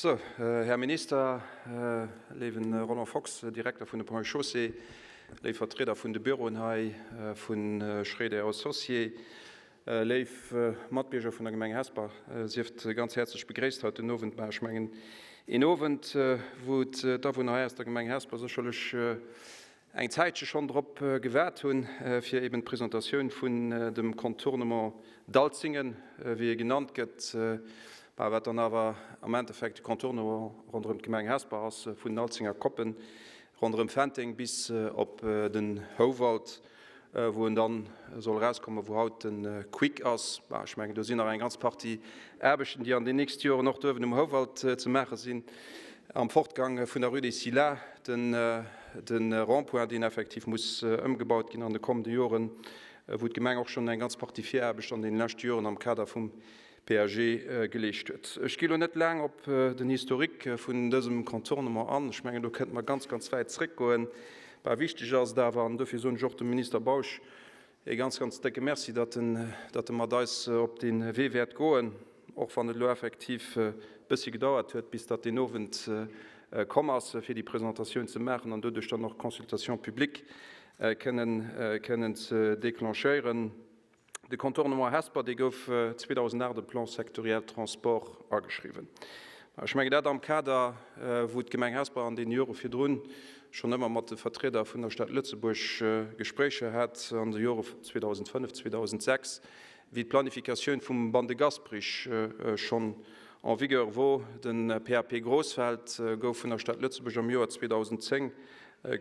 Sou, Här Minister, léiwen Roland Fox, Direkter vun de Ponts et Chaussées, léif Vertrieder vun de Büroen hei vu Schréder Associés, léif Matbierger vun der Gemeng Hesper, sieft ganz häerzlech begréisst haut den Owend. Mä ech mengen, een Owend, wou d'Awunner hei aus der Gemeng Hesper sécherlech eng Zäitche schonn drop gewaart hunn, fir eben d'Presentatioun vun dem Contournement d'Alzingen, wéi e genannt gëtt, mä wat dann awer am Endeffekt de Contournement ronderëm d'Gemeng Hesper ass, vun den Alzenger Koppen ronderëm Fenteng bis op den Houwald, wou en dann soll erauskommen, wou haut de Quick ass. Bah, ech mengen, do sinn nach eng ganz Partie Aarbechten, déi an den nächste Joren och do uewen um Houwald ze maache sinn, am Fortgang vun der Rue des Scillas, den de Rond-point, deen effektiv muss ëmgebaut ginn an de kommende Joren, wou d'Gemeng och schonn eng ganz Partie Viraarbecht an deene leschte Joren am Kader vum PAG geleescht huet. Ech gi lo net laang op den Historique vun dësem Contournement an. Ech mengen, do kënnte mer ganz, ganz wäit zréckgoen. Bah, wichteg ass et awer, an dofir soen ech och dem Minister Bausch e ganz, ganz décke Merci, datt en, datt e mat eis op dee Wee wäert goen, och wann et elo effektiv e bëssi gedauert huet, bis datt deen Owend komm ass, fir déi Presentatioun ze maachen an doduerch dann och d'Consultation publique kënnen, kënnen ze déclenchéieren. De Contournement Hesper, dee gouf 2008 am Plan sectoriel Transport ageschriwwen. Ech mengen dat am Kader, wou d'Gemeng Hesper an deene Jore virdrun schonn ëmmer mat de Vertrieder vun der Stad Lëtzebuerg Gespréicher hat, an de Jore 2005, 2006, wéi d'Planifikatioun vum Ban de Gasperich schonn en vigueur wor. De PAP Grosfeld gouf vun der Stad Lëtzebuerg am Joer 2010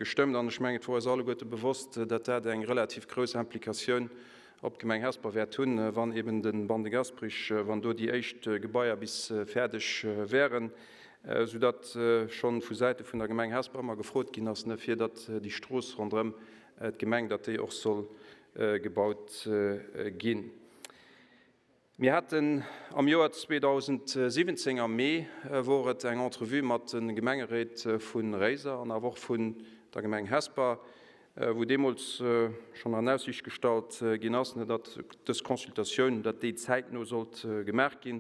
Gestëmmt. An ech mengen, et wor eis alleguerte bewosst, datt dat eng relativ grouss Implikatioun op d'Gemeng Hesper wäert hunn, wann eben de Ban de Gasperich, wann do déi éischt Gebaier bis fäerdeg wären, soudatt scho vu Säite vun der Gemeng Hesper ëmmer gefrot ginn ass, fir datt déi Strooss ronderëm d'Gemeng, datt déi och soll gebaut ginn. Mir haten am Joer 2017 am Mee wor et eng Entrevue mat de Gemengeréit vu Réiser an awer och vun der Gemeng Hesper, wou deemools schonn an Aussiicht gestallt ginn ass, datt dës Consultatioun, datt déi zäitno sollt gemaach ginn.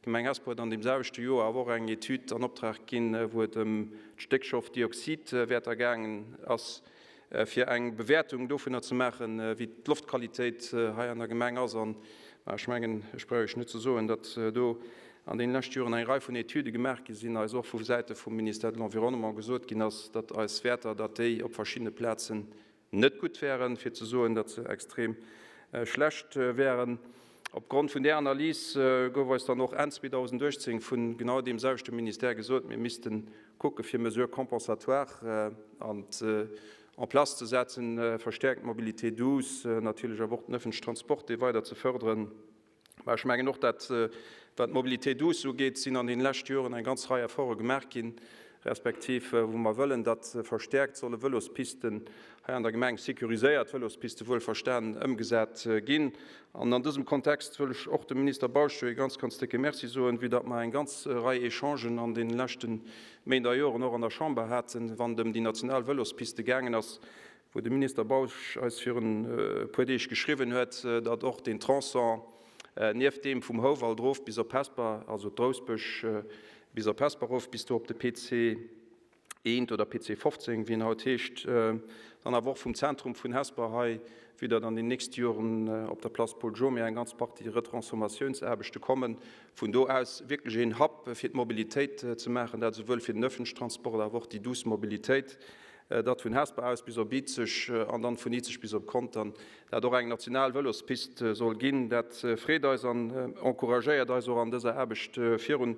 D'Gemeng Hesper huet an deem selwechte Joer awer och eng Etüd an Optrag ginn, wou et ëm d'Stéckstoffdioxidwäerter gaangen ass. fir eng Bewäertung dovunner ze maachen, wéi d'Loftqualitéit hei an der Gemeng ass. An ech mengen, ech brauch Iech net ze soen, datt do an deene leschte Joren eng Rei vun Etüde gemaach gi sinn, eis och vu Säite vum Ministère de l'Environnement gesot ginn ass, datt eis Wäerter, datt déi op verschiddene Plazen net gutt wären, fir ze soen, datt se extrem schlecht wären. Opgrond vun där Analys gouf eis dann och Enn 2018 vu genau deem selwechte Ministère gesot, mir misste kucke fir Mesures compensatoires an en place ze setzen, verstärkt Mobilité douce, natierlech awer och den öffentlichen Transport, dee weider ze förderen. Mä ech mengen och, dat wat d'Mobilité douce ugeet, sinn an deene leschte Joren eng ganz Rei Efforte gemaach ginn, respektiv wou mer wëllen, datt verstärkt solle Vëlospisten hei an der Gemeng, sécuriséiert Vëlospiste wuelverstan, ëmgesat ginn. An an dësem Kontext wëll ech och dem Minister Bausch e ganz, ganz décke Merci soen, vue datt mer eng ganz Rei Echangen an deene leschte Méint a Joren och an der Chamber haten, wann et ëm déi national Vëlospiste gaangen ass, wou de Minister Bausch eis virun e puer Deeg geschriwwen huet, datt och deen Tronçon nieft deem vum Houwald erof bis op Hesper, also d'Rousbësch bis op Hesper erof, bis do op de PC 1 oder PC 15, wéi en haut heescht, dann awer och vum Zentrum vun Hesper hei, vue datt an den nächste Joren op der Place Paul Jomer eng ganz Partie Retransformatiounsaarbechte kommen, vun do aus wierklech een Hub fir d'Mobilitéit ze maachen, dat esouwuel fir den öffentlichen Transport, awer och déi douce Mobilitéit, datt vun Hesper aus bis op Izeg an dann vun Izeg bis op Contern dat och eng national Vëlospist soll ginn. Dat freet eis an encouragéiert eis och an dëser Aarbecht virun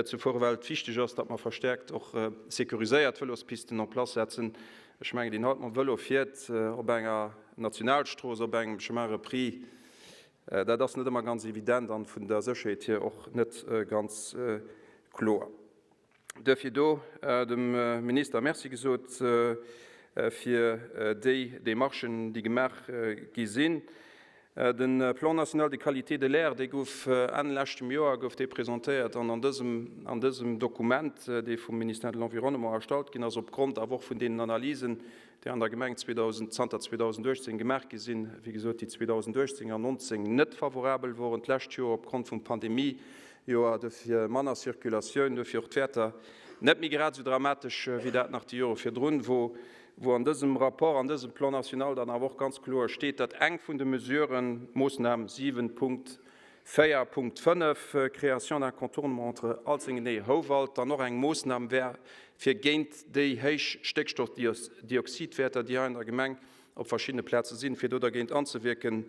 ze fueren, well et wichteg ass, datt mer verstärkt och sécuriséiert Vëlospisten en place setzen. Ech mengen, deen haut mam Vëlo fiert op enger Nationalstrooss, op engem Chemin repris, dat ass net ëmmer ganz evident an vun der Sécherheet hier och net ganz kloer. Duerfir do dem Minister Merci gesot fir déi Démarchen, déi gemaach gi sinn. De Plan national de qualité de l'air, dee gouf Enn leschtem Joer gouf dee presentéiert an an dësem, an dësem Dokument, dee vum Ministère de l'Environnement erstallt ginn ass, opgrond awer och vun deenen Analysen, déi an der Gemeng 2000, zanter 2018 gemaach gi sinn, wéi gesot, déi 2018 an 2019 net favorabel woren, d'lescht Joer opgrond vum Pandemie. Joer, dofir manner Circulatioun, dofir och d'Wäerter net méi grad esou dramatesch wéi dat nach déi Jore virdrun wor, wou an dësem Rapport, an dësem Plan national dann awer och ganz kloer steet, datt eng vun de Mesuren, d'Moossnam 7.4.5, Création d'un contournement entre Alzeng et Houwald, dann och eng Moossnam wär, fir géint déi héich Stéckstoffdioxidwäerter, déi hei an der Gemeng op verschiddene Plaze sinn, fir do dergéint anzewierken.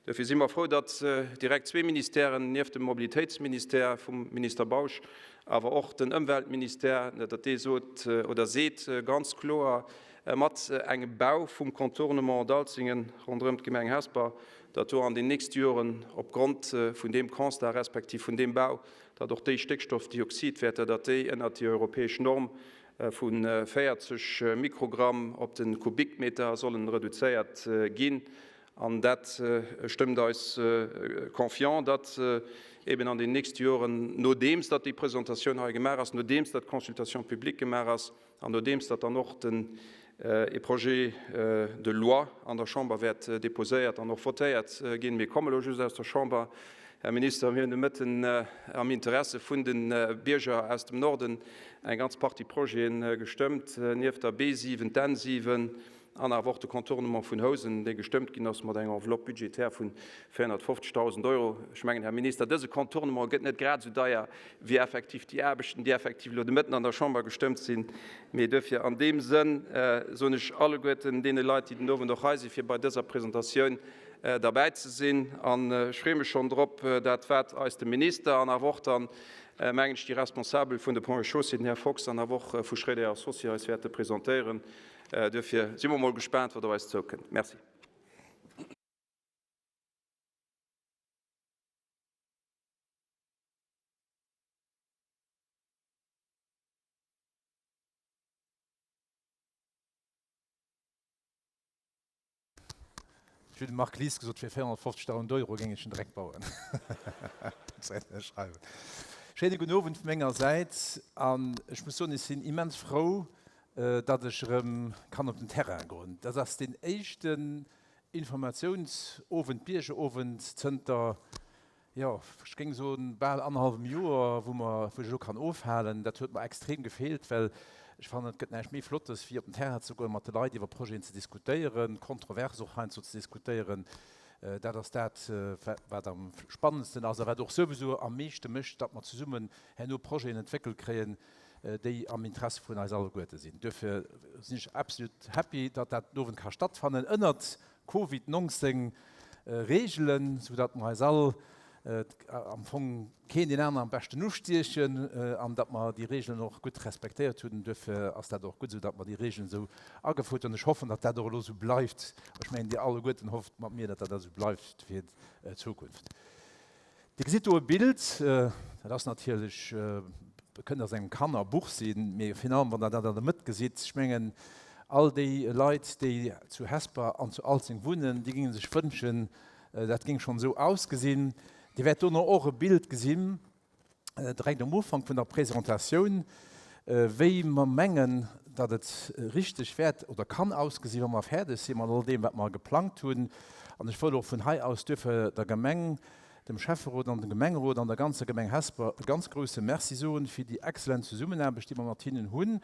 Dofir si mer frou, datt direkt zwee Ministèren, nieft dem Mobilitéitsministère vum Minister Bausch, awer och den Ëmweltministère, datt dee sot oder seet ganz kloer, mat engem Bau vum Contournement d'Alzingen ronderëm d'Gemeng Hesper, datt do an den nächste Joren opgrond vun deem Constat respektiv vun deem Bau, datt och déi Stéckstoffdioxidwäerter, datt déi ënnert déi europäesch Norm vu 40 Mikrogramm op de Kubikmeter sollen reduzéiert ginn. An dat stëmmt eis confiant, datt eben an den nächste Joren, nodeems datt déi Presentatioun hei gemaach ass, nodeems datt d'Consultation publique gemaach ass an nodeems datt dann och den e Projet de loi an der Chamber wäert déposéiert an och votéiert ginn. Mir komme lo just aus der Chamber, Här Minister, mir hunn de Mëtten am Interesse vun de Bierger aus dem Norden eng ganz Partie Projete gestëmmt, nieft der B7, d'N7 an awer och de Contournement vun Housen, dee gestëmmt ginn ass mat enger Enveloppe budgétaire vu 450.000 Euro. Ech mengen, Här Minister, dëse Contournement gëtt net grad esou deier wéi effektiv déi Aarbechten, déi effektiv elo de Mëtten an der Chamber gestëmmt sinn. Mee duerfir an deem Sënn soen ech alleguerten deene Leit, déi den Owend och hei sinn, fir bei dëser Presentatioun derbäi ze sinn. An ech freeë mech schonn drop, dat wat eis de Minister an awer och dann, mengen ech, déi Responsabel vun de Ponts et Chaussées, den Här Fox an awer och vu Schréider et Associés eis wäerte presentéieren. Duerfir si mer mol gespaant, wat op eis zoukënnt. Merci. Ech hunn dem Marc Lies gesot, fir 450.000 Euro géing ech en Dreck bauen. Schéine gudden Owend vu menger Säit. An ech muss soen, ech sinn immens frou, datt ech erëm kann op den Terrain goen. Dat ass deen éischten Informatiounsowend, Biergerowend zënter Jo, ech géing soen, bal annerhallwem Joer, wou mer, wou ech elo kann ofhalen. Dat huet mer extrem gefeelt, well ech fannen, et gëtt näischt méi Flottes, wéi op den Terrain ze goen, mat de Leit iwwer Projeten ze diskutéieren, kontrovers och heiansdo ze diskutéieren. Dat ass dat, wat am spannendsten ass a wat och souwisou am meeschte mécht, datt mer zesummen herno Projeten entwéckelt kréien, déi am Interesse vun eis alleguerte sinn. Duerfir sinn ech absolut happy, datt dat den Owend ka stattfannen, ënnert Covid 19 Reegelen, sou datt mer eis all am Fong keen deen aneren am beschten ustiechen an datt mer déi Reegelen och gutt respektéiert hunn. Duerfir ass dat och gutt esou, datt mer déi Reegelen esou agefouert hunn. Ech hoffen, datt dat och elo esou bleift. Ech mengen, Dir alleguerten hofft mat mir, datt dat esou bleift fir d'Zukunft. Dir gesitt do e Bild, dat ass natierlech, kënnt aus engem Kannerbuch sinn, mee finalement, wann Der dat an der Mëtt gesitt, ech mengen, all déi Leit, déi zu Hesper an zu Alzeng wunnen, déi géinge sech wënschen, dat géing schonn esou ausgesinn. Dir wäert dono och e Bild gesinn, direkt um Ufank vun der Presentatioun, wéi mer mengen, datt et richteg wäert oder kann ausgesinn, wa mer fäerdeg si mat all deem, wat mer geplangt hunn. An ech wëll och vun hei aus duerfir der Gemeng, dem Schäfferot an dem Gemengerot an der ganzer Gemeng Hesper e ganz grouse Merci soen fir déi exzellent Zesummenaarbecht, déi mer mat hinnen hunn.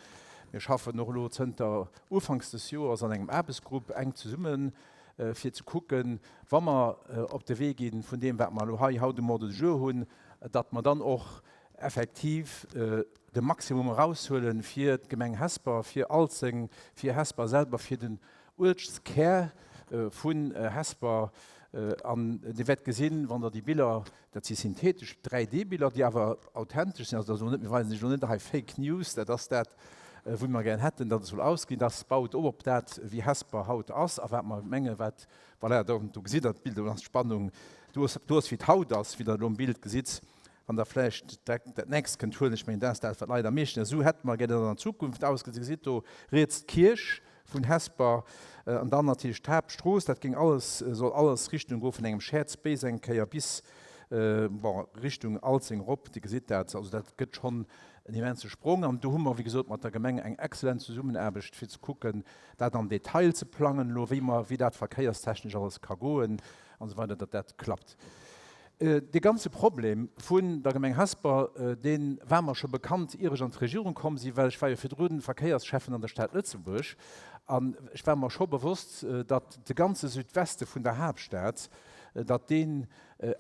Mir schaffen och elo zënter ufanks des Joers an engem Aarbechtsgrupp enk zesummen, fir ze kucken, wa mer op de Wee gi vun deem, wat mer elo hei haut um Ordre du jour hunn, datt mer dann och effektiv de Maximum eraushuele fir d'Gemeng Hesper, fir Alzeng, fir Hesper selwer, fir den Uertskär vun Hesper. An Dir wäert gesinn, wann Der déi Biller, dat si synthetesch 3D-Biller, déi awer authentesch sinn, also dat ass elo net, mir weisen Iech elo net hei Fake News, dat ass dat, wou mer gär hätten, datt et soll ausginn, dat baut op op dat, wéi Hesper haut ass a wat mer mengen, wat, voilà, do gesitt Der d'Bild, do ass d'Spannung, do ass, do ass wéi et haut ass, wéi Der elo um Bild gesitt. Wann Der vläicht direkt dat nächst kënnt huelen, ech mengen, dat ass dat, wat d'Leit am meeschten, esou hätte mer gär, datt et an Zukunft ausgesäit. Dir gesitt do riets d'Kierch vun Hesper an dann natierlech d'Haaptstrooss. Dat géing alles, soll alles Richtung goe vun engem Shared Space eng Kéier bis, bon, Richtung Alzeng erop. Dir gesitt dat, also dat gëtt schonn en immense Sprong. An do hu mer, wéi gesot, mat der Gemeng eng exzellent Zesummenaarbecht, fir ze kucken, dat am Detail ze plangen elo, wéi mer, wéi dat verkéierstechnesch alles ka goen an esou weider, datt dat klappt. Dee ganze Problem vun der Gemeng Hesper, dee war mer scho bekannt, ier ech an d'Regierung komm sinn, well ech war jo virdru Verkéiersschäffen an der Stad Lëtzebuerg an ech war mer scho bewosst, datt de ganze Südweste vun der Haaptstad, datt deen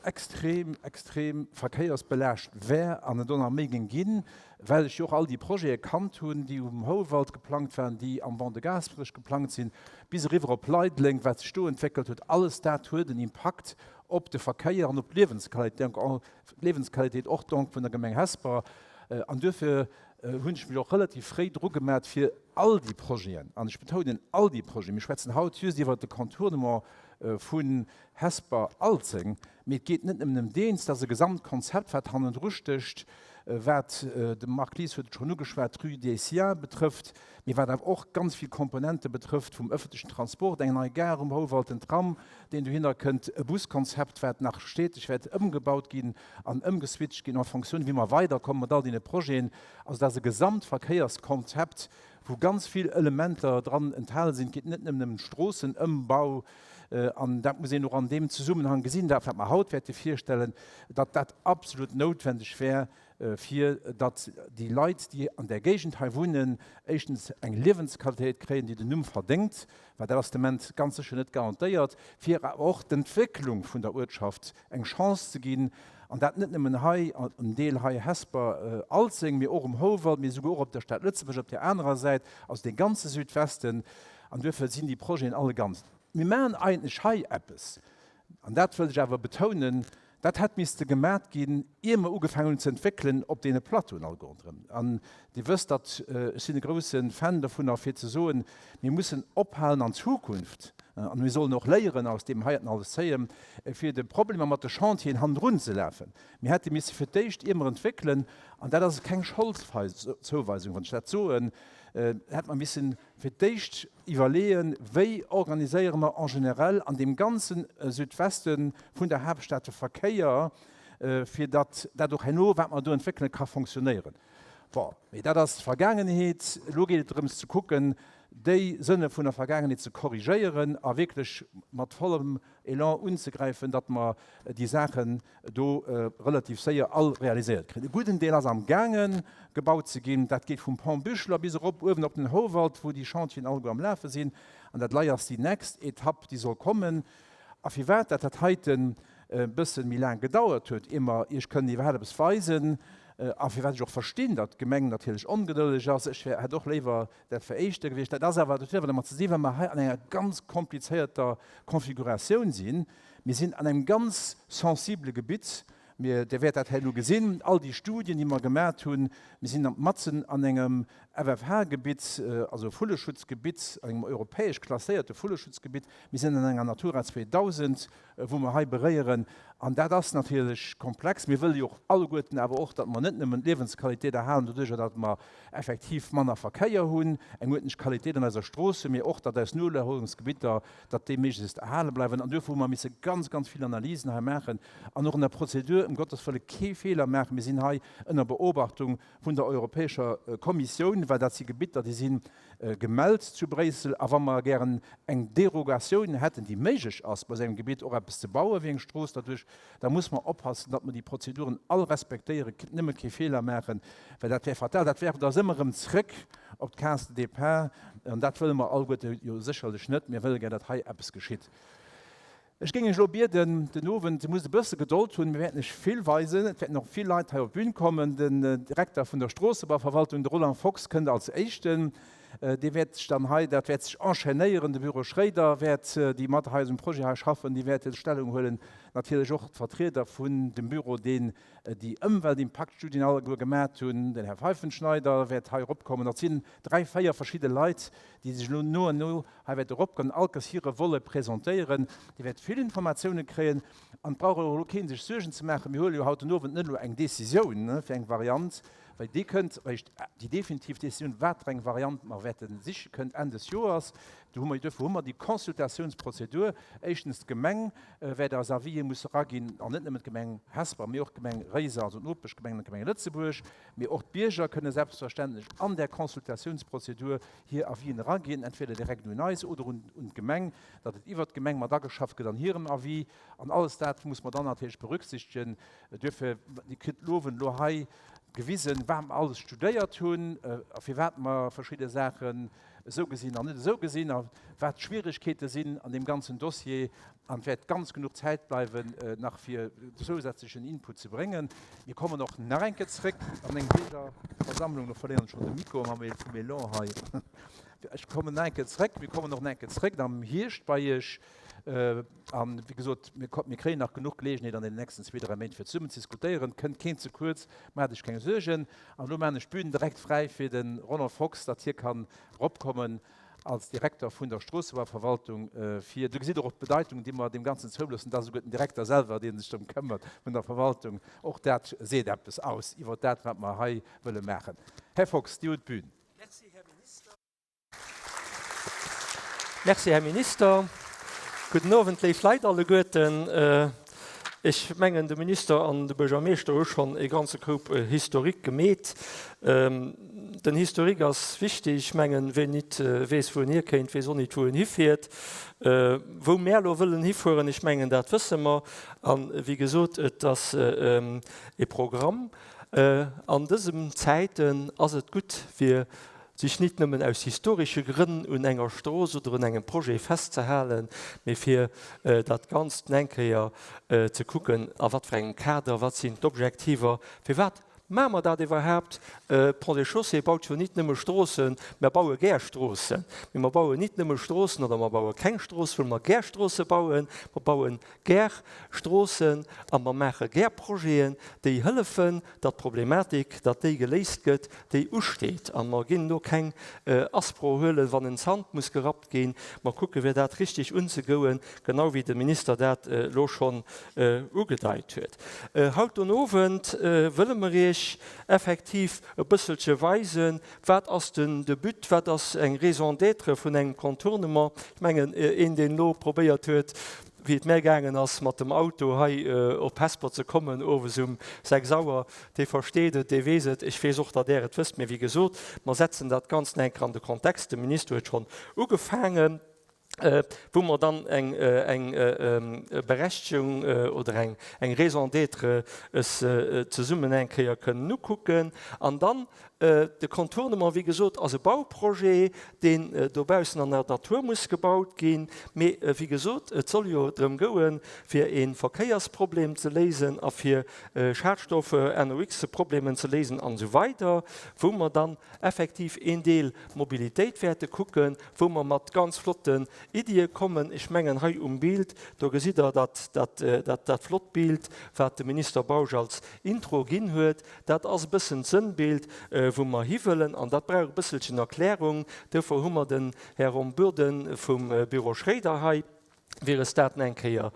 extrem, extrem verkéiersbelaascht wär an et och nach méi géing ginn, well ech jo och all déi Projete kannt hunn, déi um Houwald geplangt waren, déi am Ban de Gaasperech geplangt sinn, bis eriwwer op Leideleng, wat sech do entwéckelt huet. Alles dat huet en Impakt op de Verkéier an op d'Liewensqualitéit och donc vun der Gemeng Hesper. An duerfir hunn ech mech och relativ fréi dru gemat, fir all déi Projeten, an ech betounen all déi Projeten, mir schwätzen haut just iwwert de Contournement vun Hesper-Alzeng, mee et geet net nëmmen ëm deens, dat ass e Gesamtkonzept, wat hannendru stécht, wat, de Marc Lies huet et schonn ugeschwat, d'Rue des Siens betrëfft, mee wat awer och ganz vill Komponente betrëfft vum ëffentlechen Transport, eng nei Gare um Houwald, den Tram, deen dohinner kënnt, e Buskonzept, wat nach steteg wäert ëmgebaut ginn an ëmgeswitcht ginn en fonction, wéi mer weiderkomme mat all deene Projeten. Also dat ass e Gesamtverkéierskonzept, wou ganz vill Elementer dran enthalen sinn. Et geet net nëmmen ëm den Stroossenëmbau, an dat muss een och an deem Zesummenhang gesinn, dat wat mer haut wäerte virstellen, datt dat absolut noutwendeg wär, fir datt déi Leit, déi an där Géigend hei wunnen, éischtens eng Liewensqualitéit kréien, déi den Numm verdéngt, well dat ass de Moment ganz sécher net garantéiert, fir awer och d'Entwécklung vun der Uertschaft eng Chance ze ginn, an dat net nëmmen hei am Deel hei Hesper, Alzeng, mee och um Houwald, mee esouguer och op der Stad Lëtzebuerg op där anerer Säit, also dee ganze Südwesten. An duerfir sinn déi Projeten alle ganz. Mir maachen eigentlech hei eppes, an dat wëll ech awer betounen, dat hätt misste gemat ginn, ier mer ugefaangen hunn ze entwéckelen op deene Plateauen alleguer ronderëm. An Dir wësst, datt ech sinn e grouse Fan dovunner, fir ze soen, mir mussen ophalen an Zukunft, an mir sollen och Léieren aus deem heierten alles zéien, fir de Problemer mat de Chantieren hannendrun ze lafen. Mir hätte misse fir d'éischt, ier mer entwéckelen, an dat ass keng Scholdzouweisung, wann ech dat soen, hätte mer missen fir d'éischt iwwerleeën, wéi organiséiere mer en général an deem ganze Südweste vun der Haaptstad de Verkéier, fir datt dat och herno, wat mer do entwéckelen, ka fonctionnéieren. Bon, mee dat ass d'Vergaangenheet. Elo geet et drëms ze kucken, déi Sënne vun der Vergaangenheet ze korrigéieren a wierklech mat vollem Elan unzegräifen, datt mer déi Saachen do relativ séier all realiséiert kréien. E gudden Deel ass am gaange gebaut ze ginn. Dat geet vum Pont Buchler bis erop uewen op den Houwald, wou déi Chantieren alleguer am Lafe sinn. An dat lei ass déi nächst Etapp, déi soll kommen. A firwat dat dat heiten e bësse méi laang gedauert huet, ier mer Iech kënnen iwwerhaapt eppes weisen, a firwat ech och verstinn, datt d'Gemeng natierlech ongedëlleg ass, ech wär, hätt och léiwer dat wär éischter gewiescht, dat ass awer, dat huet awer dermat ze dinn, well mer hei an enger ganz komplizéierter Konfiguratioun sinn. Mir sinn an engem ganz sensible Gebitt. Mir, Dir wäert dat herno gesinn, all déi Studien, déi mer gemat hunn, mir sinn matzen an engem FFH-Gebitt, also Vulleschutzgebitt, engem europäesch klasséierte Vulleschutzgebitt. Mir sinn an enger Natura 2000, wou mer hei beréieren. An dat ass natierlech komplex. Mir wëlle jo och alleguerten awer och, datt mer net nëmmen d'Liewensqualitéit erhalen doduerjer, datt mer effektiv manner Verkéier hunn, eng uerdentlech Qualitéit an eiser Stroossen, mee och, datt eis Nolerholungsgebitter, datt déi méiglechst erhale bleiwen. An duerfir hu mer misse ganz, ganz vill Analysen hei maachen an och an der Prozedur ëm Gottes Wëlle kee Feeler maachen. Mir sinn hei ënner Beobachtung vun der Europäescher Kommissioun, well dat si Gebitter, déi si gemellt zu Bréissel. A wa mer gären eng Derogatioun hätten, déi méiglech ass, bei esou engem Gebitt och eppes ze bauen, wéi eng Strooss derduerch, da muss mer oppassen, datt mer déi Prozeduren all respektéieren, nëmme kee Feeler maachen, well dat wär fatal. Dat werft eis ëmmer erëm zrëck op d'Case de départ, an dat wëlle mer alleguerte jo sécherlech net. Mir wëlle gär, datt hei eppes geschitt. Ech géing Iech elo bieden, den Owend, Dir musst e bësse Gedold hunn, mir wäerten Iech vill weisen, et wäerten och vill Leit hei op d'Bün kommen. Den Direkter vun der Stroossebauverwaltung, de Roland Fox, kënnt als Éischten. Dee wäert sech dann hei, dat wäert sech enchaînéieren, de Büro Schréider wäert, déi mat hei um Projet hei schaffen, déi wäerte Stellung huelen, natierlech och d'Vertrieder vun dem Büro, deen déi Ëmweltimpaktstudien alleguer gemat hunn, den Här Pfeifenschneider wäert hei eropkommen. Dat sinn dräi, véier verschidde Leit, déi sech elo no an no hei wäerte eropkommen, all Kéiers hire Volet presentéieren. Dir wäert vill Informatiounen kréien an et brauch och elo kee sech Suergen ze maachen, mir huele jo haut den Owend net elo eng Décisioun fir eng Variant. Well déi kënnt eréischt, déi definitiv Décisioun, wat fir eng Variant mer wäerte sichen, kënnt Enn des Joers. Do hu mer, duerfir hu mer déi Consultatiounsprozedur. Éischtens, d'Gemeng wäert eis Avisë musse eraginn, an net nëmmen d'Gemeng Hesper, mee och d'Gemeng Réiser, also d'Nopeschgemengen an d'Gemeng Lëtzebuerg. Mee och d'Bierger kënne selbstverständlech an där Consultatiounsprozedur hir Avisen eraginn, entweder direkt un eis oder un d'Gemeng, datt et iwwert d'Gemeng mat ageschafft gëtt an hirem Avis. An alles dat muss mer dann natierlech berücksichtegen. Duerfir, Dir kritt den Owend elo hei gewisen, wat mer alles studéiert hunn a firwat mer verschidde Saachen esou gesinn an net esou gesinn a wat d'Schwierigkeete sinn an deem ganzen Dossier. An et wäert ganz genuch Zäit bleiwen, nach fir zousätzlechen Input ze bréngen. Mir kommen och nach eng Kéier zréck an eng Biergerversammlung. Elo verléieren ech schonn de Mikro mam vum Elan hei. Ech kommen nach eng Kéier zréck. Mir kommen och nach eng Kéier zréck am Hierscht bei Iech. An, wéi gesot, mir kréien nach genuch Geleegenheet an deenen nächsten zwee, dräi Méint, fir zesummen ze diskutéieren. Kënnt keen ze kuerz, maacht Iech keng Suergen. An elo maachen ech d'Bün direkt fräi fir de Roland Fox, datt hie kann eropkommen als Direkter vun der Stroossebauverwaltung, fir, do gesitt Der och d'Bedeitung, déi mer deem Ganzen zouloossen, et ass esouguer den Direkter selwer, dee sech drëm këmmert vun der Verwaltung. Och dat seet eppes aus iwwert dat, wat mer hei wëlle maachen. Här Fox, Dir hutt d'Bün. Merci, Här Minister. Merci, Här Minister. Gudden Owend, léif Leit alleguerten. Ech mengen, de Minister an de Buergermeeschter hu schonn e ganze Koup Historique gemeet. Den Historique ass wichtig. Ech mengen, ween nit weess, wou en hierkéint, weess och nit, wou en hifiert. Wou mär elo wëllen hifueren, ech mengen, dat wësse mer. A wéi gesot, et ass e Programm. An dësem Zäiten ass et gutt, fir sech nit nëmmen aus historesche Grënn un enger Strooss oder un engem Projet festzehalen, mee fir dat Ganzt eng Kéier ze kucken, a wat fir engem Kader, wat sinn d'Objektiver, firwat maache mer dat iwwerhaapt. D'Ponts et Chaussées baut jo nit nëmme Stroossen, mer baue gär Stroossen, mee mer bauen nit nëmme Stroossen oder mer baue keng Strooss, wëll mer gär Stroosse bauen, mer bauen gär Stroossen a mer maache gär Projeten, déi hëllefen, datt d'Problematik, datt déi geléist gëtt, déi usteet. A mer ginn do keng Aspro huelen, wann en Zant muss gerappt ginn. Mer kucke fir dat richtig unzegouen, genau wéi de Minister dat elo schonn ugedeit huet. Haut den Owend wëlle mer Iech effektiv e bësselche weisen, Wat ass den de But, wat ass eng Raison d'être vun engem Contournement? Ech mengen, een, deen elo probéiert huet, wéi et mär gaangen ass, mat dem Auto hei op Hesper ze kommen, owes um 6 Auer, dee versteet et, dee weess et. Ech weess och, datt Där et wësst. Mee wéi gesot, mer setzen dat Ganzt nach eng Kéier an de Kontext. De Minister huet schonn ugefaangen, wou mer dann eng Berechtegung oder eng Raison d'être es zesummen eng Kéier kënnen ukucken. An dann de Contournement, wéi gesot, ass e Bauprojet, deen dobaussen an der Natur muss gebaut ginn. Mee wéi gesot, et soll jo drëm gouen, fir e Verkéiersproblem ze léisen a fir Schadstoffe, NOx-Problemen ze léisen an esou weider, wou mer dann effektiv een Deel Mobilitéit wäerte kucken, wou mer mat ganz flotten Iddie kommen. Ech mengen, hei um Bild, do gesitt Der dat flott Bild, wat de Minister Bausch als Intro ginn huet. Dat ass e bëssen d'Sënnbild, wou mer hiwëllen, an dat brauch e bësselchen Erklärung. Dofir hu mer den Här Rom Burden vum Büro Schréider hei, fir es dat eng Kéier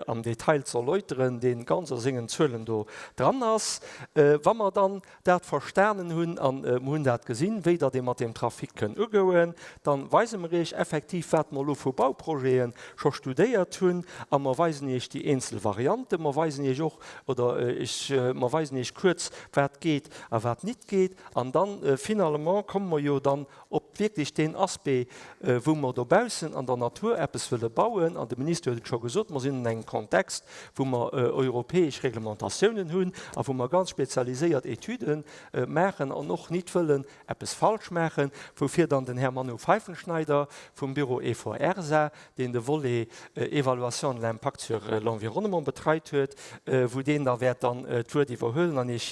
am Detail ze erläuteren, dee ganz a sengen Zuelen do dran ass. Wa mer dann dat verstanen hunn a mer hunn dat gesinn, wéi datt ee mat deem Trafic kënn ugoen, da weise mer Iech effektiv, wat mer elo vu Bauprojete scho studéiert hunn, a mer weisen Iech déi eenzel Varianten. Mer weisen Iech och, oder ech, mer weisen Iech kuerz, wat geet a wat nit geet. An dann finalement komme mer jo dann op wierklech deen Aspect, wou mer dobaussen an der Natur eppes wëlle bauen. An de Minister huet et scho gesot, mer sinn an engem Kontext, wou mer europäesch Reglementatiounen hunn a wou mer ganz spezialiséiert Etüde maachen an och nit wëllen eppes falsch maachen, woufir dann den Här Manu Pfeifenschneider vum Büro EVRSA, deen de Volet Évaluation de l'impact sur l'environnement betreit huet, wou deen da wäert dann d'Wuert iwwerhuelen an Iech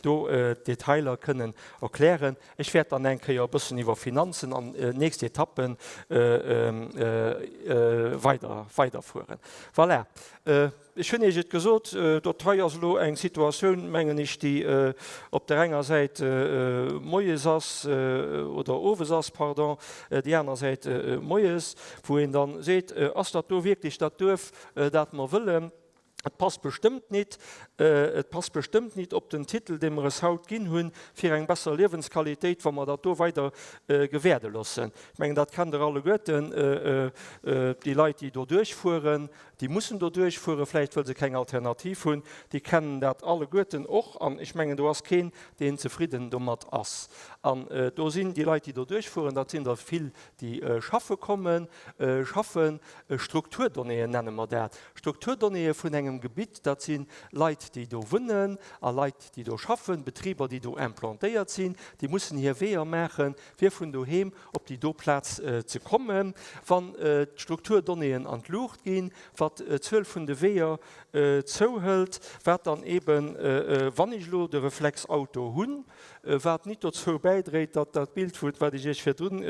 do d'Detailer kënnen erklären. Ech wäert dann eng Kéier e bëssen iwwer Finanzen an nächst Etappen weider weiderfueren. Voilà. Ech hunn Iech et gesot, dat hei ass elo eng Situatioun, mengen ech, déi op där enger Säit moies ass, oder owes ass, pardon, déi aner Säit moies, wou een dann seet, Ass dat do wierklech dat Duerf, dat mer wëllen? Et passt bestëmmt nit, et passt bestëmmt nit op den Titel, dee mer es haut ginn hunn, fir eng besser Liewensqualitéit, wa mer dat do weider gewäerde loossen. Ech mengen, dat kennt Der alleguerten, déi Leit, déi do duerchfueren, déi mussen do duerchfueren, vläicht wëll se keng Alternativ hunn, déi kennen dat alleguerten och. An ech mengen, do ass keen, deen zefridden domat ass. An do sinn déi Leit, déi do duerchfueren, dat sinn der vill, déi schaffe kommen, schaffen, Strukturdonnéeën nenne mer dat. Strukturdonnéeë vun engem Gebitt, dat si Leit, déi do wunnen a Leit, déi do schaffen, Betriber, déi do implantéiert sinn, déi mussen hir Weeër maachen, fir vun doheem op déi do Plaz ze kommen. Wann d'Strukturdonnéeën an d'Luucht ginn, wat d'Zuel vun de Weeër zouhëlt, wat dann eeben, wann ech elo de Reflex Auto hunn, wat nit dozou bäidréit, datt dat Bild, wat ech Iech virdrun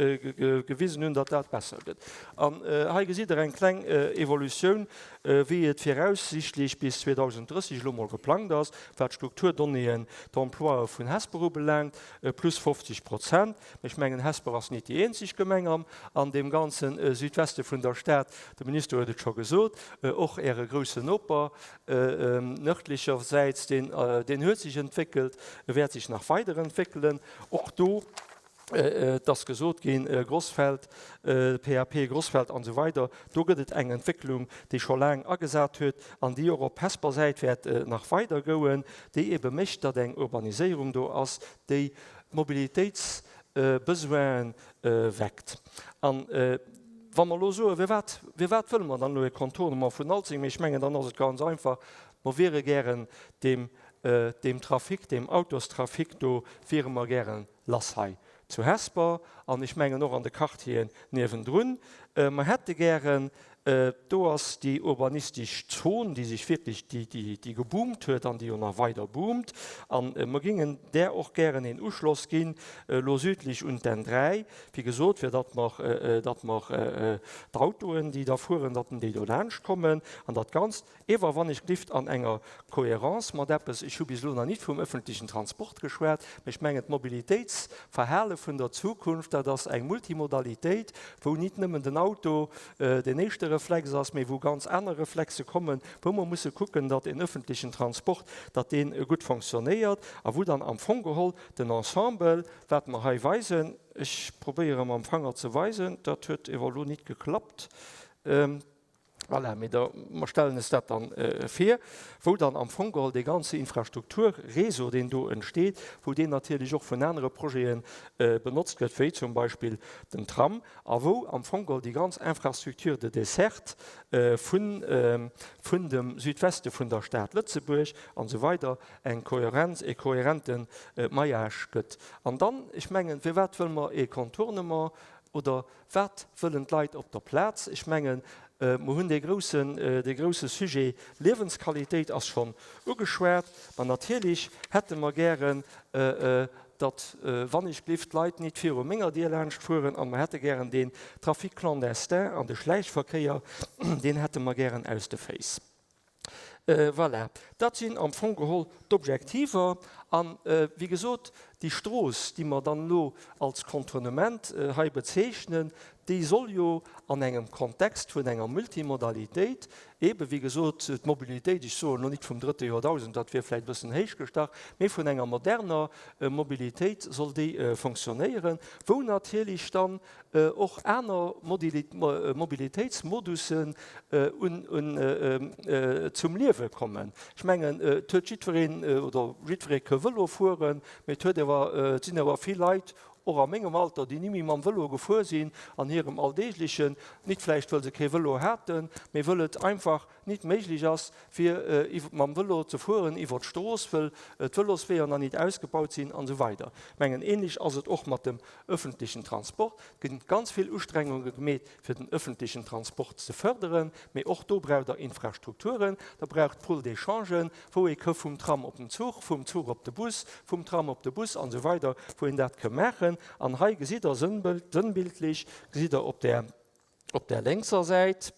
gewisen hunn, datt dat besser gëtt. An hei gesitt Der eng kleng Evolutioun, wéi et viraussichtlech bis 2030 elo mol geplangt ass, wat d'Strukturdonnéeën d'Emploie vun Hesper ubelaangt, plus 50 Prozent. Mä ech mengen, Hesper ass nit déi eenzeg Gemeng am an deem ganze Südweste vun der Stad. De Minister huet et scho gesot, och Äre groussen Noper Nërdlechersäits, deen, deen huet sech entwéckelt, e wäert sech nach weider entwéckelen. Och do, et ass gesot ginn, Grossfeld, PAP Grossfeld an esou weider, do gëtt et eng Entwécklung, déi scho laang agesat huet an déi och op Hesper Säit wäert nach weider gouen, déi ebe mécht, datt eng Urbaniséierung do ass, déi d'Mobilitéitsbesoinen weckt. An wa mer elo soen, Firwat, firwat wëlle mer dann elo e Contournement vun Alzeng? Mee ech mengen, dann ass et ganz einfach, Mer wiere gären deem, deem Trafic, deem Autostrafic do wiere mer gäre lass hei zu Hesper an ech mengen och an de Quartieren niewendrun. Mer hätte gären, Do ass déi urbanistesch Zon, déi sech wierklech, déi, déi geboomt huet an déi jo nach weider boomt. A mer géingen där och gären een Uschloss ginn, elo südlech un d'N 3, wéi gesot, fir datt mer, datt mer d'Autoen, déi da fueren, datt déi do laanscht kommen an dat Ganzt. Ewer wann ech glift an enger Kohärence mat eppes, ech hu bis elo nach nit vum öffentlichen Transport geschwat, mä ech mengen d'Mobilitéitsverhale vun der Zukunft, dat ass eng Multimodalitéit, wou nit nëmmen den Auto deen éischte Reflex ass, mä wou ganz aner Reflexe kommen, wou mer musse kucken, datt en öffentlichen Transport, datt dee gutt fonctionnéiert a wou dann am Fong geholl den Ensemble, wat mer hei weisen, ech probéiere mam Fanger ze weisen, dat huet ewer elo nit geklappt, Voilà, mee da, mer stellen es dat dann vir, wou dann am Fong geholl dee ganze Infrastrukturréseau, deen do entsteet, wou deen natierlech och vun anere Projete benotzt gëtt, wéi zum Beispill den Tram, a wou am Fong geholl déi ganz Infrastructure de desserte vun, vun dem Südweste vun der Stad Lëtzebuerg an esou weider eng Kohärenz, e kohärente Maillage gëtt. An dann, ech mengen, firwat wëlle mer e Contournement oder Wat wëllen d'Leit op der Plaz? Ech mengen, mer hunn dee groussen, dee grousse Sujet Liewensqualitéit ass schonn ugeschwat. Mä natierlech hätte mer gären, datt, wann ech glift, d'Leit nit viru menger Dier laanscht fueren. A mer hätte gären deen Trafic clandestin an de Schläichverkéier, deen hätte mer gären aus de Féiss. Voilà, dat sinn am Fong geholl d'Objektiver. An, wéi gesot, déi Strooss, déi mer dann elo als Contournement hei bezeechnen, déi soll jo an engem Kontext vun enger Multimodalitéit, eebe wéi gesot d'Mobilitéit, ech soen elo nit vum drëtte Joerdausend, dat wier vläicht e bëssen héich gestach, mee vun enger moderner Mobilitéit soll déi fonctionnéieren, wou natierlech dann och aner Mobilitéitsmodussen zum Liewe kommen. Ech mengen, et huet jiddwereen oder jiddweree ke Vëlo fueren, mee et huet awer, et sinn awer vill Leit, och a mengem Alter, déi ni méi mam Vëlo gefuer sinn an hirem Alldeeglechen, nit vläicht wëll se kee Vëlo haten, mee wëll et einfach nit méiglech ass, fir mam Vëlo ze fueren iwwer d'Strooss, wëll d'Vëlosweeër nach nit ausgebaut sinn an esou weider. Ech mengen, ähnlech ass et och mat dem öffentlichen Transport. Et ginn ganz vill Ustrengunge gemeet, fir den öffentlichen Transport ze förderen, mee och do braucht Der Infrastrukturen, Der braucht Pôles d'échangen, wou ee ke vum Tram op den Zuch, vum Zuch op de Bus, vum Tram op de Bus an esou weider, wou een dat ke maachen. An hei gesitt Der sënnbildlech, gesitt Der op där, Op där lénkser Säit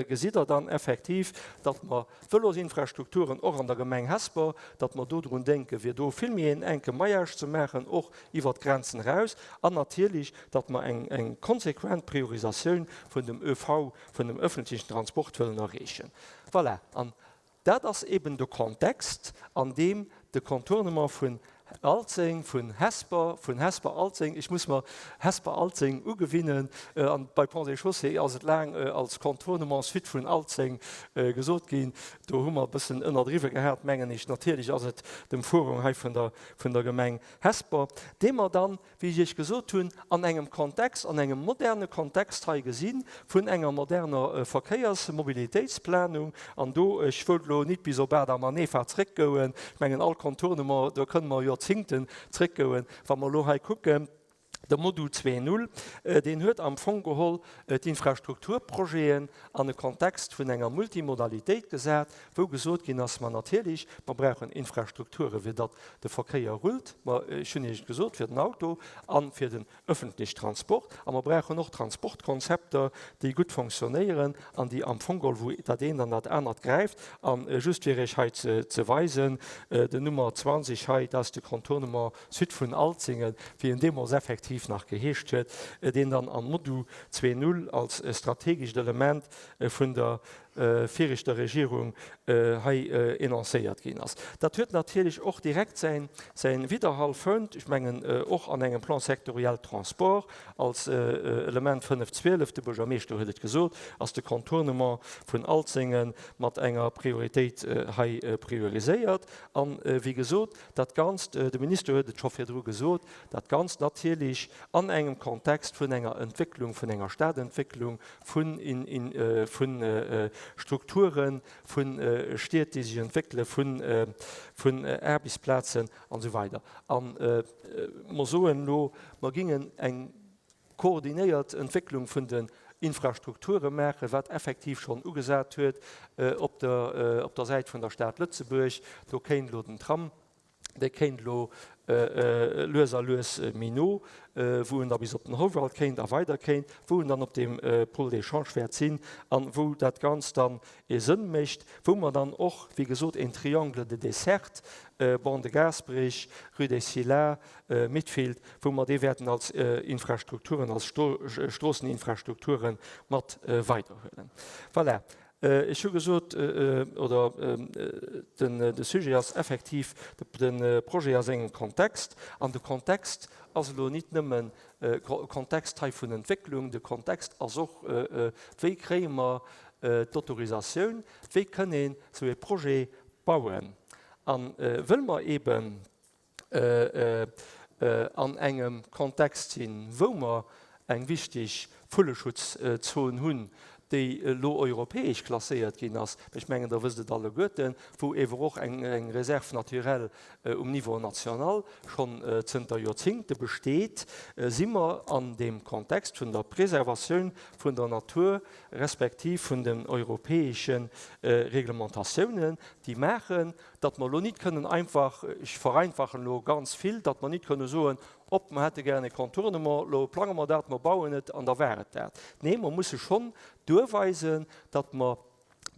gesitt Der dann effektiv, datt mer d'Vëlosinfrastrukturen och an der Gemeng Hesper, datt mer do drun denken, fir do vill méi een enke Maillage ze maachen, och iwwert d'Grenzen eraus, an natierlech, datt mer eng konsequent Priorisatioun vun dem ÖV, vun dem öffentlichen Transport wëllen erreechen. Voilà. An. Dat ass eben de Kontext, an deem de Contournement vun Alzeng, vun Hesper, vun Hesper-Alzeng, ech muss mer Hesper-Alzeng ugewinnen, an bei Ponts et Chaussées ass et laang als Contournement Sud vun Alzeng gesot ginn, do hu mer e bëssen ënnerdriwwe gehat, mengen ech. Natierlech ass et d'Emfuerung hei vun der, vun der Gemeng Hesper, dee mer dann, wéi ech Iech gesot hunn, an engem Kontext, an engem moderne Kontext hei gesinn, vun enger moderner Verkéiers-, Mobilitéitsplanung. An do, ech wollt elo nit bis op Adam an Eva zréckgoen, ech mengen all Contournement, do kënne mer Joerzingten zréckgoen, wa mer elo hei kucken, de MoDu 2.0, deen huet am Fong geholl d'Infrastrukturprojeten an e Kontext vun enger Multimodalitéit gesat, wou gesot ginn ass, ma natierlech, mer brauchen Infrastrukture fir datt de Verkéier rullt, ma ech hunn Iech et gesot, fir den Auto a fir den öffentlech Transport, a mer brauchen och Transportkonzepter, déi gutt fonctionnéieren an déi am Fong geholl, wou dat eent an dat anert gräift. A just fir Iech hei ze weisen, den Nummer 20 hei, dat ass de Contournement sud vun Alzingen, wéi en deemools effektiv nach geheescht huet, deen dann am MoDu 2.0 als strategescht Element vun der viregter Regierung hei enoncéiert ginn ass. Dat huet natierlech och direkt säin Widderhall fënnt, ech mengen och an engem Plan sectoriel Transport als Element 512, de Buergermeeschter huet et gesot, ass de Contournement vun Alzenge mat enger Prioritéit hei prioriséiert. An, wéi gesot, dat Ganzt, de Minister huet et scho virdru gesot, dat Ganzt natierlech an engem Kontext vun enger Entwécklung, vun enger Stadentwécklung, vun Strukturen, vu Stied, déi sech entwéckelen, vun Aarbechtsplazen an esou weider. A mer soen elo, mer gingen eng koordinéiert Entwécklung vun den Infrastrukture maachen, wat effektiv schonn ugesat huet op der Säit vun der Stad Lëtzebuerg. Do kéint elo den Tram Dee kéint elo lues a lues méi no, wou en da bis op den Houwald kéint a weider kéint, wou en dann op deem Pôle d'échange wäert sinn a wou dat Ganzt dann ee Sënn mécht, wou mer dann och, wéi gesot, een Triangle de desserte, Ban de Gaasperech, Rue des Scillas, Midfield, wou mer dee wäerten als Infrastrukturen, als Stroosseninfrastrukture mat weiderhuelen. Voilà. Ech hu gesot, oder de Sujet ass effektiv de Projet a sengem Kontext. An de Kontext ass elo nit nëmmen Kontext hei vun Entwécklung, de Kontext ass och, wéi kréie mer d'Autorisatioun, wéi kënn een esou e Projet bauen. A wëll mer eeben an engem Kontext sinn, wou mer eng wichteg Vulleschutzzon hunn, déi elo europäesch klasséiert ginn ass, ech mengen, Der wësst et alleguerten, wou ewer och eng Réserve naturelle um Niveau national schonn zënter Joerzingte besteet, si mer an deem Kontext vun der Preservatioun vun der Natur respektiv vun den europäesche Reglementatiounen, déi maachen, datt mer elo nit kënnen einfach, ech vereinfachen elo ganz vill, datt mer nit kënne soen, op, mer hätte gären e Contournement, elo plange mer dat, mer bauen et an da war et dat. Nee, mer musse schonn duerweisen, datt mer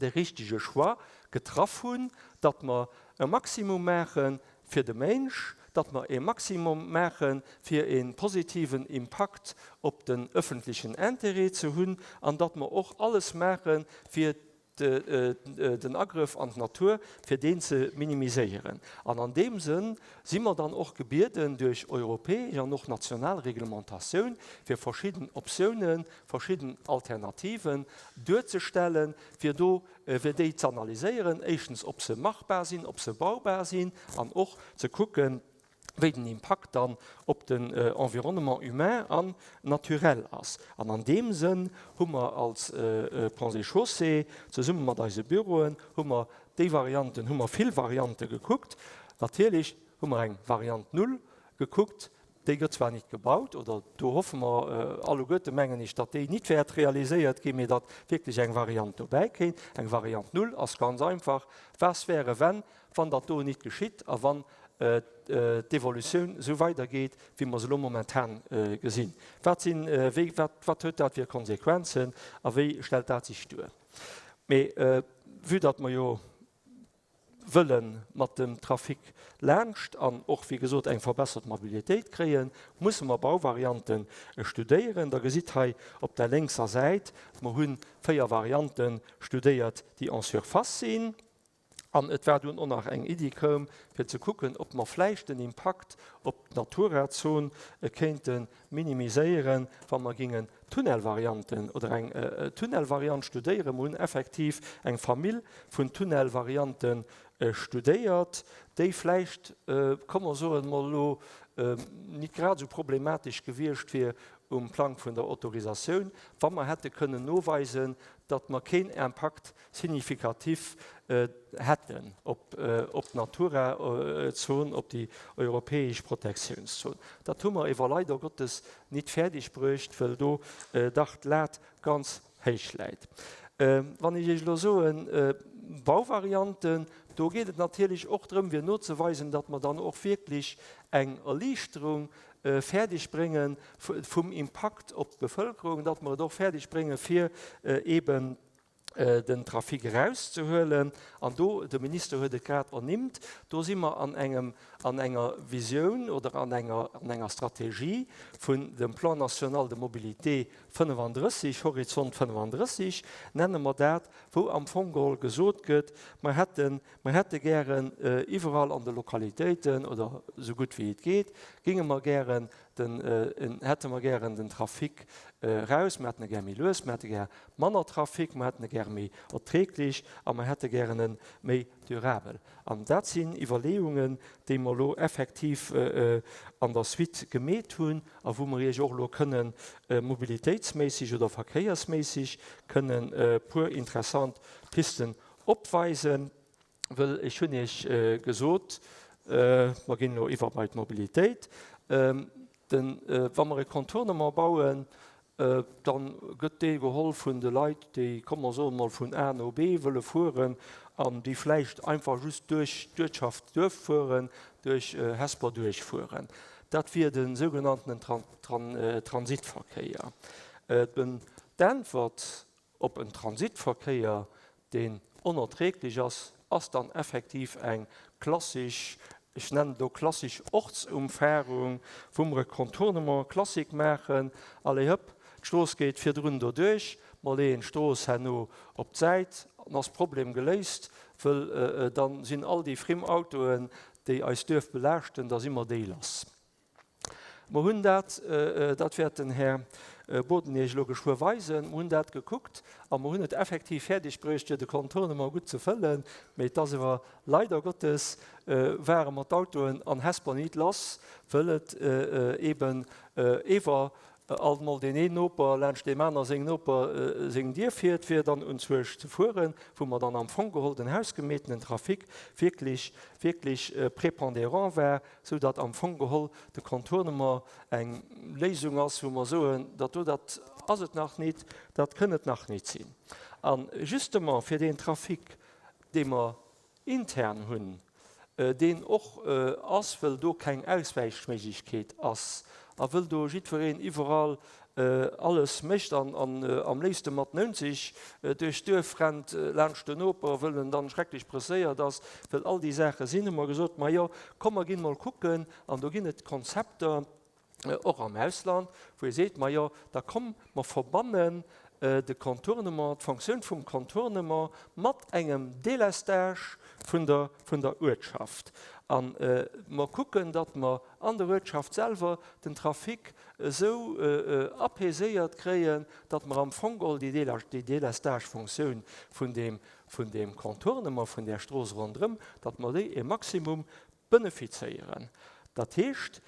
de richtege Choix getraff hunn, datt mer e Maximum maache fir de Ménsch, datt mer e Maximum maache fir e positiven Impakt op den öffentlichen Intérêt ze hunn an datt mer och alles maache fir den Agrëff an d'Natur, fir deen ze minimiséieren. An an deem Sënn si mer dann och gebieden duerch europäesch an och national Reglementatioun, fir verschidden Optiounen, verschidden Alternativen duerzestellen, fir do, fir déi z'analyséieren, éischtens ob se machbar sinn, ob se baubar sinn, an och ze kucken, wéi den Impakt dann op den Environnement humain an naturel ass. An an deem Sënn hu mer als Ponts et Chaussées zesumme mat eise Büroen hu mer déi Varianten, hu mer vill Variante gekuckt. Natierlech hu mer eng Variant null gekuckt, déi gëtt zwar nit gebaut, oder do hoffe mer alleguerte mengen ech, datt déi nit wäert realiséiert ginn, mee datt wierklech eng Variant dobäi kéint. Eng Variant null ass ganz einfach, Was wäre wenn, wann dat do nit geschitt a wann d'Evolutioun esou weidergeet, wéi mer se elo momentan gesinn. Wat sinn, wéi, wat, wat huet dat fir Konsequenzen a wéi stellt dat sech duer? Mee vue datt mer jo wëlle mat dem Trafic laanscht an och, wéi gesot, eng verbessert Mobilitéit kréien, musse mer Bauvariante studéieren. Der gesitt hei op der lénkser Säit, mer hu 4 Variante studéiert, déi en surface sinn. An et war dunn och nach eng Iddi koum, fir ze kucken, ob mer vläicht den Impakt op d'Natura-Zon kéinte minimiséieren, wa mer gingen Tunnelvarianten oder eng Tunnelvariant studéieren. Mer hunn effektiv eng Famill vun Tunnelvariante studéiert, déi vläicht, komm mer soen emol elo, nit grad esou problematesch gewiescht wier um Plang vun der Autorisatioun, wa mer hätte kënnen noweisen, datt mer keen Impakt signifikativ hätten op d'Natura-Zon, op déi europäesch Protektiounszon. Dat hu mer ewer leider Gottes nit fäerdeg bruecht, wëll do dach d'Lat ganz héich läit. Wann ech Iech elo soen, Bauvarianten, do geet et natierlech och drëm, fir nozeweisen, datt mer dann och wierklech eng Erliichterung fäerdeg brénge vum Impakt op d'Bevëlkerung, datt mer et och fäerdeg brénge fir eeben den Trafic erauszehuelen. An do, de Minister huet et grad ernimmt, do si mer an engem, an enger Visioun oder an enger, an enger Strategie vun dem Plan national de mobilité 35, Horizont 35 nenne mer dat, wou am Fong geholl gesot gëtt, mer hätten, mer hätte gären iwwerall an de Lokalitéiten oder esou gutt wéi et geet, géinge mer gären den, hätte mer gären den Trafic eraus, mer hätten e gär méi lues, mer hätte gär manner Trafic, mer hätten e gäre méi erträglich a mer hätte gären e méi durabel. An dat sinn Iwwerleeungen, déi mer elo effektiv an der Suite gemeet hunn a wou mer Iech och elo kënnen mobilitéitsméisseg oder verkéiersméisseg kënnen e puer interessant Pisten opweisen. Wëll ech hunn Iech gesot, mer ginn elo iwwer bei d'Mobilitéit, den, wa mer e Contournement bauen, da gëtt dee geholl vun de Leit, déi, komm mer soen emol, vun A no B wëlle fueren an déi vläicht einfach just duerch d'Uertschaft Duerf fueren, duerch Hesper duerchfueren. Dat wier de sougenanntenen Transitverkéier. D'Äntwert Op en Transitverkéier, deen onerträglech ass, ass dann effektiv eng klassisch, ech nennen et elo klassisch Ortsumfahrung, wou mer e Contournement classique maachen, allez hëpp, d'Strooss geet virdrun doduerch, mer leeën d'Strooss herno op d'Säit an ass Problem geléist, wëll dann sinn all déi frimm Autoen, déi eist Duerf belaaschten, da si mer déi lass. Mer hunn dat, dat wäert den Här Boden Iech elo geschwë weisen, mer hunn dat gekuckt a mer hunn et effektiv fäerdeg bruecht, fir de Contournement gutt ze fëllen. Mee et ass ewer leider Gottes ware mer d'Autoen an Hesper nit lass, wëll et eeben ewer alt mol deen een Noper laanscht deem aner seng Noper seng Dier fiert, fir dann unzwuesch ze fueren, wou mer dann am Fong geholl den hausgemeetenen Trafic wierklech, wierklech prépondérant war, sou datt am Fong geholl de Contournement eng Léisung ass, wou mer soen, dat do, dat ass et nach nit, dat kënn et nach nit sinn. A justement fir deen Trafic, dee mer intern hunn, deen och ass, wëll do keng Auswäichméiglechkeet ass a wëll do jiddwereen iwwerall alles mécht an am léifste mat 90 duerch d'Duerf rennt, laanscht den Noper, wëll en dann schrecklech presséiert ass, wëll all déi Saache sinn, hu mer gesot, majo, komm mer ginn mol kucken, an do ginn et Konzepter, och am Ausland, wou ee seet, majo, da komm mer verbannen de Contournement, d'Fonctioun vum Contournement mat engem Délestage vun der, vun der Uertschaft. A mer kucken, datt mer an der Uertschaft selwer den Trafic esou apaiséiert kréien, datt mer am Fong geholl déi Délestage-Fonctioun vun deem, vun deem Contournement, vun där Strooss ronderëm, datt mer déi e Maximum benefizéieren. Dat heescht,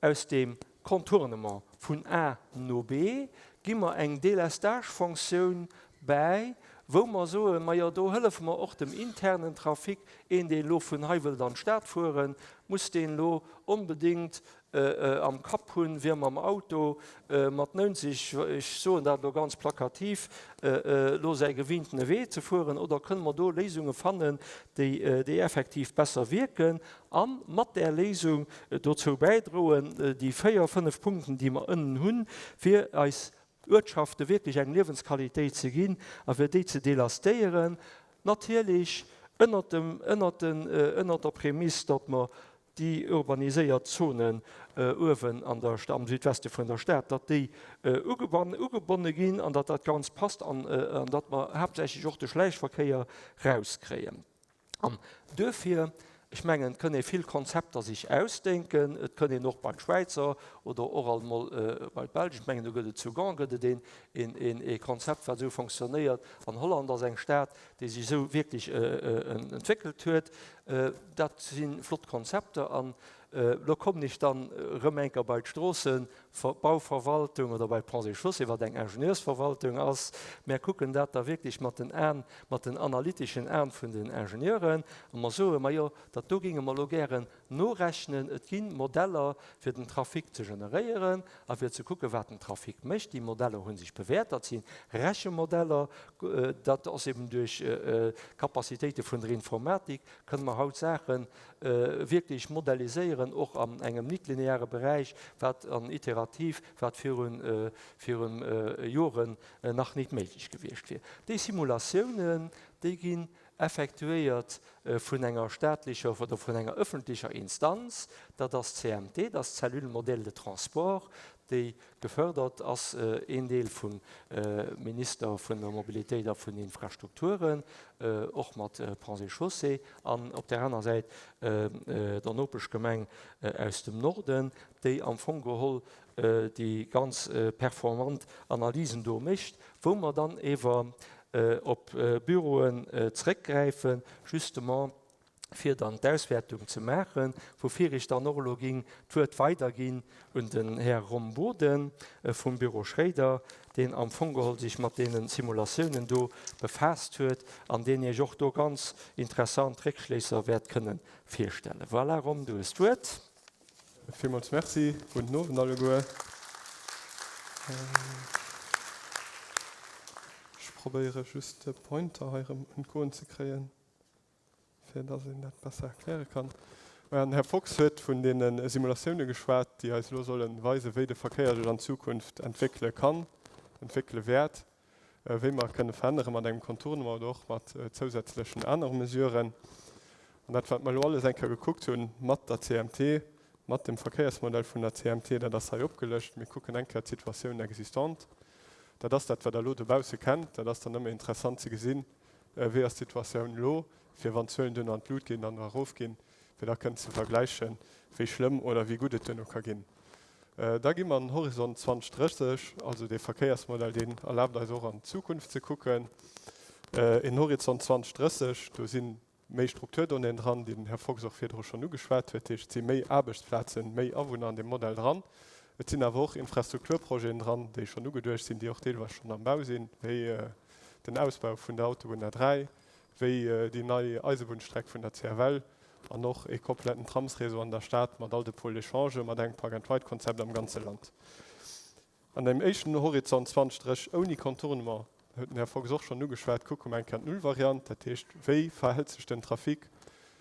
aus deem Contournement vun A no B gi mer eng Délestage-Fonctioun bäi, wou mer soen, majo do hëllefe mer och dem internen Trafic, een deen elo vun hei wëllt an d'Stad fueren, muss deen elo onbedéngt am Kapp hunn, wier mam Auto mat 90, ech soen dat elo ganz plakativ, elo säi gewinntene Wee ze fueren, oder kënne mer do Léisunge fannen, déi effektiv besser wierken a mat där Léisung dozou bäidroen, déi 4, 5 Punkten, déi mer ënnen hunn, fir eis Uertschafte wierklech eng Liewensqualitéit ze ginn a fir déi ze delastéieren, natierlech ënnert dem, ënnert den, ënnert der Prämiss, datt mer déi urbaniséiert Zonen uewen an der, am Südweste vun der Stad, datt déi ugebonne ginn an datt dat Ganzt passt an datt mer haaptsächlech och de Schläichverkéier rauskréien. An duerfir, ech mengen, et kënn ee vill Konzepter sech ausdenken, et kënn een och bei d'Schwäizer oder och alt emol bei d'Belsch, ech mengen do gëtt et zu Gand gëtt et een, een, ee Konzept wat esou fonctionnéiert, an Holland ass eng Stad, déi sech esou wierklech entwéckelt huet. Dat si flott Konzepter. An elo kommen ech dann erëm eng Kéier bei d'Stroossebauverwaltung oder bei d'Ponts et Chaussées, wat eng Ingenieursverwaltung ass. Mär kucken dat da wierklech mat den Aen, mat den analyteschen Aen vun den Ingenieuren a mer soen, Majo, dat do géinge mer elo gären norechnen. Et gi Modeller, fir den Trafic ze generéieren a fir ze kucken, wat den Trafic mécht. Déi Modeller hu sech bewäert. Dat si Rechemodeller. Dat ass eben duerch d'Capacitéite vun der Informatik kënne mer haut Saache wierklech modelliséieren, och an engem net-lineare Beräich, wat an iterativ, wat virun virun Joren nach nit méiglech gewiescht wier. Déi Simulatiounen, déi ginn effektuéiert vun enger staatlecher oder vun enger öffentlecher Instanz, dat ass d'CMT, dat ass d'Cellule modèle de transport, déi gefördert ass, een Deel vum Minister vun der Mobilitéit a vun den Infrastrukturen, och mat Ponts et Chaussées, an op där aner Säit der Nopeschgemeng aus dem Norden, déi am Fong geholl déi ganz performant Analysen do mécht, wou mer dann ewer op Büroen zrëckgräifen, justement fir dann d'Auswäertung ze maachen, woufir ech dann och elo ging d'Wuert weiderginn un den Här Rom Boden vum Büro Schréider, deen am Fong geholl sech mat deene Simulatiounen do befaasst huet an deen Iech och do ganz interessant Réckschléisser wäert kënnen virstellen. Voilà, Rom, du hues d'Wuert. Villmools Merci. Gudden Owend alleguer. Ech probéiere just de Pointer hei erëm un d'Goen ze kréien. fir dass een dat besser erkläre kann. Maja, den Här Fox huet vun deene Simulatioune geschwat, déi eis elo solle weisen, wéi de Verkéier sech an Zukunft entwéckele kann, entwéckele wäert, wéi mer e kënne verännere mat engem Contournement oder och mat zousätzlechen anere Mesuren. An dat, wat mer elo alles eng Kéier gekuckt hunn mat der CMT, mat dem Verkéiersmodell vun der CMT, dat ass hei opgelëscht. Mir kucken eng Kéier d'Situatioun existante. Dat ass dat, wat Der elo dobausse kennt. Dat ass dann ëmmer interessant ze gesinn, Wéi ass d'Situatioun elo, fir wann d'Zuelen duerno an d'Lut ginn an erofginn, fir da kënnen ze vergläichen, wéi schlëmm oder wéi gutt et duerno ka ginn? Da gi mer an den Horizont 2030, also dee Verkéiersmodell, deen erlaabt eis och an d'Zukunft ze kucken. En Horizont 2030, do si méi Strukturdonnéeën dran, déi den Här Fox och virdru schonn ugeschwat huet. Dat heescht, et si méi Aarbechtsplazen, méi Awunner an deem Modell dran. Et sinn awer och Infrastrukturprojeten dran, déi schonn ugeduecht sinn, déi och deelweis schonn am Bau sinn, wéi den Ausbau vun der Autobunn A3, wéi déi nei Eisebunnstreck vun der CFL an och ee kompletten Tramsréseau an der Stad mat all de Pôles d'échange, mat engem Park-and-Ride-Konzept am ganze Land. An deem éischten Horizont 2030 ouni Contournement, huet den Här Fox och schonn ugeschwat, kucke mer eng Kéier d'Nullvariant, dat heescht, wéi verhält sech den Trafic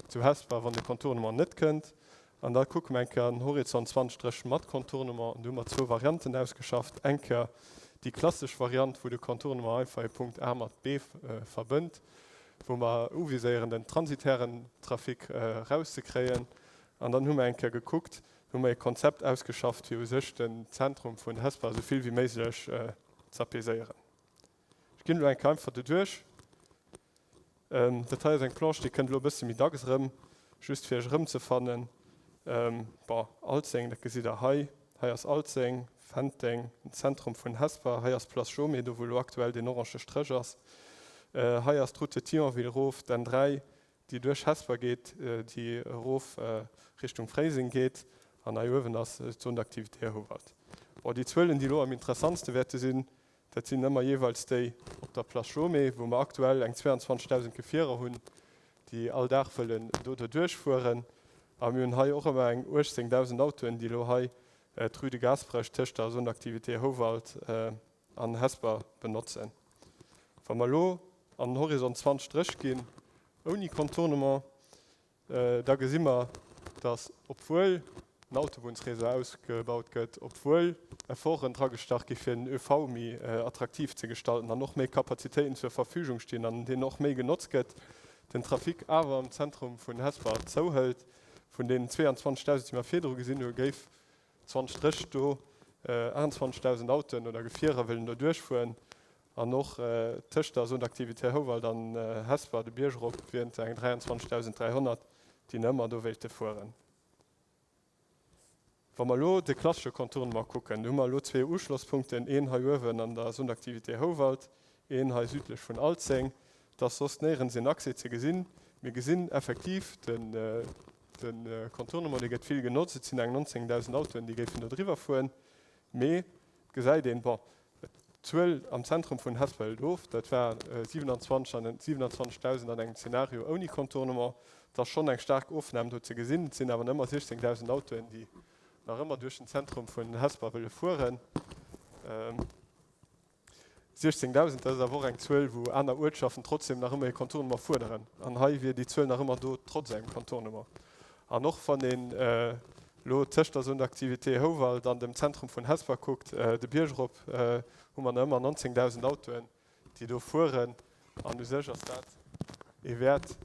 zu Hesper, wann de Contournement net kënnt. An da kucke mer eng Kéier an Horizont 2030 mat Contournement. An do hu mer zwou Varianten ausgeschafft. Eng Kéier déi klassesch Variant, wou de Contournement einfach ee Punkt A mat B verbënnt, wou mer uviséieren, den transitären Trafic erauszekréien. An dann hu mer eng Kéier gekuckt, hu mer ee Konzept ausgeschafft, fir u sech den Zentrum vun Hesper esou vill wéi méiglech z'apaiséieren. Ech ginn elo eng Kéier einfach doduerch. Dat hei ass eng Planche, déi kënnt elo e bësse méi dacks erëm, just fir iech erëmzefannen. Bon, Alzeng, dat gesitt Der hei. Hei ass Alzeng, Fenteng, den Zentrum vun Hesper. Hei ass d'Place Jomé, do wou elo aktuell deen orange Stréch ass. Hei ass d'Route de Thionville erof, d'N3, déi duerch Hesper geet, déi erof Richtung Fréiseng geet. An hei uewen ass d'Zone d'activité Houwald. Bon, déi Zuelen, déi elo am interessantste wäerte sinn, Dat sinn ëmmer jeeweils déi op der Place Jomé, wou mer aktuell eng 22.000 Gefierer hunn, déi all Dag wëllen do doduerch fueren. A mir hunn hei och ëmmer eng 18.000 Autoen, déi elo hei d'Rue de Gaasperech tëscht der Zone d'activité Houwald an Hesper benotzen. Wa mer elo an den Horizont 2030 ginn, ouni Contournement, Da gesi mer, datt obwuel den Autobunnsréseau ausgebaut gëtt, obwuel Efforten dragestach gi fir den ÖV méi attraktiv ze gestalten an och méi Kapazitéiten zur Verfügung stinn an deen och méi genotzt gëtt, den Trafic awer am Zentrum vun Hesper zouhëlt. Vun deenen 22.000, déi mer virdru gesinn hu, géif 20 Dréch do 28.000 Autoen oder Gefierer wëllen do duerchfueren. An och tëscht der Zone d'activité Houwald an Hesper, de Bierg erop, wieren et eng 23.300, déi nach ëmmer do wéilte fueren. Wa mer elo de klassesche Contournement kucken, do hu mer elo zwee Uschlosspunkten, een hei uewen an der Zone d'activité Houwald, een hei südlech vun Alzeng. Et ass soss néierens een Accès ze gesinn. Mir gesinn effektiv de Contournement, dee gëtt vill genotzt. Et sinn eng 19.000 Autoen, déi géifen do driwwer fueren. Mee et gesäit een, bon, D'Zuel am Zentrum vun Hesper hëlt of, dat war 27 an 27.000 an engem Zeenario ouni Contournement. Et ass schonn eng staark Ofnam do ze gesinn. Et sinn awer nach ëmmer 16.000 Autoen, déi nach ëmmer duerch den Zentrum vun Hesper wëlle fueren. 16.000, dat ass awer och eng Zuel, wou aner Uertschaften trotzdem nach ëmmer ee Contournement fuerderen. An hei wier déi Zuel nach ëmmer do, trotz engem Contournement. An och wann een elo tëscht der Zone d'activité Houwald an dem Zentrum vun Hesper kuckt, de Bierg erop, hu mer nach ëmmer 19.000 Autoen, déi do fueren. An u sech ass dat ee Wäert,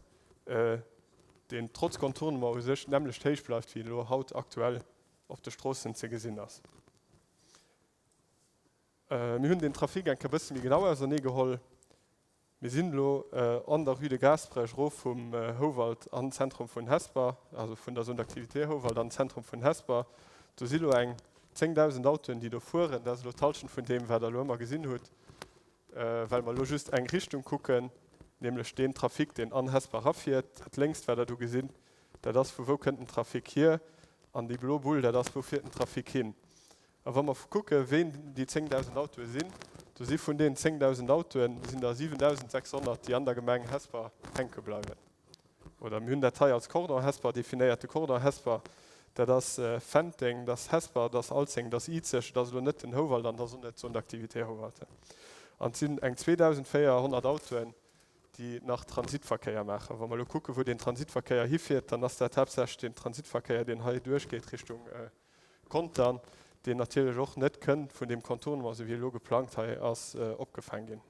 deen trotz Contournement u sech d'nämmlecht héich bleift, wéi elo haut aktuell op de Stroossen ze gesinn ass. Mir hunn den Trafic eng Kéier e bësse méi genau auserneegeholl. Mir sinn elo an der Rue de Gaasperech erof vum Houwald an Zentrum vun Hesper, also vun der Zone d'activité Houwald an Zentrum vun Hesper. Do si lo eng 10.000 Autoen, déi do fueren. Dat ass elo d'Hallschent vun deem, wat Der elo ëmmer gesinn hutt, well mer elo just eng Richtung kucken, nämlech deen Trafic, deen an Hesper erafiert. Dat Lénkst, wat Der do gesinn, dat ass, vu wou kënnt den Trafic hier, an déi blo Bull, dat ass, wou fiert den Trafic hin. A wa mer kucke ween déi 10.000 Autoe sinn, do si vun deenen 10.000 Autoen sinn der 7.600, déi an der Gemeng Hesper hänke bleiwen. Oder mir hunn dat hei als Cordon Hesper definéiert. De Cordon Hesper, dat ass Fenteng, dat ass Hesper, dat ass Alzeng, dat ass Izeg, dat ass elo net den Houwald an dat ass och net d'Zone d'activité Houwald. An et sinn eng 2.400 Autoen, déi nach Transitverkéier maachen. Wa mer elo kucken, wou deen Transitverkéier hifiert, dann ass dat haaptsächlech deen Transitverkéier, deen hei duerchgeet Richtung Contern, deen natierlech och net kënn vun deem Contournement, esou wéi e elo geplangt hei ass, opgefaang ginn.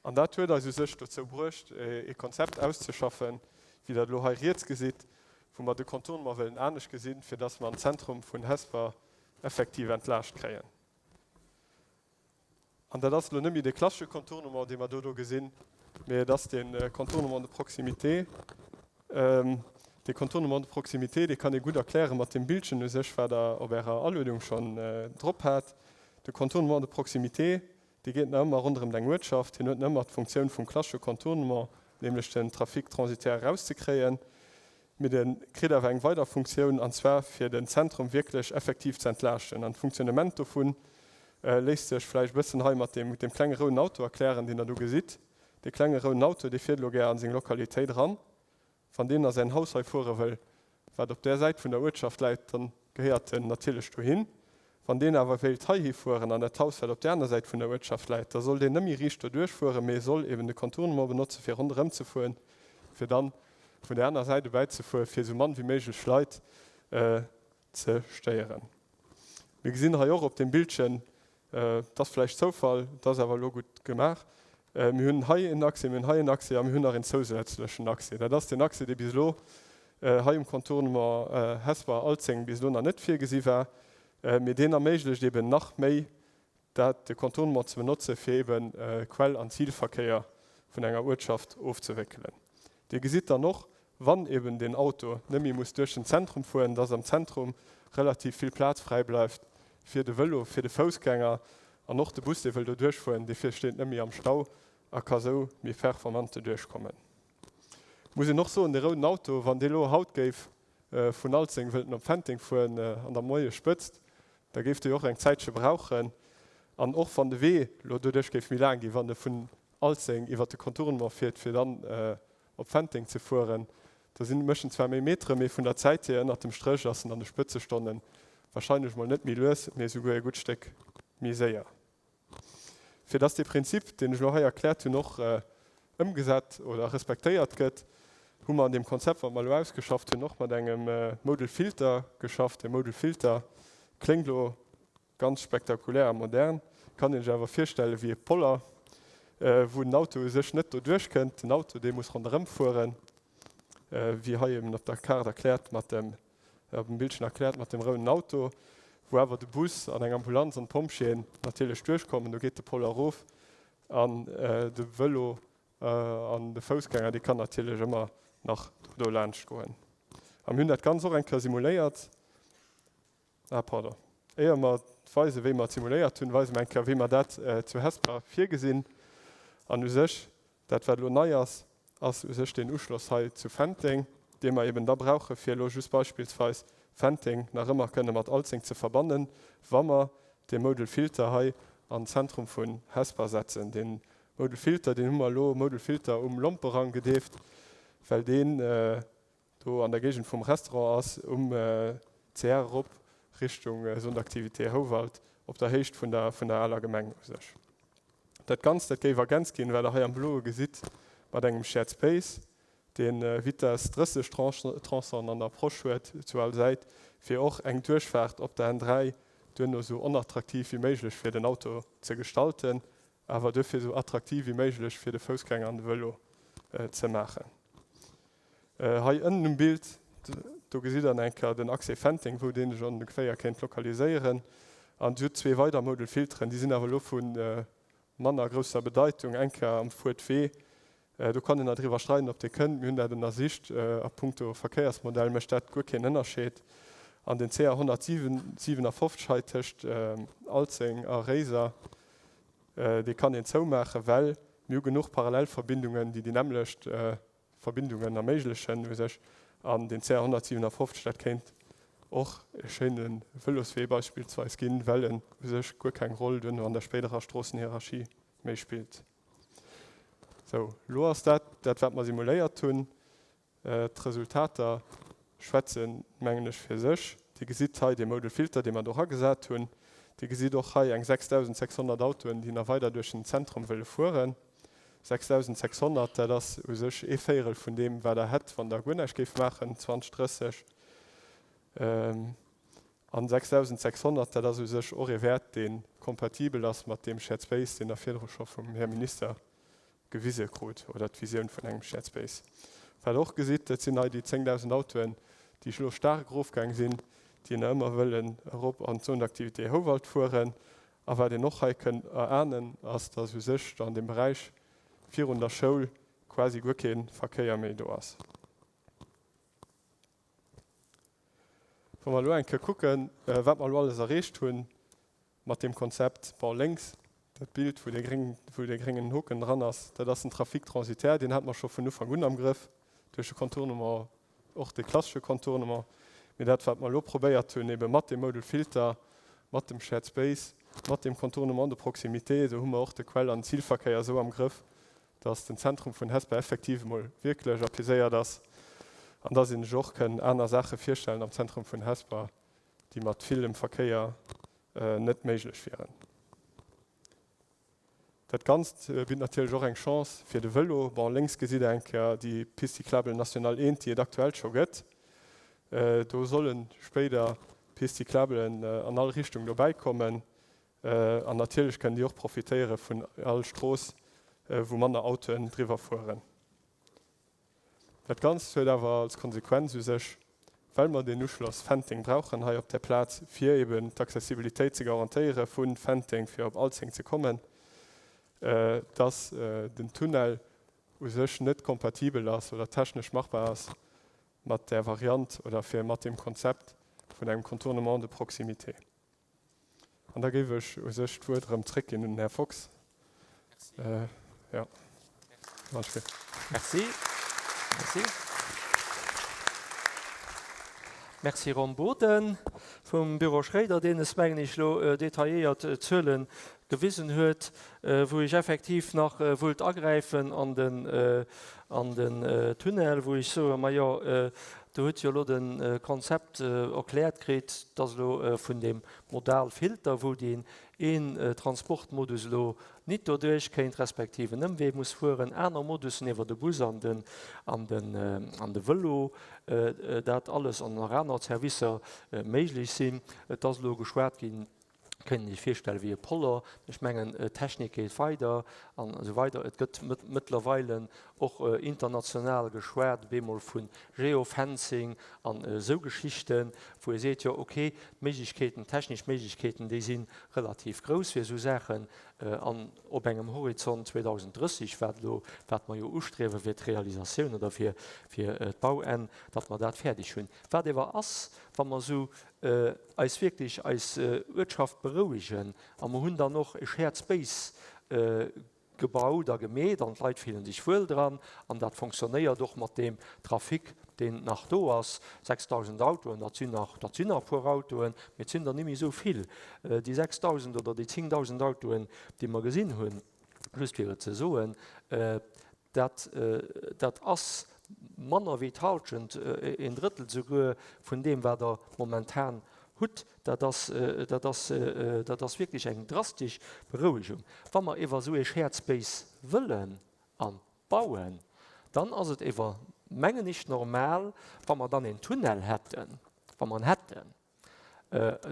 An dat huet eis u sech dozou bruecht, ee Konzept auszeschaffen, wéi Der et elo hei riets gesitt, wou mer de Contournement wëllen anescht gesinn, fir dass mer am Zentrum vun Hesper effektiv entlaascht kréien. An dat ass elo net méi dee klassesche Contournement, dee mer do do gesinn, mee et ass dee Contournement de proximité. Dee Contournement de proximité, dee kann ee gutt erkläre mat deem Bildchen u sech, wat Der op Ärer Aluedung schonn drop hat. De Contournement de proximité, dee geet nach ëmmer ronderëm eng Uertschaft. Hien huet nach ëmmer d'Funktioun vum klassesche Contournement, nämlech den Trafic transitaire erauszekréien. Mee de kritt awer eng weider Funktioun, an zwar fir den Zentrum wierklech effektiv ze entlaaschten. An d'Funktionnement dovun léisst sech vläicht e bëssen hei mat deem klenge rouden Auto erklären, deen Der do gesitt. Dee klenge rouden Auto, dee fiert elo gär a seng Lokalitéit eran. Wann deen a säin Haus hei fuere wëll, wat op där Säit vun der Uertschaft läit, dann gehéiert en natierlech dohin. Wann deen awer wéilt heihi fueren, an dat Haus, wat op där aner Säit vun der Uertschaft läit, da soll deen net méi riicht doduerch fueren, mee soll eben de Contournement benotze fir ronderëm ze fueren, fir dann vun där aner Säit dobäi ze fueren, fir esou mann wéi méiglech Leit ze stéieren. Mir gesinn hei och op deem Bildchen, Et ass vläicht Zoufall, et ass awer elo gutt gemaach, mir hunn hei en Accès, mir hunn hei en Accès a mir hunn nach een zousätzlechen Accès. Dat ass deen Accès, dee bis elo hei um Contournement Hesper-Alzeng bis elo nach net virgesi war, mee deen erméiglecht eeben nach méi, dat de Contournement ze benotze fir eeben Quell an Zilverkéier vun enger Uertschaft ofzewéckelen. Dir gesitt dann och, wann eben den Auto net méi muss duerch den Zentrum fueren, dass am Zentrum relativ vill Plaz fräi bleift fir de Vëlo, fir de Foussgänger an och de Bus, dee wëll do duerchfueren, dee steet net méi am Stau a ka sou méi performant doduerchkommen. Muss een och soen, de rouden Auto, wann dee lo haut géif vun Alzeng wëllt en op Fenteng fueren an der Moiesspëtzt, da géif dee jo och eng Zäitche brauchen. An och wann de Wee lo doduerch géif méi laang ginn, wann e vun Alzeng iwwert de Contournement fiert, fir dann op Fenteng ze fueren, da sinn mécht en zwar méi Metere, mee vun der Zäit hier ënnert dem Stréch ass en an de Spëtzestonnen wahrscheinlech mol net méi lues, mee esouguer e gutt Stéck méi séier. Fir dass dee Prinzip, deen ech elo hei erkläert hunn, och ëmgesat oder respektéiert gëtt, hu mer an deem Konzept, wat mer elo ausgeschafft hunn, och mat engem Modal Filter geschafft. Dee Modal Filter kléngt elo Ganz spektakulär a modern, kann een sech awer virstellen wéi e Poller, wou den Auto u sech net doduerch kënnt. Den Auto dee muss ronderëm fueren, wéi hei eben op der Kaart erkläert mat dem, op dem Bildchen erkläert mat dem rouden Auto, wou awer de Bus an eng Ambulanz an d'Pompjeeën natierlech duerchkommen. Do geet de Poller erof an de Vëlo an de Foussgänger, dee kann natierlech ëmmer nach do laanscht goen. A mir hunn dat Ganz och eng Kéier simuléiert. Ah, pardon. Éier mer weisen, wéi mer et simuléiert hunn, weise mer eng Kéier, wéi mer dat zu Hesper virgesinn. An u sech, dat wat elo nei ass, ass u sech deen Uschloss hei zu Fenteng, dee mer eben da brauche fir elo just beispillsweis Fenteng nach ëmmer kënne mat Alzeng ze verbannen, wa mer dee Modal Filter hei an d'Zentrum vun Hesper setzen. Dee Modal Filter, deen hu mer elo Modal Filter um Lomperang gedeeft, well deen do an der Géigend vum Restaurant ass, um CR erop Richtung Zone d'activité Houwald, op der Héicht vun der vun der aler Gemeng u sech. Dat Ganzt, dat géif ergänzt ginn, wat Der hei am Bloe gesitt, mat engem Shared Space, dee Vitess 30 Tronçonen an der Approche huet zu all Säit, fir och eng Duerchfaart op der N3 duerno esou onattraktiv wéi méiglech fir den Auto ze gestalten, awer duerfir esou attraktiv wéi méiglech fir de Foussgänger an de Vëlo ze maachen. Hei ënnen um Bild, do gesitt der eng Kéier den Accès Fenteng, wou deen sech ongeféier kéint lokaliséieren. An Dir hutt zwee weider Modal Filteren, déi sinn awer elo vu manner grousser Bedeitung. Eng Kéier am Fuertwee, do kann een nach driwwer streiden, ob dee kënnt. Mir hunn dat ënnersicht, a punkto Verkéiersmodell mécht dat guer keen Ënnerscheed. An den CR 157 hei tëscht Alzeng a Réiser, dee kann een zoumaachen, well mir hu genuch Parallelverbindungen, déi déi nämmlecht Verbindungen erméiglechen u sech. An den CR 157, dat kéint och e schéine Vëloswee beispillsweis ginn, well en u sech guer keng Roll duerno an der spéiderer Stroossenhierarchie méi spillt. Sou, elo ass dat dat, wat mer simuléiert hunn. D'Resultater schwätzen, mengen ech, fir sech. Dir gesitt hei dee Modal Filter, dee mer do eragesat hunn. Dir gesitt och hei eng 6.600 Autoen, déi nach weider duerch den Zentrum wëlle fueren. 6.600, dat ass u sech ee Véierel vun deem, wat Der hätt, wann Der guer näischt géift maachen 2030. An 6.600, dat ass u sech och ee Wäert, dee kompatibel ass mat deem Shared Space, deen Der virdru scho vum Här Minister gewise krut, oder d'Visioun vun engem Shared Space. Wat Der och gesitt, dat sinn hei déi 10.000 Autoen, déi elo staark erofgaang sinn, déi nach ëmmer wëllen erop an d'Zone d'activité Houwald fueren. A wat een och hei kënn erahnen, ass, dass u sech an deem Beräich virun der Schoul quasi guer kee Verkéier méi do ass. Wa mer elo eng Kéier kucken, wat mer elo alles erreecht hu mat deem Konzept, bon, lénks dat Bild, wou dee gréng, wou dee gréngen Hoken dran ass, dat ass den Trafic transitaire, deen hate mer scho vun Ufank un am Grëff duerch de Contournement och de klassesche Contournement, mee dat wat mer elo probéiert hunn, ebe mat deem Modal Filter, mat dem Shared Space, mat deem Contournement de proximité, do hu mer och de Quell an Zilverkéier esou am Grëff, dass den Zentrum vun Hesper effektiv emol wierklech apaiséiert ass an dass een sech och kënn aner Saache virstellen am Zentrum vun Hesper, déi mat villem Verkéier net méiglech wieren. Dat Ganzt bitt natierlech och eng Chance fir de Vëlo. Bon, lénks gesitt Der eng Kéier déi Piste cyclable nationale 1, déi et aktuell scho gëtt. Do solle spéider Pistes cyclablen an all Richtung dobäi kommen. An natierlech kënnen déi och profitéiere vun all Strooss, wou manner Autoen driwwer fueren. Dat Ganzt huet awer als Konsequenz u sech, well mer deen Uschloss Fenteng brauchen hei op där Plaz, fir eben d'Accessibilitéit ze garantéiere vu Fenteng fir op Alzeng ze kommen, dass den Tunnel u sech net kompatibel ass oder technesch machbar ass mat där Variant oder fir mat deem Konzept vun engem Contournement de proximité. An da géif ech u sech d'Wuert erëm zréckginn un den Här Fox. Jo. Merci. Merci. Merci Ron Boden vum Büro Schréider, deen es, mengen ech, elo detailléiert Zuele gewisen huet, wou ech effektiv nach wullt agräifen an den, an den Tunnel, wou ech soe, majo, Do hutt jo elo de Konzept erkläert kritt, dass elo vun deem Modalfilter, wou deen een Transportmodus elo nit doduerch kéint, respektiv en Ëmwee muss fueren, aner Modussen iwwer de Bus an den, an den, an de Vëlo, dat alles an nach aner Servicer méiglech sinn. Et ass elo geschwat ginn. Kënnt een sech virstellen wéi e Poller. Ech mengen, d'Technik geet weider an esou weider. Et gëtt mëttlerweile och international geschwat op eemol vu Geofencing an esou Geschichten, wou ee seet, jo okay, d'Méiglechkeeten, d'technesch Méiglechkeeten, déi si relativ grouss fir esou Saachen. An op engem Horizont 2030, wat elo, wat mer jo ustriewe fir d'Realisatioun oder fir d'Bauenn, datt mer dat fäerdeg hunn. Wat ewer ass, wa mer esou eis wierklech eis Uertschaft berouegen a mer hunn dann och e Shared Space gebaut a gemeet an d'Leit fillen sech wuel dran an dat fonctionnéiert och mat deem Trafic, deen nach do ass, 6.000 Autoen, dat sinn nach, dat sinn nach e puer Autoen, mee et sinn der nimmi esou vill. Déi 6.000 oder déi 10.000 Autoen, déi mer gesinn hunn, just fir et ze soen, Dat, dat ass manner wéi d'Halschent, een Drëttel souguer vun deem, wat Der momentan hutt. Dat ass, dat ass, dat ass wierklech eng drastesch Berouegung. Wa mer ewer esou ee Shared Space wëllen a bauen, dann ass et ewer, mengen ech, normal, wa mer dann een Tunnel hätten, wa mer en hätten,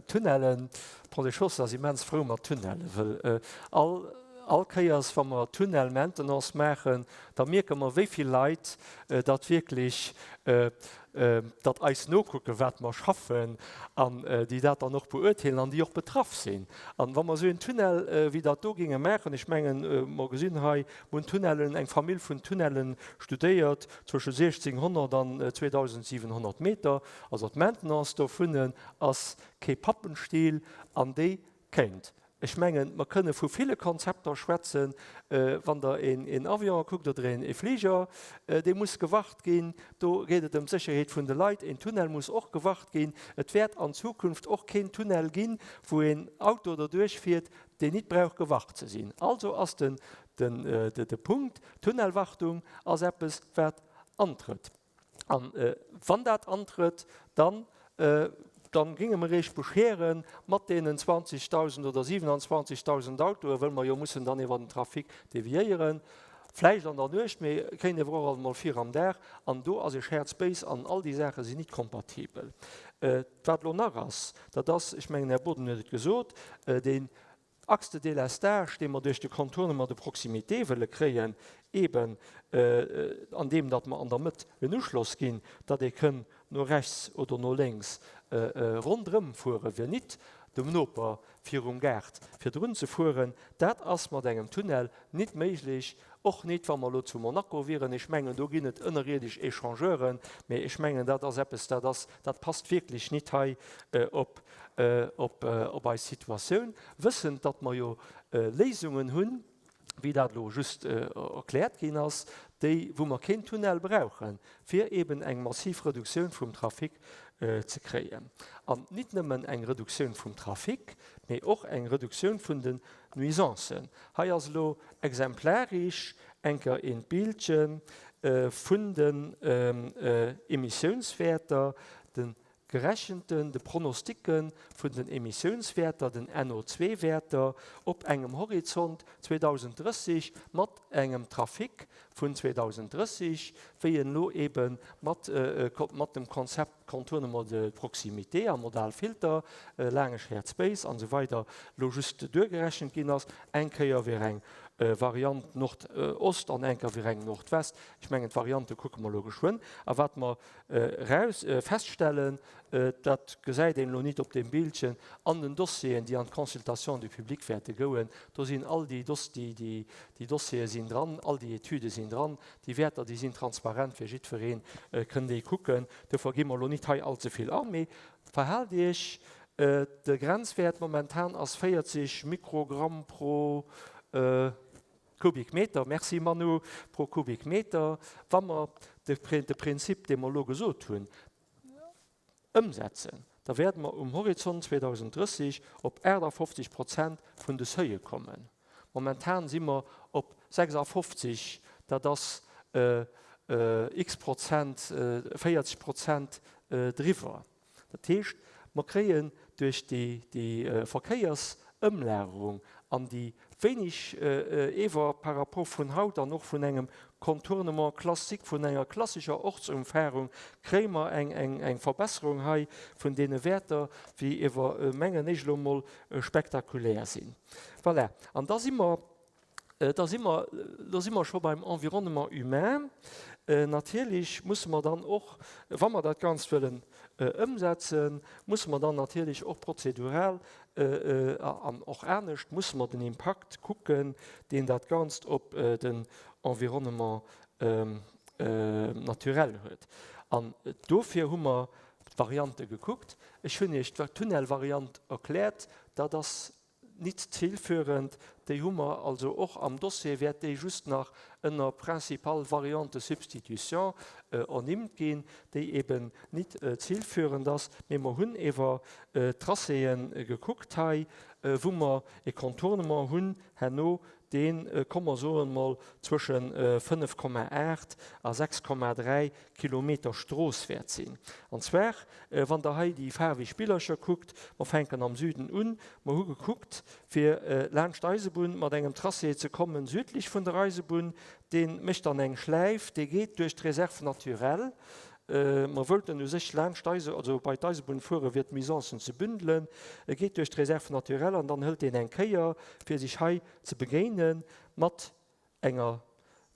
Tunnellen, Ponts et Chaussées ass immens frou mat Tunnellen, wëll all all Kéiers wa mer Tunnel-Maintenance maachen, da mierke mer wéi vill Leit datt wierklech datt eis nokucken, wat mer schaffen an déi dat dann och beurteelen an déi och betraff sinn. An wa mer esou een Tunnel wéi dat do géinge maachen, ech mengen mer gesinn hei, mer hunn Tunnellen, eng Famill vun Tunnellen studéiert zwësche 1600 an 2700 Meter, Also d'Maintenance dovun ass kee Pappenstiel an déi kéint, ech mengen, mer kënne vu ville Konzepter schwätzen, wann Der een Avion kuckt oder ee Fliger, dee muss gewart ginn, do geet et ëm d'Sécherheet vun de Leit, een Tunnel muss och gewart ginn. Et wäert an Zukunft och keen Tunnel ginn, wou een Auto derduerch fiert, deen nit brauch gewart ze sinn. Also ass de Punkt Tunnelwartung ass eppes, wat antrëtt. An wann dat antrëtt, dann, dann géinge mer Iech beschere mat deenen 20.000 oder 27.000 Autoen, wëll mer jo mussen dann iwwer den Trafic deviéieren, vläicht an der Nuecht, mee kéint ewer och alt emol vir am Dag. An do ass e Shared Space an all déi Saache sinn nit kompatibel. Wat elo nach ass, dat ass, ech mengen, Här Boden huet et gesot, deen Axe de délestage, dee mer duerch de Contournement de proximité wëlle kréien, eeben andeem datt mer an der Mëtt en Uschloss ginn, datt ee kënn no rechts oder no lénks ronderëm fuere fir nit dem Noper virum Gaart virdrun ze fueren, dat ass mat engem Tunnel nit méiglech. Och nit, wa mer elo zu Monaco wieren. Ech mengen, do ginn et ënnerierdesch Échangeuren, mee ech mengen, dat ass eppes, dat ass, dat passt wierklech nit hei op, op, op eis Situatioun, wëssend, datt mer jo Léisungen hunn, wéi dat elo just erkläert ginn ass, déi, wou mer keen Tunnel brauchen, fir eeben eng massiv Reduktioun vum Trafic ze kréien. An nit nëmmen eng Reduktioun vum Trafic, mee och eng Reduktioun vun den Nuisancen. Hei ass elo exemplarisch enker eent Bildche vun den Emissiounswäerter, de gerechenten, de Pronostiquen vun den Emissiounswäerter, den NO2-Wäerter op engem Horizont 2030 mat engem Trafic vun 2030, wéi en elo eebe mat dem Konzept Contournement de proximité a modal Filter, laange Shared Space an esou weider lo just duergerechent ginn ass. Eng Kéier wier eng Variant Nord-Ost an eng Kéier wier eng Nord-West. Ech mengen d'Variante kucke mer lo geschwënn. A wat mer raus feststellen, dat gesäit een elo nit op deem Bildchen, an den Dossieren déi an d'Consultation du public wäerte gouen, do sinn all déi déi Dossiere sinn dran, all déi Etüde sinn dran, Déi Wäerter, déi sinn transparent fir jiddwereen, kënnt ee kucken. Duerfir gi mer elo nit hei allze vill an. Mee verhaalt Iech, de Grenzwäert momentan ass 40 Mikrogramm pro Kubikmeter, merci Manu, pro Kubikmeter. Wa mer de Prinzip, dee mer elo gesot hunn, Ëmsetzen, da wäerte mer um Horizont 2030 op 58 Prozent vun de Seuile kommen. Momentan si mer op 56, dat ass x Prozent, 40 Prozent driwwer. Dat heescht, mer kréien duerch déi Verkéiersëmlagerung an déi. Wéineg ewer par rapport vun haut an och vun engem Contournement classique, vun enger klassischer Ortsumfahrung, kréie mer eng Verbesserung hei vun deene Wäerter, déi ewer, mengen ech elo emol, spektakulär sinn. Voilà. An da si mer, da si mer, do si mer scho beim Environnement humain. Natierlech musse mer dann och, wa mer dat Ganzt wëllen ëmsetzen, musse mer dann natierlech och prozedural an och anescht musse mer den Impakt kucken, deen dat Ganzt op den Environnement naturel huet. An dofir hu mer d'Variante gekuckt. Ech hunn Iech d'Tunnelvariant erkläert. Dat ass nit zielführend. Déi hu mer also och am Dossier, wäert déi just nach ënner principale variante de substitution ernimmt ginn, déi eben nit zielführend ass. Mee mer hunn ewer d'Tracéë gekuckt hei, wou mer e Contournement hunn herno, deen, komm mer soen emol, zwësche 5,8 a 6,3 Kilometer Strooss wäert sinn. An zwar, wann Der hei déi faarweg Billercher kuckt, mer fänken am Süden un, mer hu gekuckt, fir laanscht d'Eisebunn mat engem Tracé ze kommen, südlech vun der Eisebunn, dee mécht dann eng Schläif, dee geet duerch d'Réserve naturelle. Mer wëllten u sech laanscht d'Eise, also bei d'Eisebunn fueren, fir d'Nuisancen ze bündelen. E geet duerch d'Réserve naturelle an dann hëlt deen eng Kéier, fir sech hei ze begéine mat enger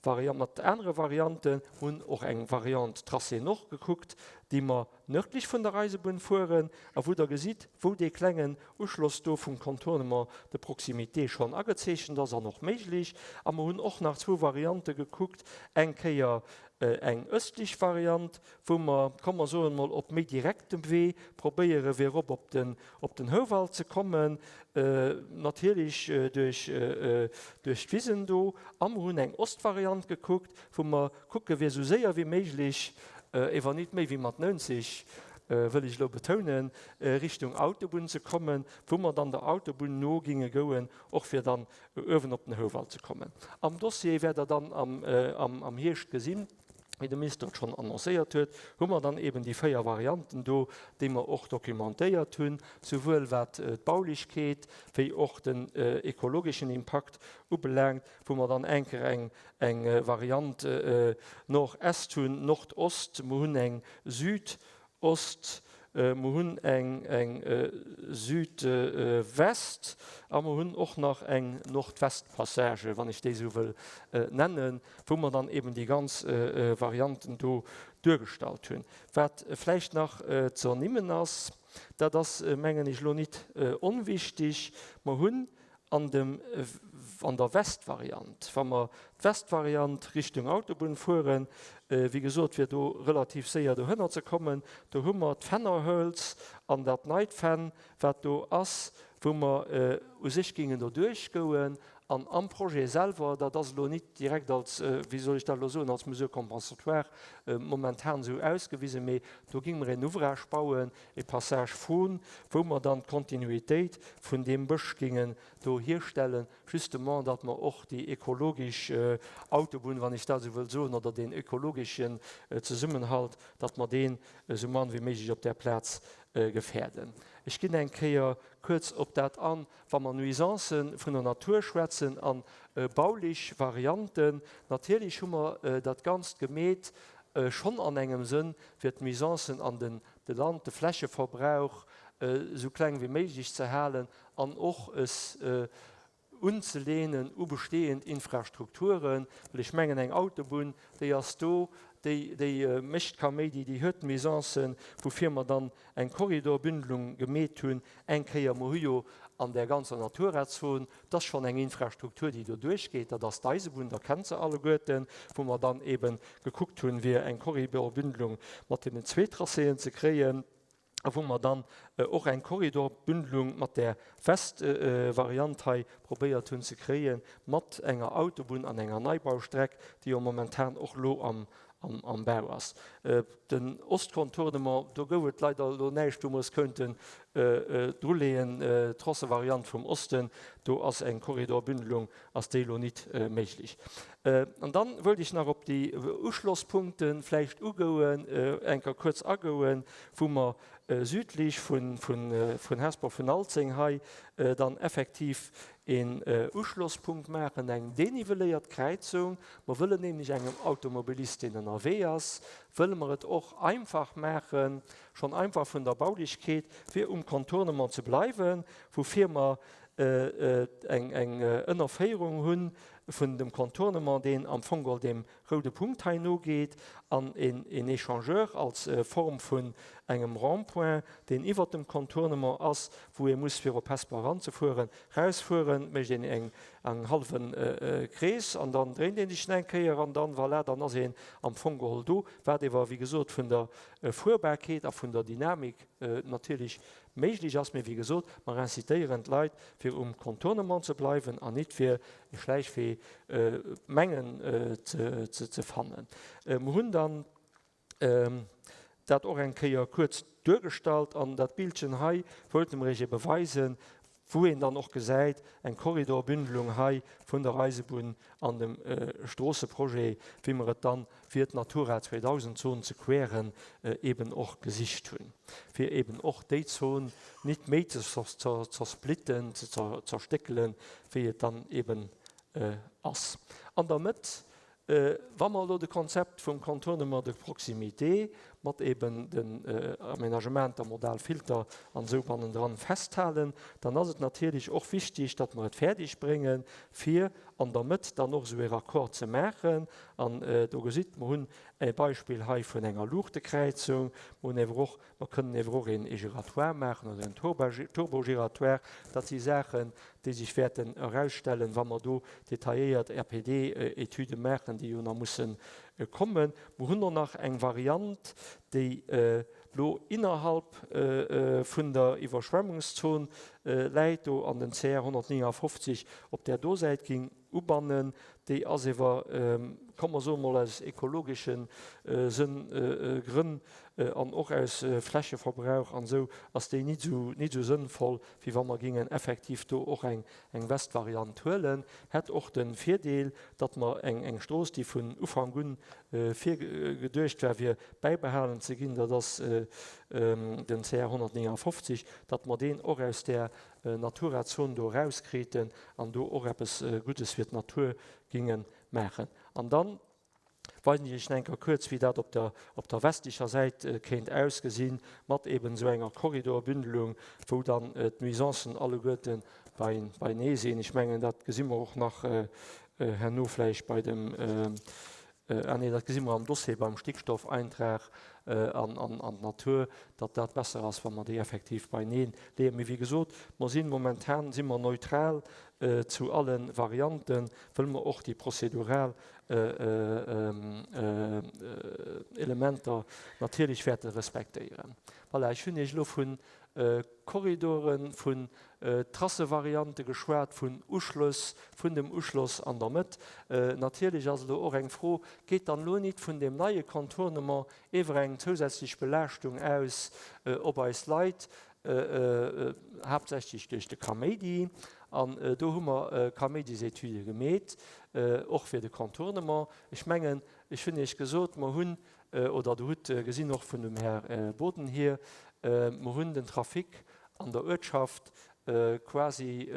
Variant, mat anere Varianten, hunn och eng Variante Tracé Nord gekuckt, déi mer nördlech vun der Eisebunn fueren a wou Der gesitt, wou dee klengen Uschloss do vum Contournement de proximité schonn agezeechent ass an och méiglech. A mer hunn och nach zwou Variante gekuckt, eng Kéier eng östlech Variant, wou mer, komm mer soen emol, op méi direktem Wee probéiere fir erop op den, op den Houwald ze kommen, natierlech duerch, duerch d'Wisen do. A mer hunn eng Ostvariant gekuckt, wou mer kucke fir esou séier wéi méiglech, ewer nit méi wéi mat 90, wëll ech elo betounen, Richtung Autobunn ze kommen, wou mer dann der Autobunn no ginge gouen, och fir dann uewen op den Houwald ze kommen. Am Dossier wäert Der dann am, am Hierscht gesinn, wéi de Minister et schonn annoncéiert huet, hu mer dann eben déi 4 Varianten do, déi mer och documentéiert hunn, souwuel wat d'Baulechkeet wéi och den ekologeschen Impakt ubelaangt, wou mer dann eng Kéier eng, eng Variant Nord-Est hunn, Nord-Ost, mer hunn eng Süd-Ost, Mer hunn eng Südwest a mer hunn och nach eng Nordwestpassage, wann ech déi esou wëll nennen, wou mer dann eben déi ganz Varianten do duergestallt hunn. Wat vläicht nach ze ernimmen ass, dat ass, mengen ech, elo nit onwichtig, Mer hunn an dem, an der Westvariant, wa mer d'Westvariant Richtung Autobunn fueren, wéi gesot, fir do relativ séier dohënner ze kommen, do hu mer d'Fennerhölz an dat neit Fenn, wat do ass, wou mer u sech géingen doduerch goen. An am Projet selwer, dat ass elo nit direkt als, wéi soll ech dat elo soen, als Mesure compensatoire momentan esou ausgewisen, mee do géinge mer een Ouvrage bauen, e Passage faune, wou mer dann d'Kontinuitéit vun deem Bësch gingen do hierstellen, justement, datt mer och déi ekologisch Autobunn, wann ech dat esou wëll soen, oder deen ökologeschen Zesummenhalt, datt mer deen esou mann wéi méiglech op där Plaz gefäerden. Ech ginn eng Kéier kuerz op dat an, wa mer Nuisancen vun der Natur schwätzen a baulich Varianten. Natierlech hu mer dat Ganzt gemeet schonn an engem Sënn, fir d'Nuisancen an den de Land, de Flächeverbrauch esou kleng wéi méiglech ze halen an och es unzelehnen u bestehend Infrastrukturen, well ech mengen eng Autobunn, déi ass do, déi, déi mécht Kaméidi, déi huet Nuisancen, woufir mer dann eng Korridorbündelung gemeet hunn eng Kéier. Mer hu jo an där ganzer Naturazon, 't ass schonn eng Infrastruktur, déi do duerchgeet, dat ass d'Eisebunn, Der kennt se alleguerten, wou mer dann eebe gekuckt hunn, fir eng Korridorbündelung mat deenen zwee Tracéen ze kréien a wou mer dann och eng Korridorbündelung mat där Westvariant hei probéiert hunn ze kréien, mat enger Autobunn an enger Neibaustreck, déi jo momentan och elo am am Bau ass. Den Ostcontournement, do gouf et leider elo näischt, wou mer es könnten. Druleeën, Trancevariant vum Osten, do ass eng Korridorbündelung, ass déi elo nit méiglech. An dann wëllt ech nach op déi Uschlosspunkte vläicht ugouen, eng Kéier kuerz agouen, wou mer südlech vun Hesper, vun Alzeng hei dann effektiv een Uschlosspunkt maachen, eng denivelléiert Kräizung. Mer wëllen nämlech engem Automobilist, deen ënnerwee ass, wëlle mer et och einfach maachen, schonn einfach vun der Baulechkeet, fir um Contournement ze bleiwen, woufir mer eng Ënnerféierung hu vun dem Contournement, deen am Fong geholl deem roude Punkt hei nogeet, an een Échangeur als Form vun engem Rond-point, deen iwwert dem Contournement ass, wou ee muss, fir op Hesper eranzefueren, rausfueren, mécht een eng hallwe Krees an dann dréint ee sech eng Kéier an dann, voilà, dann ass een am Fong geholl do, wat ewer, wéi gesot, vun der Fuerbarkeet a vun der Dynamik natierlech méiglech ass. Mee wéi gesot, mer incitéieren d'Leit, fir um Contournement ze bleiwen an nit fir e Schläichwee mengen ze fannen. Mer hunn dann dat och eng Kéier kuerz duergestallt an dat Bildchen hei wollte mer Iech ebe weisen, wou een dann och gesäit, eng Korridorbündelung hei vun der Eisebunn an dem Stroosseprojet, wéi mer et dann, fir d'Natura 2000 Zon ze queren, eben och gesicht hunn, fir eben och déi Zon nit méi ze zersplitten, ze zerstéckelen, wéi et dann eben ass. An der Mëtt Wa mer elo de Konzept vum Contournement de proximité mat eben den Aménagementer, modal Filter an esou bannendran festhalen, dann ass et natierlech och wichtig, datt mer et fäerdeg bréngen, fir an der Mëtt dann och esou e Raccord ze maachen. An do gesitt, mer hunn e Beispill hei vun enger Luuchtekräizung, mer hunn ewer och Mer kënnen ewer och een E-Giratoire maachen oder en Turbo-Giratoire. Dat si Saachen, déi sech wäerten erausstellen, wa mer do detailléiert RPD-Etüde maachen, déi jo nach musse kommen. Mer hunn och nach eng Variant, déi elo innerhalb vun der Iwwerschwemmungszon läit, do an den CR 159 op där do Säit géing ubannen, déi ass ewer, komm mer soe mol aus ekologesche Sënn, Grënn an och aus Flächeverbrauch an esou, ass déi nit esou, nit esou sënnvoll, wéi wa mer gingen effektiv do och eng, eng Westvariant huelen. Hätt och de Virdeel, datt mer eng, eng Strooss, déi vun Ufank un virgeduecht war fir bäibehalen ze ginn, dat ass den CR 159, datt mer deen och aus där Natura-Zon do erauskriten an do och eppes Guddes fir d'Natur ginge maachen. An dann weisen ech Iech nach eng Kéier kuerz, wéi dat op der, op der westlecher Säit kéint ausgesinn, mat eben esou enger Korridorbündelung, wou dann d'Nuisancen alleguerte beinee sinn. Ech mengen, dat gesi mer och nach herno vläicht bei dem Ah nee, dat gesi mer am Dossier beim Stickstoffeintrag an an d'Natur, datt dat besser ass, wa mer déi effektiv beineen leeën. Mee wéi gesot, mer si momentan si mer neutral zu alle Varianten, wëll mer och déi prozedural Elementer natierlech wäerte respektéieren. Voilà, ech hunn Iech elo vun Korridoren, vun Tracevariante geschwat, vun Uschlëss, vun dem Uschloss an der Mëtt. Natierlech ass elo och eng Fro, Geet dann elo nit vun deem neie Contournement ewer eng zousätzlech Belaaschtung aus op eis Leit, haaptsächlech duerch de Kaméidi? An do hu mer Kaméidisetüde gemeet, och fir de Contournement. Ech mengen, ech hunn Iech gesot, mer hunn oder Der hutt gesinn och vun dem Här Boden hier, mer hunn den Trafic an der Uertschaft quasi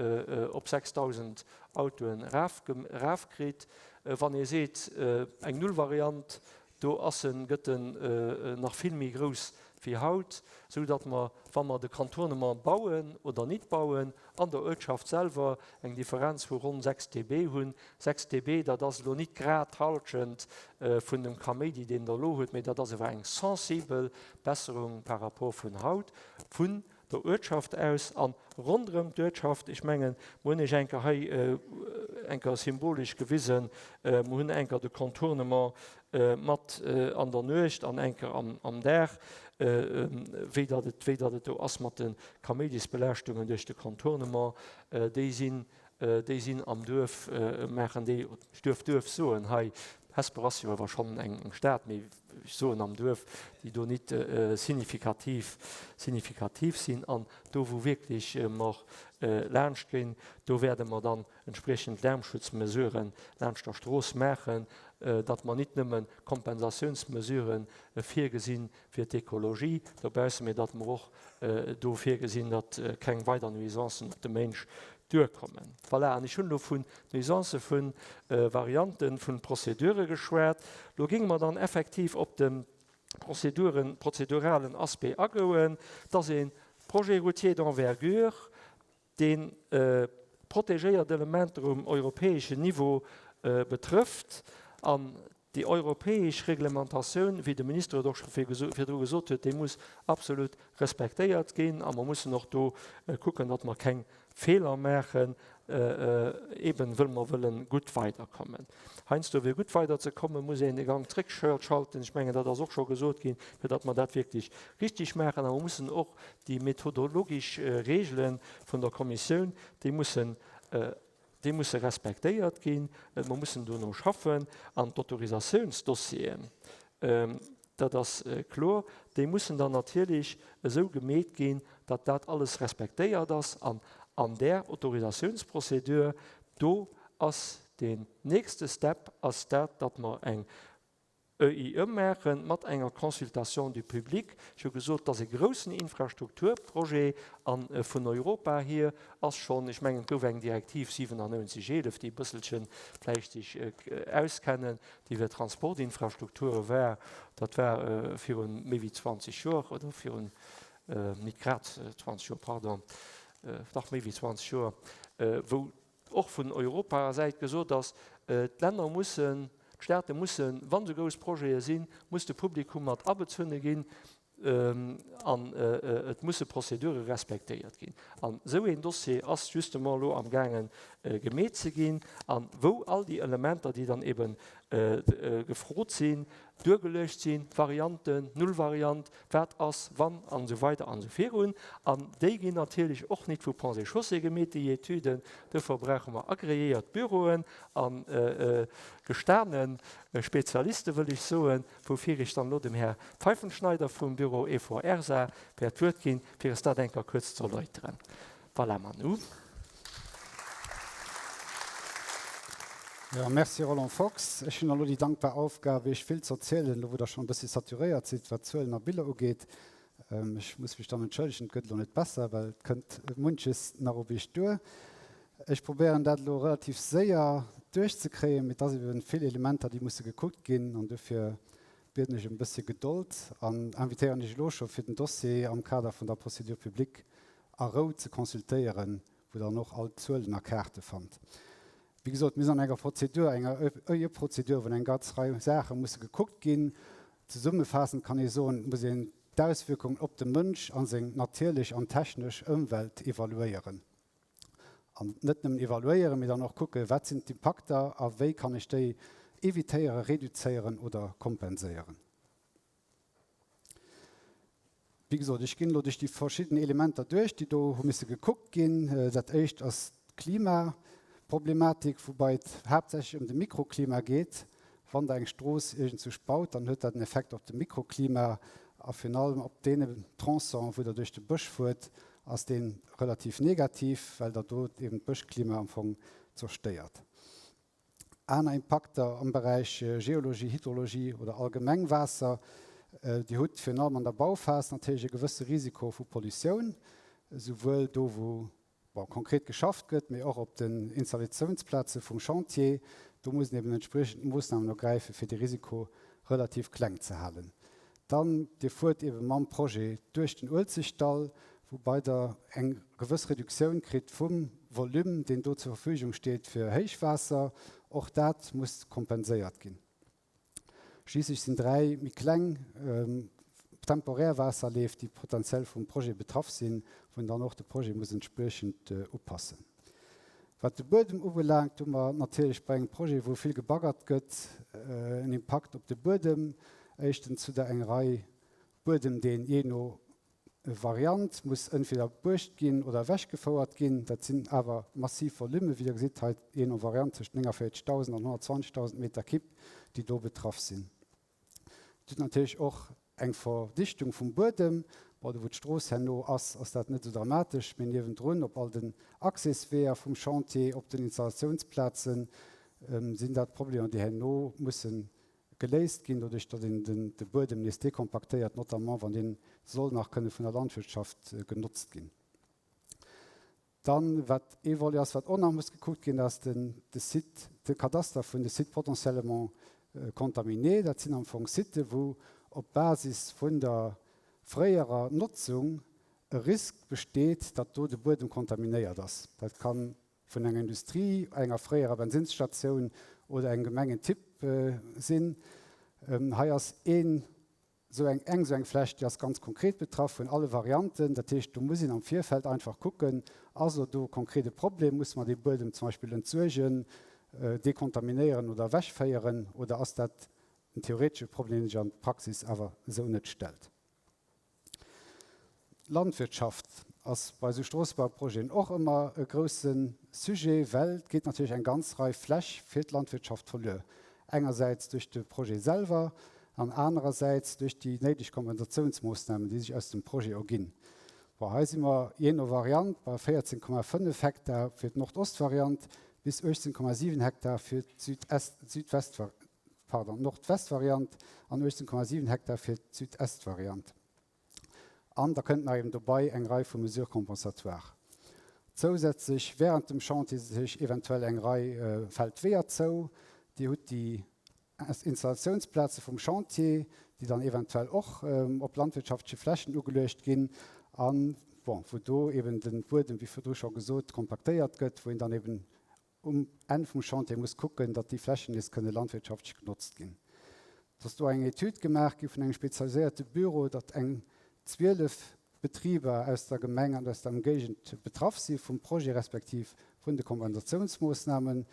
op 6.000 Autoen erafkritt. Wann ee seet, eng Nullvariant, do ass en, gëtt en nach vill méi grouss wéi haut, esou datt mer, wa mer de Contournement bauen oder nit bauen, an der Uertschaft selwer eng Differenz vu ronn 6 dB hunn. 6 dB, dat ass elo nit grad d'Halschent vun dem Kaméidi, deen Der elo hutt, mee dat ass ewer eng sensibel Besserung par rapport vun haut, vun der Uertschaft aus a ronderëm d'Uertschaft. Ech mengen, mer hunn Iech eng Kéier hei eng Kéier symbolesch gewisen, mer hunn eng Kéier de Contournement mat an der Nuecht an eng Kéier am Dag, wéi datt et, wéi datt et do ass mat de Kaméidisbelaaschtungen duerch de Contournement. Déi sinn, déi sinn am Duerf, maachen déi, ech duerf Duerf soen hei, Hesper ass jo awer schonn eng Stad, mee. ech soen am Duerf, déi do nit signifikativ, signifikativ sinn. An do wou wierklech mer laanscht ginn, do wäerte mer dann entspriechend Lärmschutzmesuren laanscht der Strooss maachen, datt mer nit nëmme Kompensatiounsmesurë virgesinn fir d'Ekologie dobaussen, mee datt mer och do virgesinn, datt keng weider Nuisancen op de Ménsch duerkommen. Voilà, an ech hunn elo vun Nuisancen, vu Varianten, vu Prozedure geschwat. Elo géinge mer dann effektiv op de Prozeduren, prozeduralen Aspect agoen, dass ee Projet routier d'envergure, dee protegéiert Elementer um europäeschen Niveau betrëfft an déi europäesch Reglementatioun, wéi de Minister et och scho virdru gesot huet, déi muss absolut respektéiert ginn a mer mussen och do kucken, datt mer keng Feeler maachen, eben wëll mer wëlle gutt weiderkommen. Heiansdo, fir gutt weiderzekommen, muss een e Gank zréckschalten. Ech mengen, dat ass och scho gesot ginn, fir datt mer dat wierklech richtig maachen. A mer mussen och déi methodologisch Regele vun der Kommissioun, déi mussen, déi musse respektéiert ginn. Mer mussen dono schaffen. An d'Autorisatiounsdossieren, dat ass kloer, déi mussen dann natierlech esou gemeet ginn, datt dat alles respektéiert ass. An an där Autorisatiounsprozedur, do ass deen nächste Step ass dat, datt mer eng EIE maachen, mat enger Consultation du public. Ech hu gesot, et ass e groussen Infrastrukturprojet a vun Europa hier ass schonn, ech mengen, et gouf eng Direktiv 97 11, déi e bësselche vläicht sech auskennen, déi fir Transportinfrastrukture war, dat war viru méi wéi 20 Joer oder virun nit grad 20 Joer, pardon, dach méi wéi 20 Joer, wou och vun Europasäit gesot ass, d'Länner mussen, d'Staate mussen, wa sou grouss Projete sinn, muss de Publikum mat abezunne ginn an et musse Prozedure respektéiert ginn. An esou een Dossier ass justement elo amgaange gemeet ze ginn a wou all déi Elementer, déi dann ebe gefrot sinn, duergeluecht sinn, Varianten, Nullvariant, wat ass wann an esou weider an esou virun. An déi ginn natierlech och nit vu Ponts et Chaussées gemeet, déi Etüden. Duerfir brauche mer agreéiert Büroen a gestane Spezialiste wëll ech soen, woufir ech dann elo dem Här Pfeifenschneider vum Büro EVRSA wäert d'Wuert ginn, fir es dat eng Kéier kuerz ze erläuteren. Voilà, Manu. Jo, merci Roland Fox. Ech hunn elo déi dankbar Aufgab, Iech vill ze erzielen, elo wou Der schonn e bëssi saturéiert sidd, wat Zuelen a Biller ugeet. Ech muss mech dann entschëllegen, et gëtt elo net besser, well et kënnt munches nach op Iech duer. Ech probéieren dat elo relativ séier duerchzekréien, mee et ass eben vill Elementer, déi musse gekuckt ginn an dofir bieden ech ëm e bëssche Gedold an invitéieren Iech elo scho fir den Dossier am Kader vun der Procédure publique a Rou ze consultéieren, wou Der dann och all d'Zuelen a Kaarte fannt. Wéi gesot, mir sinn an enger Prozedur, enger ÖIE-Prozedur, wou eng ganz Rei Saache musse gekuckt ginn. Zesummefaassend kann ee soen, et muss een d'Auswierkungen op de Mënsch a seng natierlech an technesch Ëmwelt evaluéieren. An net nëmmen evaluéieren, mee dann och kucken, wat sinn d'Impakter a wéi kann ech déi evitéieren, reduzéieren oder kompenséieren. Wéi gesot, ech ginn elo duerch déi verschidden Elementer duerch, déi do hu misse gekuckt ginn. Dat éischt ass d'Klimaproblematik, woubai et haaptsächlech ëm de Mikroklima geet. Wann Der eng Strooss iergendzousch baut, dann huet dat en Effekt op de Mikroklima a virun allem op deene Tronçonen, wou Der duerch de Bësch fuert, ass dee relativ negativ, well Der do eben d'Bëschklima am Fong zerstéiert. Aner Impakter am Beräich Geologie, Hydrologie oder allgemeng Waasser, Dir hutt virun allem an der Bauphas natierlech e gewësse Risiko vu Pollutioun, esouwuel do wou bon, konkret geschafft gëtt, mee och op den Installatiounsplaze vum Chantier. Do muss een eben entspriechend Moossnamen ergräifen, fir de Risiko relativ kleng ze halen. Dann, Dir fuert ebe mam Projet duerch den Uelzechtdall, woubai Der eng gewëss Reduktioun kritt vum Volume, deen do zur Verfügung steet fir Héichwaasser. Och dat muss kompenséiert ginn. Schliisslech sinn 3 méi kleng temporär Waasserleef, déi potentiell vum Projet betraff sinn, wou een dann och de Projet muss entspriechend upassen. Wat de Buedem ubelaangt, hu mer natierlech bei engem Projet, wou vill gebaggert gëtt, en Impakt op de Buedem. Éischtens hutt Der eng Rei Buedem, deen jee no Variant muss entweder buergt ginn oder ewechgefouert ginn. Dat sinn awer massiv Volumen, wéi Der gesitt hei, jee no Variant tëscht 49.000 an 120.000 Meter Kibb, déi do betraff sinn. Dir hutt natierlech och eng Verdichtung vum Buedem. Bon, do wou d'Strooss herno ass, ass dat net esou dramatesch, mee niewendrun op all den Accèsweeër vum Chantier, op den Installatiounsplazen, sinn dat Problemer, déi herno musse geléist ginn, doduerch datt een de Buedem nees dekompaktéiert, notamment wann dee soll nach kënne vun der Landwirtschaft genotzt ginn. Dann, wat ee Volet ass, wat och nach muss gekuckt ginn, dat ass den de Site, de Kadaster vun de Sites potentiellement contaminés. Dat sinn am Fong Siten, wou op Basis vun der fréierer Notzung e Risk besteet, datt do de Buedem kontaminéiert ass. Dat ka vun enger Industrie, enger fréierer Bensinsstatioun oder engem Gemengentipp sinn. Hei ass een Esou eng eng esou eng Fläch, déi ass ganz konkret betraff vun alle Varianten. Dat heescht, do muss een am Virfeld einfach kucken, ass elo do e konkrete Problem, musse mer dee Buedem zum Beispill entsuergen, dekontaminéieren oder ewechféieren, oder ass dat en theoretesche Problem, deen sech an der Praxis awer esou net stellt. D'Landwirtschaft ass bei esou Stroossebauprojeten och ëmmer e grousse Sujet, well et geet natierlech eng ganz Rei Fläch fir d'Landwirtschaft verluer. Engersäits duerch de Projet selwer an anerersäits duerch déi néideg Kompensatiounsmoossnamen, déi sech aus dem Projet erginn. Bon, hei si mer jee no Variant bei 14,5 Hektar fir d'Nordostvariant bis 18,7 Hektar fir d'Südest-, pardon, d'Nordwestvariant an 18,7 Hektar fir d'Südestvariant. An da kënnt nach eben dobei eng Rei vu Mesures compensatoires. Zousätzlech während dem Chantier sech eventuell eng Rei Feldweeër zou. Dir hutt déi Installatiounsplaze vum Chantier, déi dann eventuell och op landwirtschaftleche Flächen ugeluecht ginn an, bon, wou do eben de Buedem, wéi virdru scho gesot, kompaktéiert gëtt, wou een dann eben um Enn vum Chantier muss kucken, datt déi Flächen nees kënne landwirtschaftlech genotzt ginn. Et ass do eng Etüd gemaach gi vun engem spezialiséierte Büro, datt eng 12 Betriber aus der Gemeng an aus der Ëmgéigend betraff si vum Projet respektiv vun de Kompensatiounsmoossnamen.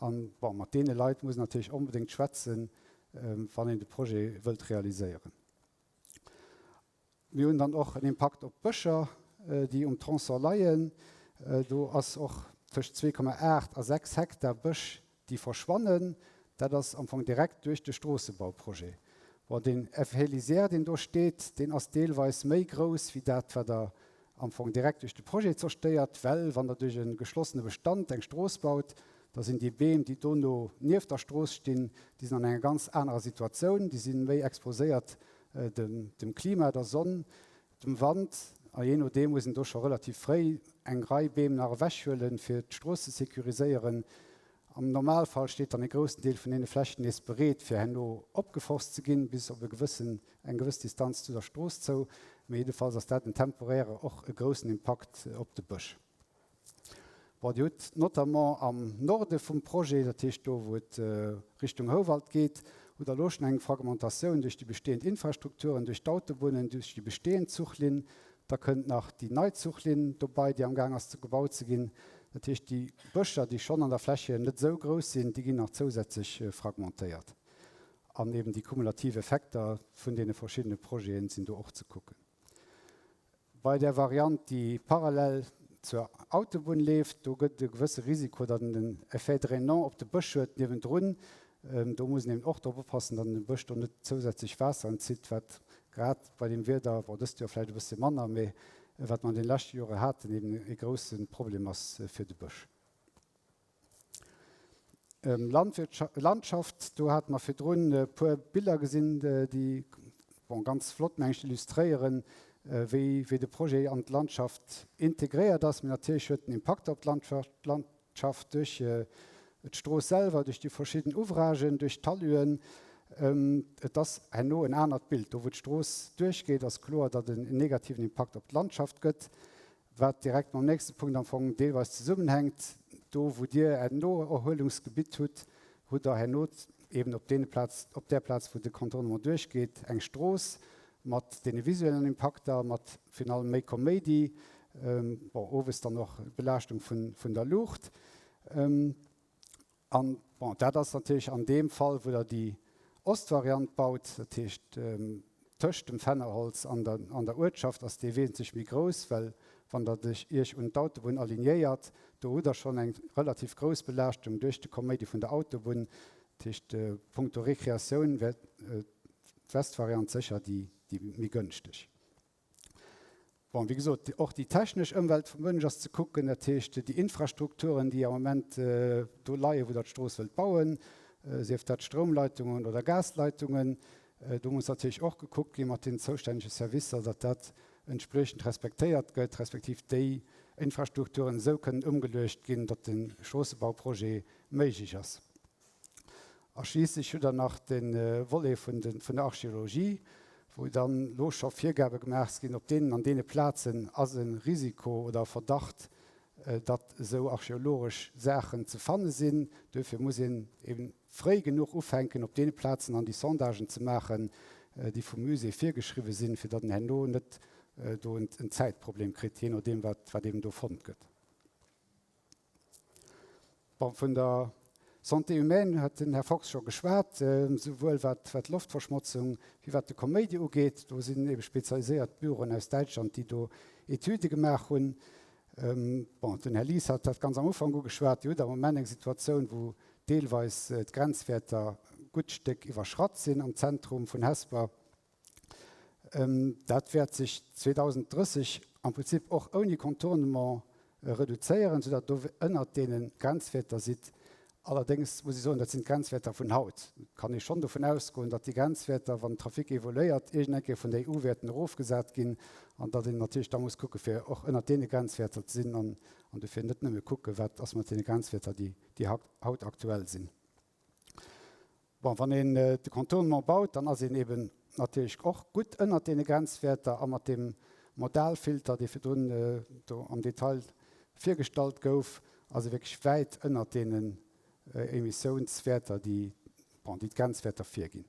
An, bon, mat deene Leit muss een natierlech onbedéngt schwätzen, wann een de Projet wëllt realiséieren. Mir hunn dann och en Impakt op d'Bëscher, déi um Tronçon leien. Do ass och tëscht 2,8 a 6 Hektar Bësch, déi verschwannen. Dat ass am Fong direkt duerch de Stroossebauprojet. Bon, deen Effet lisière, deen do steet, deen ass deelweis méi grouss wéi dat, wat Der am Fong direkt duerch de Projet zerstéiert, well wann Der duerch e geschlossene Bestand eng Strooss baut, da sinn déi Beem, déi dono nieft der Strooss stinn, déi sinn an enger ganz anerer Situatioun, déi si méi exposéiert dem Klima, der Sonn, dem Wand, a jee nodeem muss een do scho relativ fréi eng Rei Beem nach ewechhuelen, fir d'Strooss ze sécuriséieren. Am Normalfall steet dann e groussen Deel vun deene Flächen nees bereet, fir herno opgeforst ze ginn, bis op e gewëssen, eng gewëss Distanz zu der Strooss zou. Mee jiddefalls ass dat en temporäre och e groussen Impakt op de Bësch. Bon, Dir hutt notamment am Norde vum Projet, dat heescht do, wou et Richtung Houwald geet, hutt Der elo schonn eng Fragmentatioun duerch déi bestehend Infrastrukturen, duerch d'Autobunnen, duerch déi bestehend Zuchlinn. Da kënnt nach déi nei Zuchlinn dobei, déi amgaang ass gebaut ze ginn. Dat heescht, déi Bëscher, déi schonn an der Fläch hier net esou grouss sinn, déi ginn nach zousätzlech fragmentéiert. An eben déi kumulativ Effekter vun deene verschiddene Projeten sinn do och ze kucken. Bei där Variant, déi parallel zur Autobunn leeft, do gëtt et e gewësse Risiko, datt en den Effet drainant op de Bësch huet niewendrun. Do muss een eben och drop oppassen, datt en dem Bësch do net zousätzlech Waasser entzitt, wat grad bei deem Wieder, bon dëst Joer vläicht e bëssche manner, mee wat mer an deene leschte Jore haten, eben e grousse Problem ass fir de Bësch. Landschaft, do hate mer virdrun e puer Biller gesinn, déi bon, ganz flott, meng ech, illustréieren, wéi, wéi de Projet an d'Landschaft integréiert ass. Mee natierlech huet en Impakt op d'Landschaft duerch d'Strooss selwer, duerch déi verschidden Ouvragen, duerch d'Taluen. Et ass herno en anert Bild. Do, wou d'Strooss duerchgeet, ass kloer, datt en negativen Impakt op d'Landschaft gëtt. Wat direkt mam nächste Punkt am Fong deelweis zesummenhänkt, Do, wou Dir Äert Noerhuelungsgebitt hutt, hutt Der herno eben op deene Plaz, op där Plaz, wou de Contournement duerchgeet, eng Strooss mat deene visuellen Impakter, mat virun allem méi Koméidi, bon, owes dann och Belaaschtung vun der Luucht. An, bon, dat ass natierlech an deem Fall, wou Der déi Ostvariant baut, dat heescht tëscht dem Fennerholz an der, an der Uertschaft, ass dee wesentlech méi grouss, well wann Der dech, Iech un d'Autobunn alignéiert, do hutt Der schonn eng relativ grouss Belaaschtung duerch de Koméidi vun der Autobunn. Dat heescht, punkto Rekreatioun wäert. d'Westvariant sécher déi méi gënschteg. Bon, wéi gesot, och déi technesch Ëmwelt vum Mënsch ass ze kucken, dat heescht déi Infrastrukturen, déi am Moment do leien, wou Der d'Strooss wëllt bauen, sief dat Stroumleitungen oder Gasleitungen. Do muss natierlech och gekuckt gi mat den zoustännege Servicer, datt dat entspriechend respektéiert gëtt, respektiv déi Infrastrukturen esou kënnen ëmgeluecht ginn, datt de Stroossebauprojet méiglech ass. A schliisslech hutt Der nach de Volet vun der Archeologie, wou dann elo scho Virgabe gemaach ginn, op deenen an deene Plazen ass e Risiko oder e Verdacht, datt esou archeologesch Saachen ze fanne sinn. Duerfir muss een eben fréi genuch ufänken, op deene Plazen dann déi Sondagen ze maachen, déi vum Musée virgeschriwwen sinn, fir datt een herno net do en Zäitproblem kritt, jee nodeem wat eben do fonnt gëtt. Bon, vun der Santé humaine huet den Här Fox scho geschwat, souwuel wat d'Loftverschmotzung wéi wat de Koméidi ugeet. Do sinn ebe spezialiséiert Büroen aus Däitschland, déi do Etüde gemaach hunn. Bon, den Här Lies hat dat ganz am Ufank ugeschwat. Dir hutt am Moment eng Situatioun, wou deelweis d'Grenzwäerter gutt Stéck iwwerschratt sinn am Zentrum vun Hesper. Dat wäert sech 2030 am Prinzip och ouni Contournement reduzéieren, soudatt Der do ënnert deene Grenzwäerter sidd. Allerdéngs muss ech soen, dat sinn d'Grenzwäerter vun haut. Et kann ee schonn dovun ausgoen, datt déi Grenzwäerter, wann den Trafic evoluéiert, iergend eng Kéier vun der EU wäerten erofgesat ginn an datt een natierlech da muss kucke fir och ënnert deene Grenzwäerter ze sinn an dofir net nëmme kucke wat ass mat deene Grenzwäerter, déi haut aktuell sinn. Bon, wann een de Contournement baut, dann ass een eben natierlech och gutt ënnert deene Grenzwäerter a mat deem Modalfilter, dee virdrun do am Detail virgestallt gouf, ass ee wierklech wäit ënnert deenen Emissiounswäerter, déi, bon, déi d'Grenzwäerter virginn.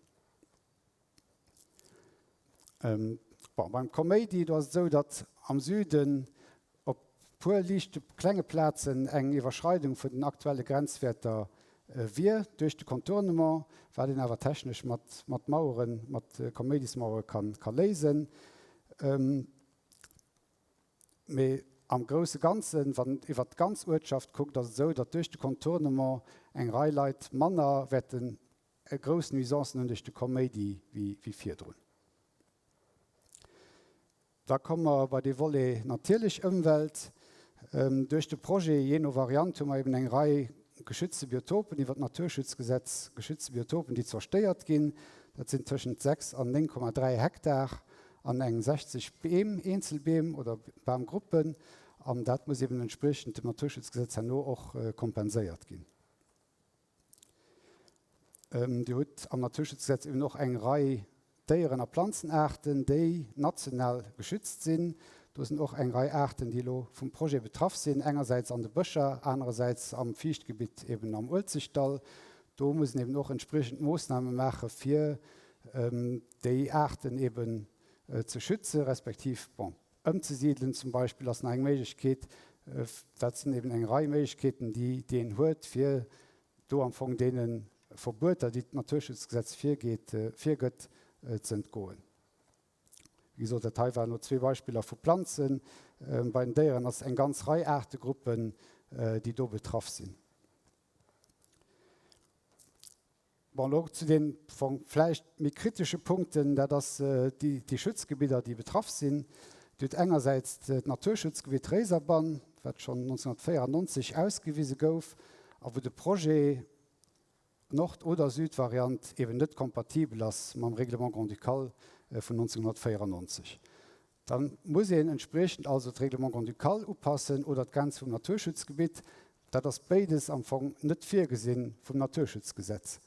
Bon, beim Koméidi, do ass et esou, datt am Süden op puer liichte klenge Plazen eng Iwwerschreidung vun den aktuelle Grenzwäerter wier duerch de Contournement, wat een awer technesch mat mat Maueren, mat Koméidismauere ka léisen. Mee am grousse Ganzen, wann een iwwert d'ganz Uertschaft kuckt, ass et esou, datt duerch de Contournement eng Rei Leit manner wäerten grouss Nuisancen hunn duerch de Koméidi wéi virdrun. Da komme mer bei dee Volet natierlech Ëmwelt. Duerch de Projet, jee no Variant, hu mer eben eng Rei geschützte Biotopen, iwwer d'Naturschutzgesetz geschützte Biotopen, déi zerstéiert ginn. Dat sinn tëschent 6 an 9,3 Hektar an eng 60 Beem, Eenzelbeem oder Bamgruppen. An dat muss eben entspriechend dem Naturschutzgesetz herno och kompenséiert ginn. Dir hutt am Naturschutzgesetz eben och eng Rei Déieren a Planzenaarten, déi national geschützt sinn. Do sinn och eng Rei Aarten, déi elo vum Projet betraff sinn, engersäits an de Bëscher, anerersäits am Fiichtgebitt eben am Uelzechtdall. Do muss een eben och entspriechend Moossname maache fir déi Aarten eben ze schütze respektiv, bon, ëmzesidelen zum Beispill ass nach eng Méiglechkeet. Dat sinn eben eng Rei Méiglechkeeten, déi déi een huet, fir do am Fong deene Verbueter, déi d'Naturschutzgesetz virgeet, virgëtt, ze entgoen. Wéi gesot, dat hei waren elo zwee Beispiller vu Planzen. Bei den Déieren ass eng ganz Rei Aartegruppen, déi do betraff sinn. Bon, elo zu den vläicht méi kritesche Punkten, dat ass déi Schutzgebidder, déi betraff sinn. Dir hutt engersäits d'Naturschutzgebitt Réiserbann, wat schonn 1994 ausgewise gouf a wou de Projet Nord oder Südvariant eben net kompatibel ass mam Règlement grand-ducal vun 1994. Da muss een entspriechend also d'Règlement grand-ducal upassen oder d'Grenz vum Naturschutzgebitt. Dat ass béides am Fong net virgesi vum Naturschutzgesetz.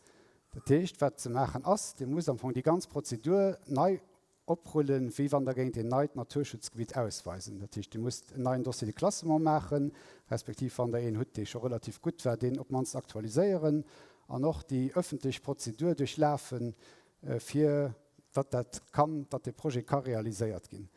Dat heescht, wat ze maachen ass, Dir musst am Fong déi ganz Prozedur nei oprullen, wéi wann Der géingt een neit Naturschutzgebitt ausweisen. Dat heescht, Dir musst en neien Dossier de classement maachen, respektiv wann Der een hutt, dee scho relativ gutt war, deen op d'mannst aktualiséieren an och déi öffentlech Prozedur duerchlafen, fir datt dat kann, datt dee Projet ka realiséiert ginn.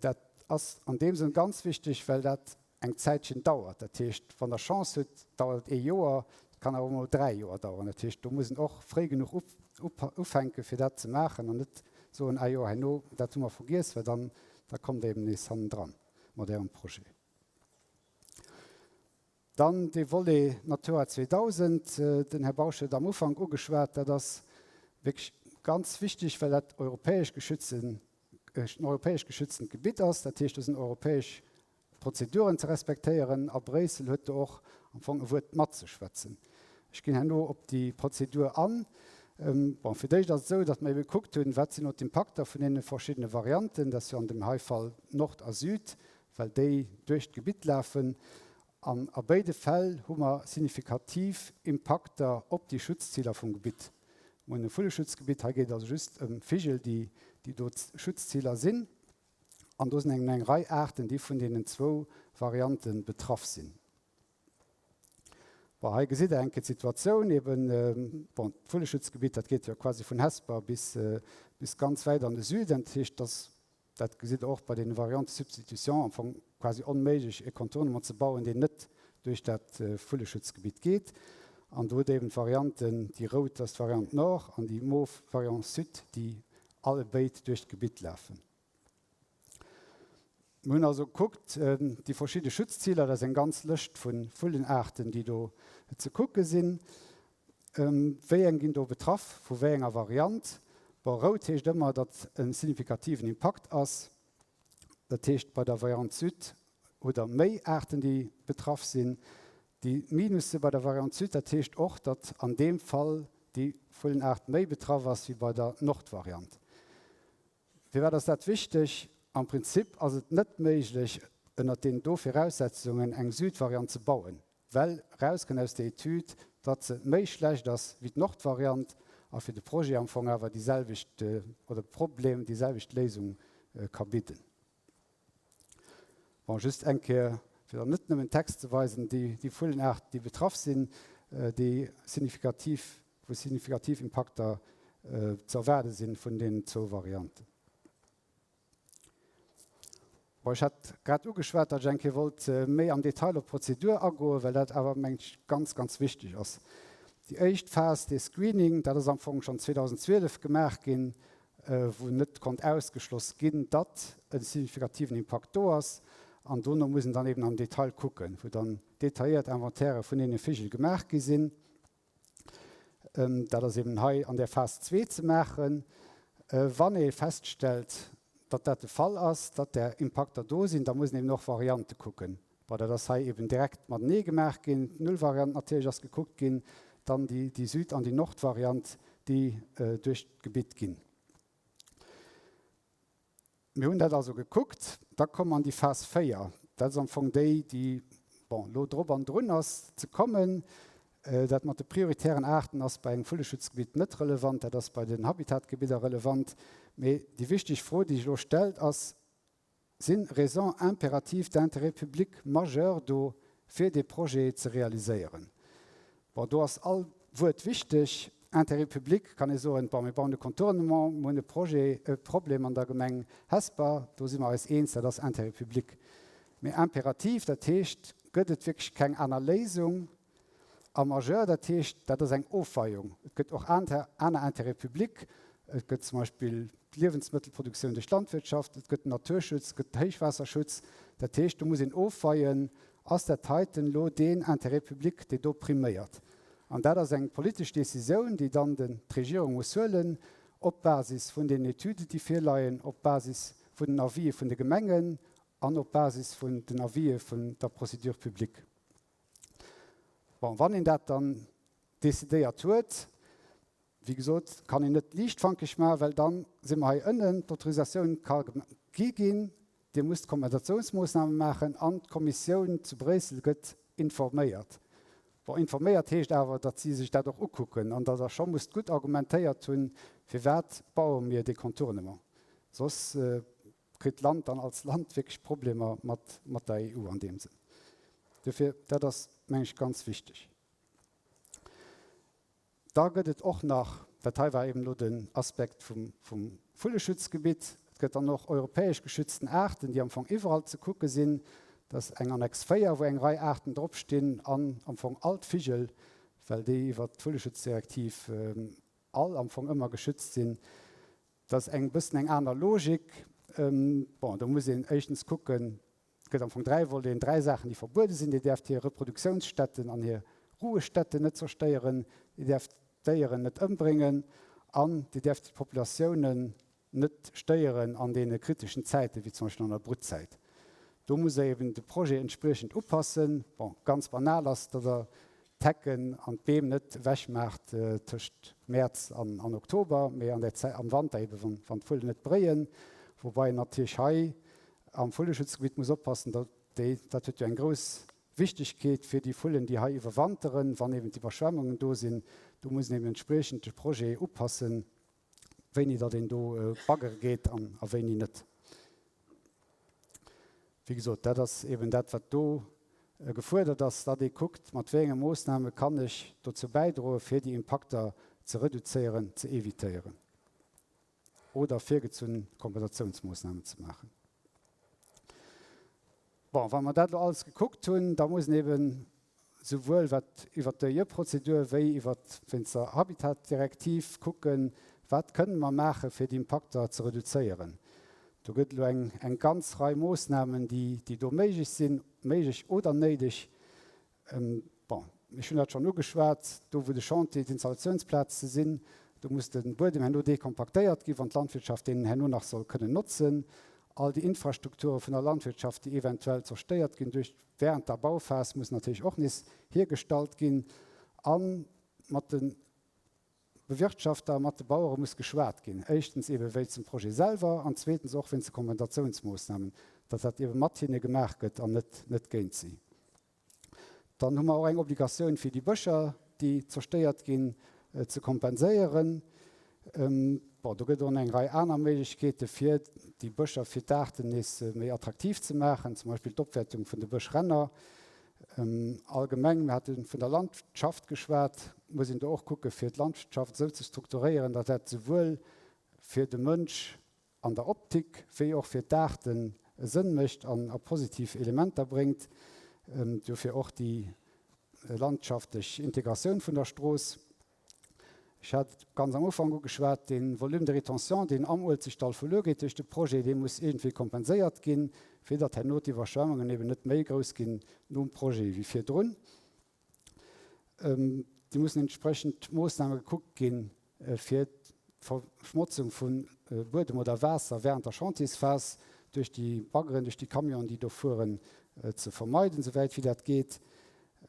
Dat ass an deem Sënn ganz wichteg, well dat eng Zäitchen dauert. Dat heescht, wann Der Chance hutt, dauert et ee Joer, et kann awer och emol dräi Joer daueren. Dat heescht, do muss een och fréi genuch ufänken, fir dat ze maachen an net soen, Ah jo, herno, dat hu mer vergiess, well dann, da kommt Der eben nees hannendran mat Ärem Projet. Dann dee Volet Natura 2000, den Här Bausch huet am Ufank ugeschwat, dat ass wierklech. Ganz wichteg, well dat europäesch geschützen, en europäesch geschütztent Gebitt ass. Dat heescht, do sinn europäesch Prozeduren ze respektéieren a Bréissel huet do och am Fong e Wuert matzeschwätzen. Ech ginn herno op déi Prozedur an. Bon, fir d'éischt ass et esou, datt mer ebe gekuckt hunn, wat sinn elo d'Impakter vun deene verschiddene Varianten, dat ass jo an dem hei Fall Nord a Süd, well déi duerch d'Gebitt lafen. An a béide Fäll hu mer signifikativ Impakter op déi Schutzziler vum Gebitt. Mer hunn e Vulleschutzgebitt, hei geet et also just ëm Vigel, déi do Schutzziler sinn. An do sinn eng eng Rei Aarten, déi vun deenen zwou Variante betraff sinn. Bon, hei gesitt Der eng Kéier d'Situatioun eben. Bon, d'Vulleschutzgebitt, dat geet jo quasi vun Hesper bis, bis ganz wäit an de Süden. Dat heescht, dass, dat gesitt Der och bei deene Variantes de substitution, am Fong quasi onméiglech, e Contournement ze bauen, deen net duerch dat Vulleschutzgebitt geet. An do hutt Der eben d'Varianten, déi rout ass d'Variante Nord an déi mof Variante Sud, déi allebéid duerch d'Gebitt lafen. Mir hunn also gekuckt, déi verschidde Schutzziler, dat ass eng ganz Lëscht vu Vullenaarten, déi do ze kucke sinn. Wéi eng ginn do betraff, vu wéi enger Variant? Bon, rout heescht ëmmer, datt e signifikativen Impakt ass. Dat heescht, bei der Variant Süd hutt Der méi Aarten, déi betraff sinn. Déi Minusse bei der Variant Süd, dat heescht och, datt an deem Fall déi Vullenaart méi betraff ass wéi bei der Nordvariant. Firwat ass dat wichteg? Am Prinzip ass et net méiglech, ënnert deenen do Viraussetzungen eng Südvariant ze bauen, well erauskënnt aus der Etüd, datt se méi schlecht ass wéi d'Nordvariant a fir de Projet am Fong awer déi selwecht oder Problem déi selwecht Léisung ka bidden. Bon, just eng Kéier, fir dann net nëmmen Text ze weisen, déi, déi Vullenaarten, déi betraff sinn, déi signifikativ, wou signifikativ Impakter ze erwaarde sinn vun deenen zwou Varianten. Bon, ech hat grad ugeschwat, datt ech eng Kéier wollt méi am Detail op d'Prozedur agoen, well dat awer, mengen ech, ganz, ganz wichteg ass. Déi éischt Phas, dee Screening, dat ass am Fong schonn 2012 gemaach ginn, wou net konnt ausgeschloss ginn, datt e signifikativen Impakt do ass. An dono muss een dann eben am Detail kucken, wou dann detailléiert Inventairë vun deene Vigel gemaach gi sinn. Dat ass eben hei an där Phas zwee ze maachen. Wann ee feststellt, datt dat de Fall ass, datt där Impakter do sinn, da muss een eben och Variante kucken. Bon, dat ass hei eben direkt matenee gemaach ginn. D'Nullvariant natierlech ass gekuckt ginn, dann déi, déi Süd an déi Nordvariant, déi duerch d'Gebitt ginn. Mir hunn dat also gekuckt. Da komme mer an déi Phas 4. Dat ass am Fong déi, déi, bon, elo drop an drun ass ze kommen. Dat mat de prioritären Aarten ass bei engem Vulleschutzgebitt net relevant, dat ass bei den Habitatgebidder relevant. Mee déi wichteg Fro, déi sech elo stellt, ass, Sinn Raisons impératives d'intérêt public majeur do, fir dee Projet ze realiséieren? Bon, do ass all Wuert wichteg. Intérêt public kann ee soen, bon, mir bauen e Contournement, mir hunn e Projet, e Problem an der Gemeng Hesper, do si mer eis eens, dat ass Intérêt public. Mee impératif, dat heescht, gëtt et wierklech keng aner Léisung? A majeur, dat heescht, dat ass eng Ofweiung. Et gëtt och aner Intérêts publics. Et gëtt zum Beispill d'Liewensmëttelproduktioun duerch d'Landwirtschaft, et gëtt den Naturschutz, et gëtt den Héichwaasserschutz. Dat heescht, do muss een ofweien, Ass dat heiten elo deen Intérêt public, dee do priméiert? An dat ass eng politesch Décisioun, déi dann d'Regierung muss huelen, op Basis vun den Etüden, déi virleien, op Basis vun den Avisë vun de Gemengen an op Basis vun den Avisë vun der Procédure publique. Bon, wann een dat dann decidéiert huet, wéi gesot, kann een net liichtfankeg maachen, well dann si mer hei ënnen, d'Autorisatioun ka gi ginn, Dir musst Kompensationsmoossname maachen an d'Kommissioun zu Bréissel gëtt informéiert. Bon, informéiert heescht awer, datt si sech dat och ukucken an datt Der scho musst gutt argumentéiert hunn, firwat baue mir dee Contournement. Soss kritt d'Land dann als Land wierklech Problemer mat mat der EU an deem Sënn. Dofir, dat ass, meng ech, ganz wichteg. Da gëtt et och nach, dat hei war eben elo den Aspekt vum vum Vulleschutzgebitt, et gëtt dann och europäesch geschützten Aarten, déi am Fong iwwerall ze kucke sinn. Dat ass eng Annex 4, wou eng Rei Aarten dropstinn an am Fong all d'Vigel, well déi iwwert d'Vulleschutzdirektiv all am Fong ëmmer geschützt sinn. Dat ass eng bëssen eng aner Logik. Bon, do muss een éischtens kucken, et gëtt am Fong 3 Voleten, 3 Saachen, déi verbuede sinn. Dir däerft hir Reproduktiounsstätten an hir Ruhestätten net zerstéieren, Dir däerft d'Déieren net ëmbréngen. An Dir däerft d'Populatiounen net stéieren an deene kriteschen Zäiten, wéi zum Beispill an der Brutzäit. Do muss Der eben de Projet entspriechend upassen. Bon, ganz banal ass, datt Der d'Hecken an d'Beem net ewechmaacht tëscht Mäerz an Oktober, mee an der Zäit, am Wanter eben, wann d'Vullen net bréien. Woubai een natierlech hei am Vulleschutzgebitt muss oppassen, datt déi, dat huet jo eng grouss Wichtegkeet fir déi Vullen, déi hei iwwerwanteren, wann eben d'Iwwerschwemmungen do sinn, do muss een eben entspriechend de Projet upassen, wéini datt een do baggere geet an a wéini net. Wéi gesot, dat ass eben dat, wat do gefuerdert ass, datt ee kuckt, mat wéi enge Moossname kann ech dozou bäidroen, fir déi Impakter ze reduzéieren, ze evitéieren oder virgezunn Kompensatiounsmoossnamen ze maachen. Bon, wa mer dat elo alles gekuckt hunn, da muss een eben souwuel wat iwwert d'EIE-Prozedur wéi iwwert wéinst der Habitat-Direktiv kucken, wat kënnen mer maachen, fir déi Impakter ze reduzéieren. Do gëtt elo eng, eng ganz Rei Moossnamen, déi, déi do méiglech sinn, méiglech oder néideg. Bon, ech hunn dat schonn ugeschwat, do wou de Chantier, d'Installatiounsplaze sinn, do muss de Buedem herno dekompaktéiert ginn, wann d'Landwirtschaft deen herno nach soll kënnen notzen. All déi Infrastrukture vun der Landwirtschaft, déi eventuell zerstéiert ginn duerch während der Bauphas, mussen natierlech och nees hiergestallt ginn. A mat de Bewirtschafter, mat de Bauere muss geschwat ginn, éischtens eebe wéinst dem Projet selwer an zweetens och wéinst de Kompensatiounsmoossnamen, datt dat eebe mat hinne gemaach gëtt an net net géint si. Dann hu mer och eng Obligatioun fir déi Bëscher, déi zerstéiert ginn, ze kompenséieren. Bon, do gëtt och eng Rei aner Méiglechkeete fir déi Bëscher fir d'Aarten nees méi attraktiv ze maachen, zum Beispill d'Opwäertung vun de Bëschränner. Allgemeng, mir hate vun der Landschaft geschwat, muss een do och kucke fir d'Landschaft esou ze strukturéieren, datt dat souwuel fir de Mënsch an der Optik wéi och fir d'Aarten Sënn mécht an a positiv Elementer bréngt. Dofir och déi landschaftlech Integratioun vun der Strooss. Ech hat ganz am Ufank ugeschwat, dee Volume de rétention, deen am Uelzechtdall verluer geet duerch de Projet, dee muss iergendwéi kompenséiert ginn, fir datt herno d'Iwwerschwemmungen eben net méi grouss ginn nom Projet wéi virdrun. Déi mussen entsprechend Moossname gekuckt ginn, fir d'Verschmotzung vu Buedem oder Waasser während der Chantiersphas duerch déi Baggeren, duerch déi Camionen, déi do fueren, ze vermeiden, souwäit wéi dat geet.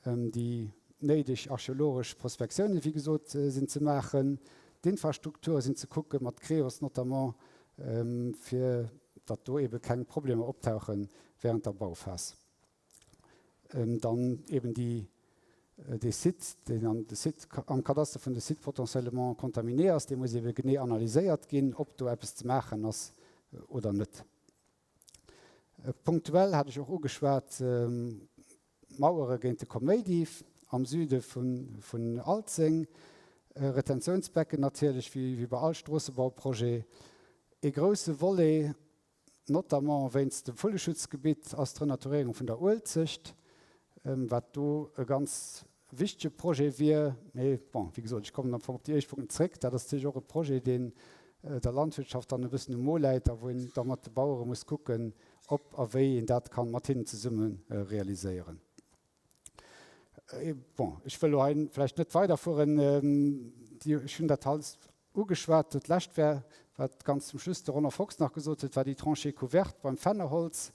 Déi néideg archeologesch Prospektiounen, wéi gesot, sinn ze maachen. D'Infrastrukture sinn ze kucken, mat Creos notamment, fir datt do eebe keng Problemer optauche während der Bauphas. Dann eben déi, dee Site, deen an de Site, am Kadaster vun de Sites potentiellement contaminés ass, dee muss ebe genee analyséiert ginn, ob do eppes ze maachen ass oder net. Punktuell hat ech och ugeschwat, d'Mauere géint de Koméidi am Süde vun Alzeng, Retentiounsbecken natierlech, wéi bei all Stroossebauprojet. Ee grouse Volet Notamment wéinst dem Vulleschutzgebitt ass d'Renaturéierung vun der Uelzecht, wat do e ganz wichtege Projet wier. Mee bon, wéi gesot, ech kommen am Fong op déi éischt Punkten zréck. Dat ass natierlech och e Projet, deen der Landwirtschaft dann e bëssen um Mo läit a wou een da mat de Bauere muss kucken, ob a wéi een dat ka mat hinnen zesumme realiséieren. Bon, ech wëll elo hei vläicht net weiderfueren. Ech hunn dat alles ugeschwat. Dat lescht wär, wat ganz zum Schluss de Roland Fox nach gesot huet, war déi Tranchée couverte beim Fennerholz.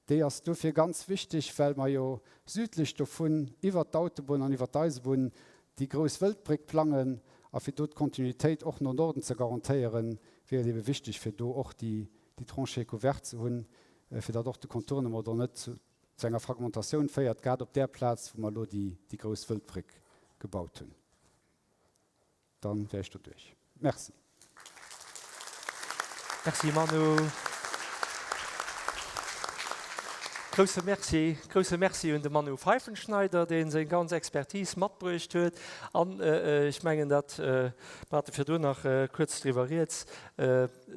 Déi ass dofir ganz wichteg, well mer jo südlech dovun iwwert d'Autobunn an iwwert d'Eisebunn déi grouss Wëldbréck plangen. A fir do d'Kontinuitéit och no Norden ze garantéieren, wier et ebe wichteg, fir do och déi Tranchée couverte ze hunn, fir datt och de Contournement do net zu enger Fragmentatioun féiert, grad op där Plaz, wou mer elo déi grouss Wëldbréck gebaut hunn. Dann wär ech doduerch. Merci. Merci Manu. Grousse Merci, grousse Merci un de Manu Pfeifenschneider, dee seng ganz Expertise matbruecht huet. An ech mengen, dat, mer hate virdrun nach kuerz driwwer rieds,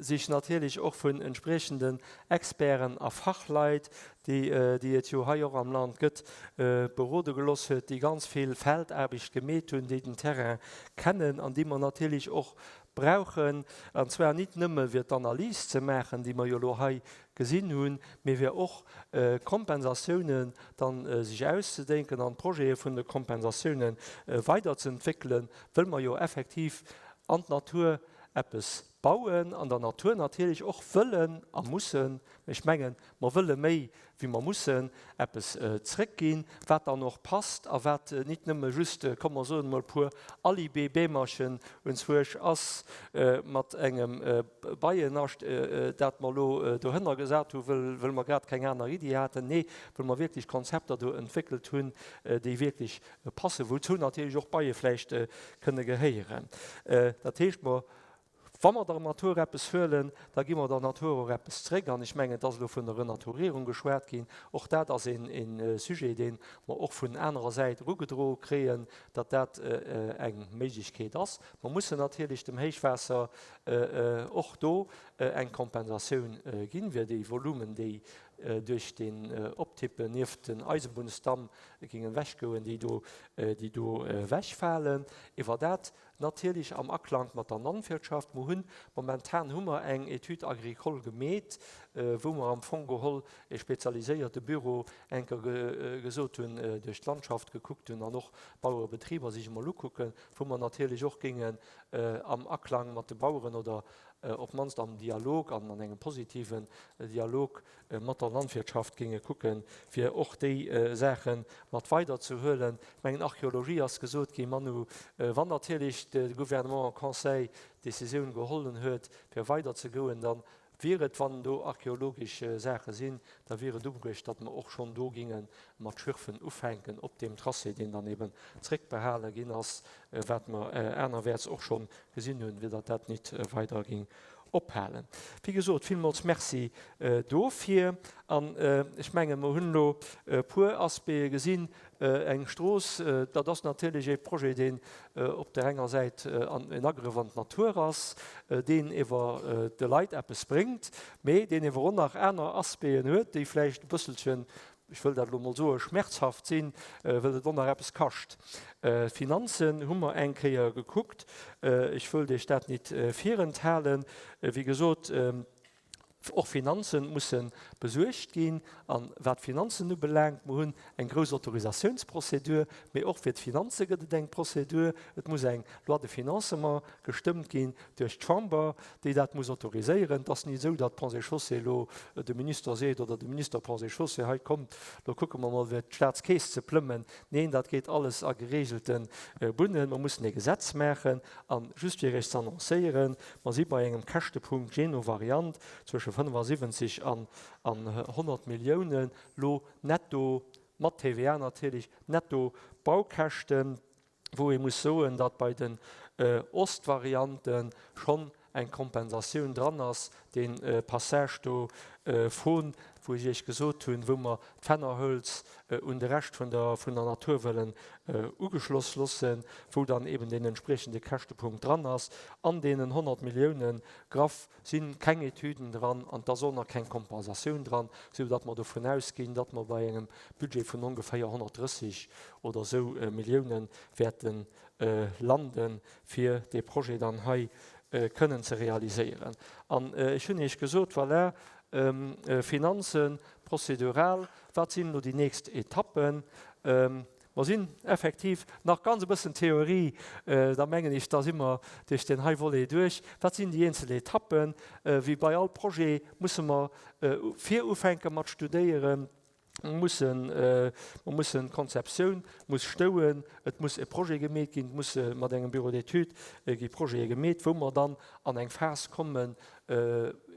sech natierlech och vun entspriechenden Experten a Fachleit, déi déi et jo hei och am Land gëtt, berode geloss huet, déi ganz vill Feldaarbecht gemeet hunn, déi den Terrain kennen an déi mer natierlech och brauchen, an zwar nit nëmme fir d'Analys ze maachen, déi mer jo elo hei gesinn hunn, mee fir och Kompensatiounen dann sech auszedenken an d'Projete vun de Kompensatiounen weiderzeentwéckelen, wëll mer jo effektiv an d'Natur. eppes bauen an der Natur natierlech och wëllen a mussen, mä ech mengen, mer wëlle méi wéi mer mussen, eppes zrëckginn, wat dann och passt a wat nit nëmme just, komm mer soen emol, e puer Alibi-Beemerchen unzwuesch ass mat engem Beiennascht, dat mer elo dohënner gesat hu wëll mer grad keng aner Iddi haten. Nee, wëll mer wierklech Konzepter do entwéckelt hunn, déi wierklech passen, wouzou natierlech och Beie vläicht kënne gehéieren. Dat heescht, mer, wa mer der Natur eppes huelen, da gi mer der Natur och eppes zréck. An ech mengen, et ass elo vun der Renaturierung geschwat ginn. Och dat ass e Sujet, dee mer och vun anerer Säit erugedroe kréien, datt dat eng Méiglechkeet ass. Mer mussen natierlech dem Héichwaasser och do eng Kompensatioun ginn, fir déi Volumen, déi duerch deen Optippen nieft den Eisebunnsdamm géingen ewechgoen, déi do, déi do ewechfalen. Iwwer dat natierlech am Aklang mat der Landwirtschaft. Mer hunn, momentan hu mer eng Étude agricole gemeet, wou mer am Fong geholl e spezialiséierte Büro enker gesot hunn, duerch d'Landschaft gekuckt hunn an och d'Bauerebetriber sech emol ukucken, wou mer natierlech och géingen am Aklang mat de Baueren oder op d'mannst am Dialog an an engem positiven Dialog mat der Landwirtschaft géinge kucken, fir och déi Saache mat weiderzehuelen. Ech mengen, Archeologie ass gesot ginn, Manu, wann natierlech de Gouvernement en Conseil d'Décisioun gehollen huet, fir weiderzegoen, da wier et, wann do archeologesch Saache sinn, da wier et ubruecht, datt mer och schonn do géinge mat Schürfen ufänken op deem Tracé, deen dann eben zréckbehale ginn ass, wat mer anerwäerts och scho gesinn hunn, fir datt dat nit weider géing ophalen. Wéi gesot, villmools Merci dofir. An ech mengen, mer hunn elo e puer Aspecte gesinn. Eng Strooss, dat ass natierlech e Projet, deen op där enger Säit en Agrëff an d'Natur ass, deen ewer de Leit eppes bréngt, mee deen ewer och nach aner Aspecten huet, déi vläicht e bësselchen ech wëll dat elo mol soen, schmerzhaft sinn, wëll et och nach eppes kascht. D'Finanzen hu mer eng Kéier gekuckt. Ech wëllt Iech dat nit virenthalen. Wéi gesot, och Finanze musse besuergt ginn. A wat d'Finanzen ubelaangt, mer hunn eng grouss Autorisatiounsprozedur, mee och fir d'Finanze gëtt et eng Prozedur. Et muss eng Loi de financement gestëmmt ginn duerch d'Chamber, déi dat muss autoriséieren. Et ass ni esou, datt Ponts et Chaussées elo de Minister seet, oder de Minister Ponts et Chaussées, hei kommt, elo kucke mer mol fir d'Staatskeess ze plëmmen. Neen, dat geet alles a geregelte Bunnen. Mer mussen e Gesetz maachen. A just fir Iech ze annoncéieren, mer si bei engem Käschtepunkt, jee no Variant, zwësche 75 an 100 Milliounen, lo netto, mat TVA natierlech, netto Baukäschten. wou ee muss soen, datt bei den Ostvariante schonn eng Kompensatioun dran ass, dee Passage do vrun, wou ech Iech gesot hunn, wou mer d'Fennerhölz un de Rescht vun der vun der Natur wëllen ugeschloss loossen, wou dann eben deen entspriechende Käschtepunkt dran ass. An deenen 100 Milliounen graff si keng Etüden dran an et ass och nach keng Kompensatioun dran, sou datt mer dovun ausginn, datt mer bei engem Budget vun ongeféier 130 oder esou Milliounen wäerte landen, fir dee Projet dann hei kënnen ze realiséieren. An ech hunn Iech gesot, voilà, Finanzen, prozedural, wat sinn elo déi nächst Etappen? Mer sinn effektiv nach ganz e bëssen Theorie, da mengen ech, da si mer duerch deen hei Volet duerch. Wat sinn déi eenzel Etappen? Wéi bei all Projet musse mer vir ufänke mat studéieren, mussen, mer mussen, d'Konzeptioun muss stouen, et muss e Projet gemeet ginn, et muss mat engem Bureau d'études gi Projete gemeet, wou mer dann an eng Phas kommen,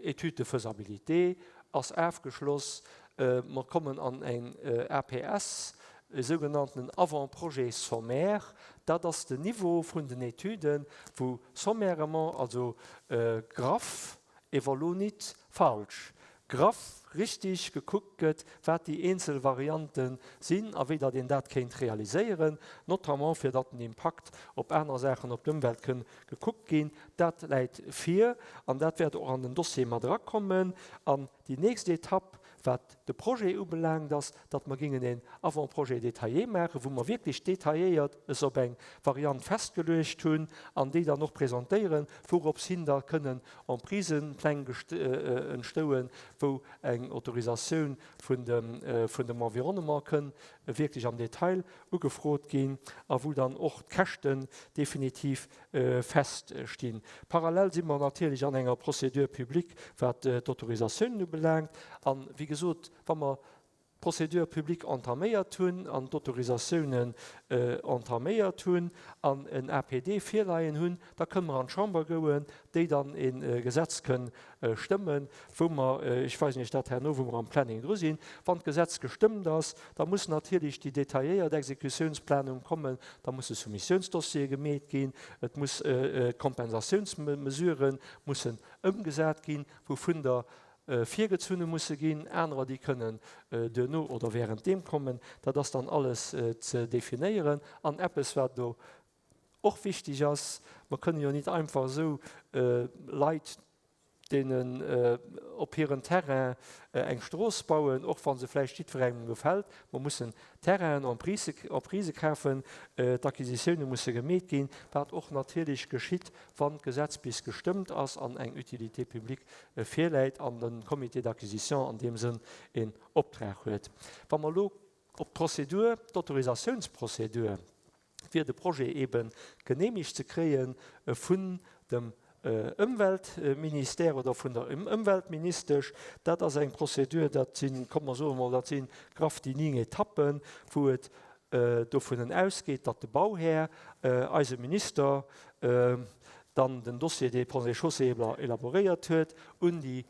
Étude de faisabilité ass afgeschloss, Mer kommen an eng APS, e sougenanntenen Avant-projet sommaire. Dat ass den Niveau vun den Etüden, wou sommairement, also graff, ewer lo nit falsch, graff richtig gekuckt gëtt, wat déi eenzel Variante sinn a wéi datt een dat kéint realiséieren, notamment fir datt den Impakt op aner Saachen, op d'Ëmwelt kënn gekuckt ginn. Dat läit vir an dat wäert och an den Dossier mat erakommen. An Déi nächst Etapp Wat de Projet ubelaangt, ass, datt mer gingen een Avant-projet détaillé maachen, wou mer wierklech detailléiert es op eng Variant festgeluecht hunn an déi dann och presentéieren, wourops hin da kënnen Emprisepläng entstouen, wou eng Autorisatioun vun dem Environnement kënn wierklech am Detail ugefrot ginn a wou dann och d'Käschten definitiv feststinn. Parallel si mer natierlech an enger Procédure publique, wat d'Autorisatiounen ubelaangt. A wéi gesot, wa mer d'Procédure publique entaméiert hunn an d'Autorisatiounen entaméiert hunn an en APD virleien hunn, da kënne mer an d'Chamber gouen, déi dann e Gesetz kënn stëmmen, wou mer, ech weisen Iech dat herno, wou mer am Planning dru sinn. Wann d'Gesetz gestëmmt ass, da muss natierlech déi detailléiert Exekutiounsplanung kommen, da musse Soumissiounsdossiere gemeet ginn, et muss d'Kompensatiounsmesurë mussen ëmgesat ginn, wouvun der virgezunne musse ginn, anerer déi kënnen duerno oder währenddeem kommen. Dat ass dann alles ze definéieren. An eppes, wat elo och wichteg ass, Mer kënnen jo nit einfach esou Leit, deenen op hiren Terrain eng Strooss bauen, och wa se vläicht jiddwerengem gefält. Mer mussen Terrainen en prise, en prise kafen, d'Acquisitioune musse gemeet ginn, wat och natierlech geschitt, wann d'Gesetz bis gestëmmt ass an eng Utilité publique virläit an de Comité d'acquisition an deem Sënn een Optrag huet. Wa mer elo op d'Prozedur, d'Autorisatiounsprozedur, fir de Projet eebe geneemegt ze kréie vun dem Ëmweltministère oder vun der Ëmweltministesch. Dat ass eng Prozedur, dat sinn, komm mer soe mol, dat si graff déi 9 Etappen, wou et dovunnen ausgeet, datt de Bauhär, eise Minister, dann den Dossier, dee Ponts et Chaussées elaboréiert huet, un déi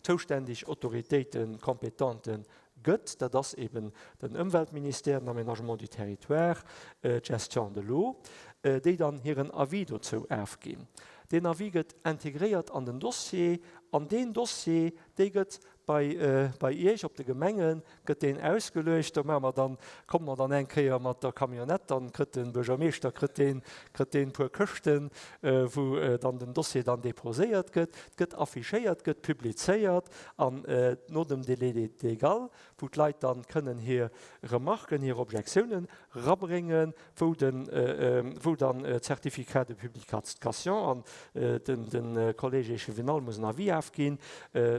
zouständeg Autoritéiten, compétenten, gëtt, dat ass eben den Ëmweltministère, den Aménagement du territoire, d'Gestion de l'eau, déi dann hiren Avis dozou afginn. Deen Avis gëtt integréiert an den Dossier an deen Dossier, dee gëtt bei, bei Iech op de Gemenge gëtt deen ausgeluecht. Do maache mer dann, komme mer dann eng Kéier mat der Camionnette, dann kritt de Buergermeeschter, kritt deen, kritt deen e puer Këschten, wou dann den Dossier dann déposéiert gëtt. Et gëtt affichéiert, gëtt publizéiert an no dem Délai légal, wou d'Leit dann kënnen hir Remarken, hir Objektiounen rabréngen, wou den, wou dann d'Certificat de publication an den, de Collège échevinal muss en Avis afginn.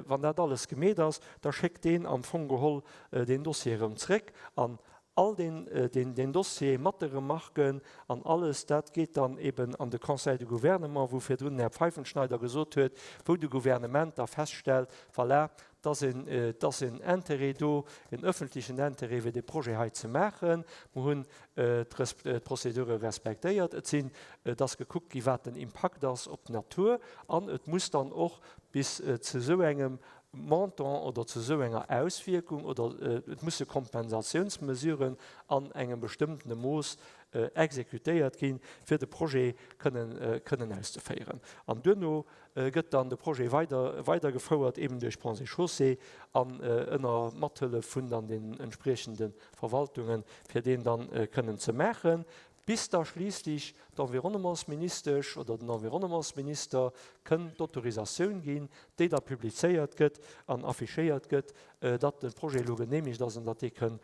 Wann dat alles gemeet ass, da schéckt deen am Fong geholl deen Dossier erëm zréck an all deen, deen, deen Dossier mat de Remarken an alles, dat geet dann eben an de Conseil de Gouvernement, wou virdrun den Här Pfeifenschneider gesot huet, wou de Gouvernement da feststellt, voilà, et ass een, et ass en Intérêt do, en öffentlichen Intérêt, fir dee Projet hei ze maachen. Mer hunn d'Procédure respektéiert, et sinn, et ass gekuckt gi wat den Impakt ass op d'Natur an et muss dann och bis zu esou engem Montant oder zu esou enger Auswierkung oder et musse Kompensatiounsmesuren an engem bestëmmtene Mooss exekutéiert ginn, fir de Projet kënnen kënnen auszeféieren. An duerno gëtt dann de Projet weider weidergefouert, eben duerch Ponts et Chaussées an ënner Mathëllef vun dann den entspriechende Verwaltungen, fir deen dann kënnen ze maachen. Bis da schliisslech d'Environnementsministesch oder den Environnementsminister kënn d'Autorisatioun ginn, déi da publizéiert gëtt an affichéiert gëtt, datt de Projet elo genehmigt ass an datt dee kënn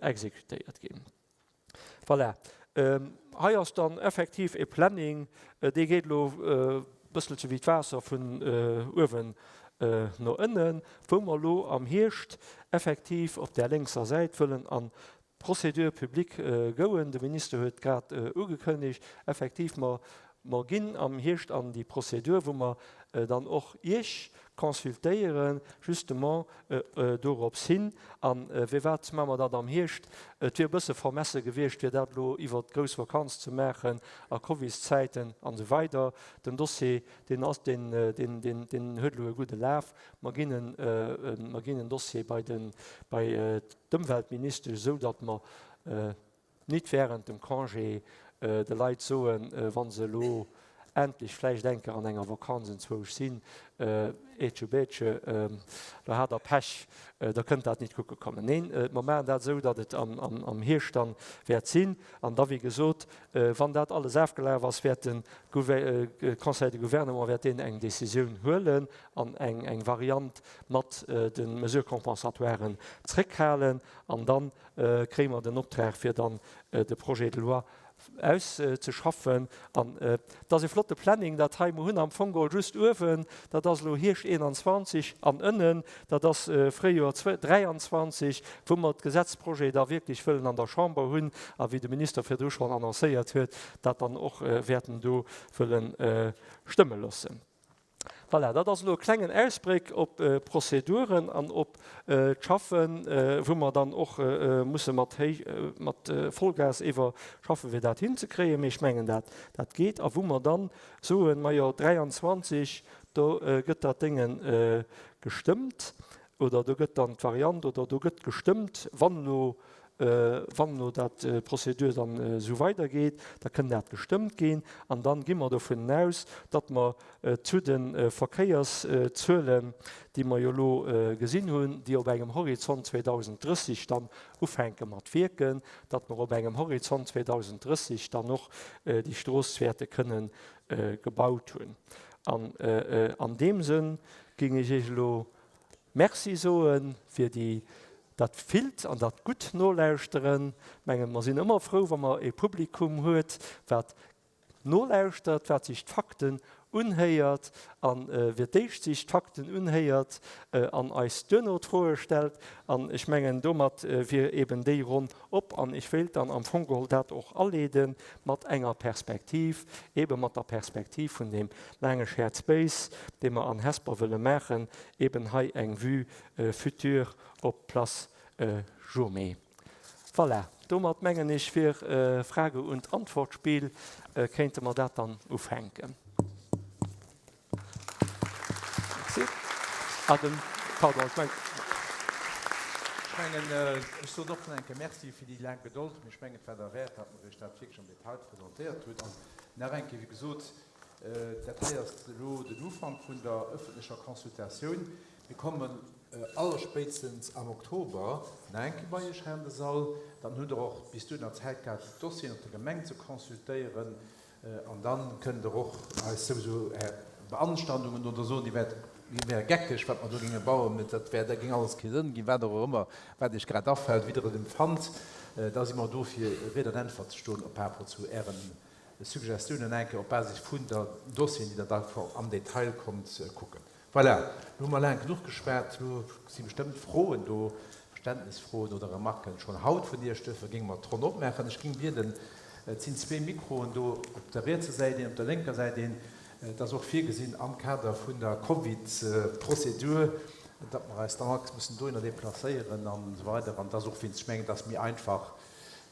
exekutéiert ginn. Voilà. Hei ass dann effektiv e Planning, dee geet elo e bësselche wéi d'Waasser vun uewen no ënnen, wou mer elo am Hierscht effektiv op där lénkser Säit wëllen an d'Procédure publique gouen. De Minister huet grad ugekënnegt, effektiv, mer, mer ginn am Hierscht an déi Prozedur, wou mer dann och Iech consultéieren, justement dorops hin. A firwat maache mer dat am Hierscht? Et wier e bësse vermesse gewiescht, fir dat elo iwwert d'grouss Vakanz ze maachen, a Covidszäiten an esou weider. Den Dossier, deen ass, deen, deen, deen, deen huet elo e gudde Laf. Mer ginn en, mer ginn en Dossier bei de, bei d'Ëmweltministesch, esou datt mer nit während dem Congé de Leit soen, wa se elo. Endlech vläicht eng Kéier an enger Vakanz enzwousch sinn, Eetsche Bätsche, do hat der Pech, der kënnt dat nit kucke kommen. Neen, mer maachen dat esou, datt et am Hierscht dann wäert sinn. An da, wéi gesot, wann dat alles afgelaf ass, wäert de Conseil de Gouvernement wäert deen eng Décisioun huelen an eng Variant mat de Mesures compensatoires zréckhalen. An da kréie mer den Optrag, fir dann de Projet de loi auszeschaffen. An et ass e flotte Planning, dat hei. Mer hunn am Fong geholl just uewen, dat ass elo Hierscht 21, an ënnen, dat ass Fréijoer 23, wou mer d'Gesetzprojet da wierklech wëllen an der Chamber hunn a wéi de Minister virdru schonn annoncéiert huet, dat dann och wäerten do wëlle stëmme loossen. Voilà, dat ass elo e klengen Ausbléck op d'Prozeduren an op d'Schaffen, wou mer dann och musse mat héich, mat Vollgas iwwer schaffen, fir dat hinzekréien. Mee ech mengen, dat, dat geet. A wou mer dann soen, majo, 23, do gëtt dat Dénge gestëmmt oder do gëtt dann d'Variant oder do gëtt gestëmmt, wann elo Wann elo dat d'Prozedur dann esou weidergeet, da kënn dat gestëmmt ginn an dann gi mer dovun aus, datt mer zu de Verkéierszuelen, déi mer jo elo gesinn hunn, déi op engem Horizont 2030 dann ufänke mat wierken, datt mer op engem Horizont 2030 dann och déi Strooss wäerte kënnen gebaut hunn. An an deem Sënn géing ech Iech elo Merci soe fir déi dat villt an dat gutt Nolauschteren. Mengen, mer sinn ëmmer frou, wa mer e Publikum huet, wat nolauschtert, wat sech d'Fakten unhéiert a fir d'éischt sech d'Fakten unhéiert an eis duerno d'Froe stellt. An ech mengen, domat wier eben déi Ronn op. An ech wéilt dann am Fong geholl dat och aleede mat enger Perspektiv, ebe mat der Perspektiv vun deem laange Shared Space, dee mer an Hesper wëlle maachen, eben hei eng Vue future op d'Place Jomé. Voilà, domat mengen ech wier Frage und Antwort-Spiel, kéinte mer dat dann ufänken. Merci. Ah, den, pardon, ech mengen. Ech mengen, ech sot och nach eng Kéier Merci fir déi laang Gedold, mee ech mengen, et war derwäert, datt mer Iech dat wierklech am Detail presentéiert hutt. An nach eng Kéier, wéi gesot, dat hei ass elo den Ufank vun der öffentlecher Consultatioun. Mir kommen allerspéitstens am Oktober nach eng Kéier bei Iech hei an de Sall. Dann hutt Der och bis dohinner Zäit gehat, d'Dossieren op der Gemeng ze consultéieren. An da kënnt Der och eis souwisou Är Beanstandungen oder soen, Dir wäert, mir wäre geckeg, wat mer do géinge bauen, mä dat wär, dat géing alles kee Sënn ginn, wat och ëmmer, wat Iech grad afält, wéi Der et empfannt. Da si mer do fir Ried an Äntwert ze stoen par rapport zu Ären Suggestiounen, eng Kéier op Basis vun der Dossieren, déi Der da am Detail konnt kucken. Voilà, elo hu mer laang genuch geschwat. Elo si bestëmmt Froen do, Verständnisfroen oder Remarken schonn haut vun Iech. Duerfir géinge mer d'Ronn opmaachen. Ech géing bieden, et sinn zwee Mikroen do, op der rietser Säit een, op der lénker Säit een. Et ass och virgesinn am Kader vun der Covid-Prozedur, datt mer eis dann all mussen dohinner deplacéieren an esou weider. An et ass och wéinst, ech mengen, et ass méi einfach,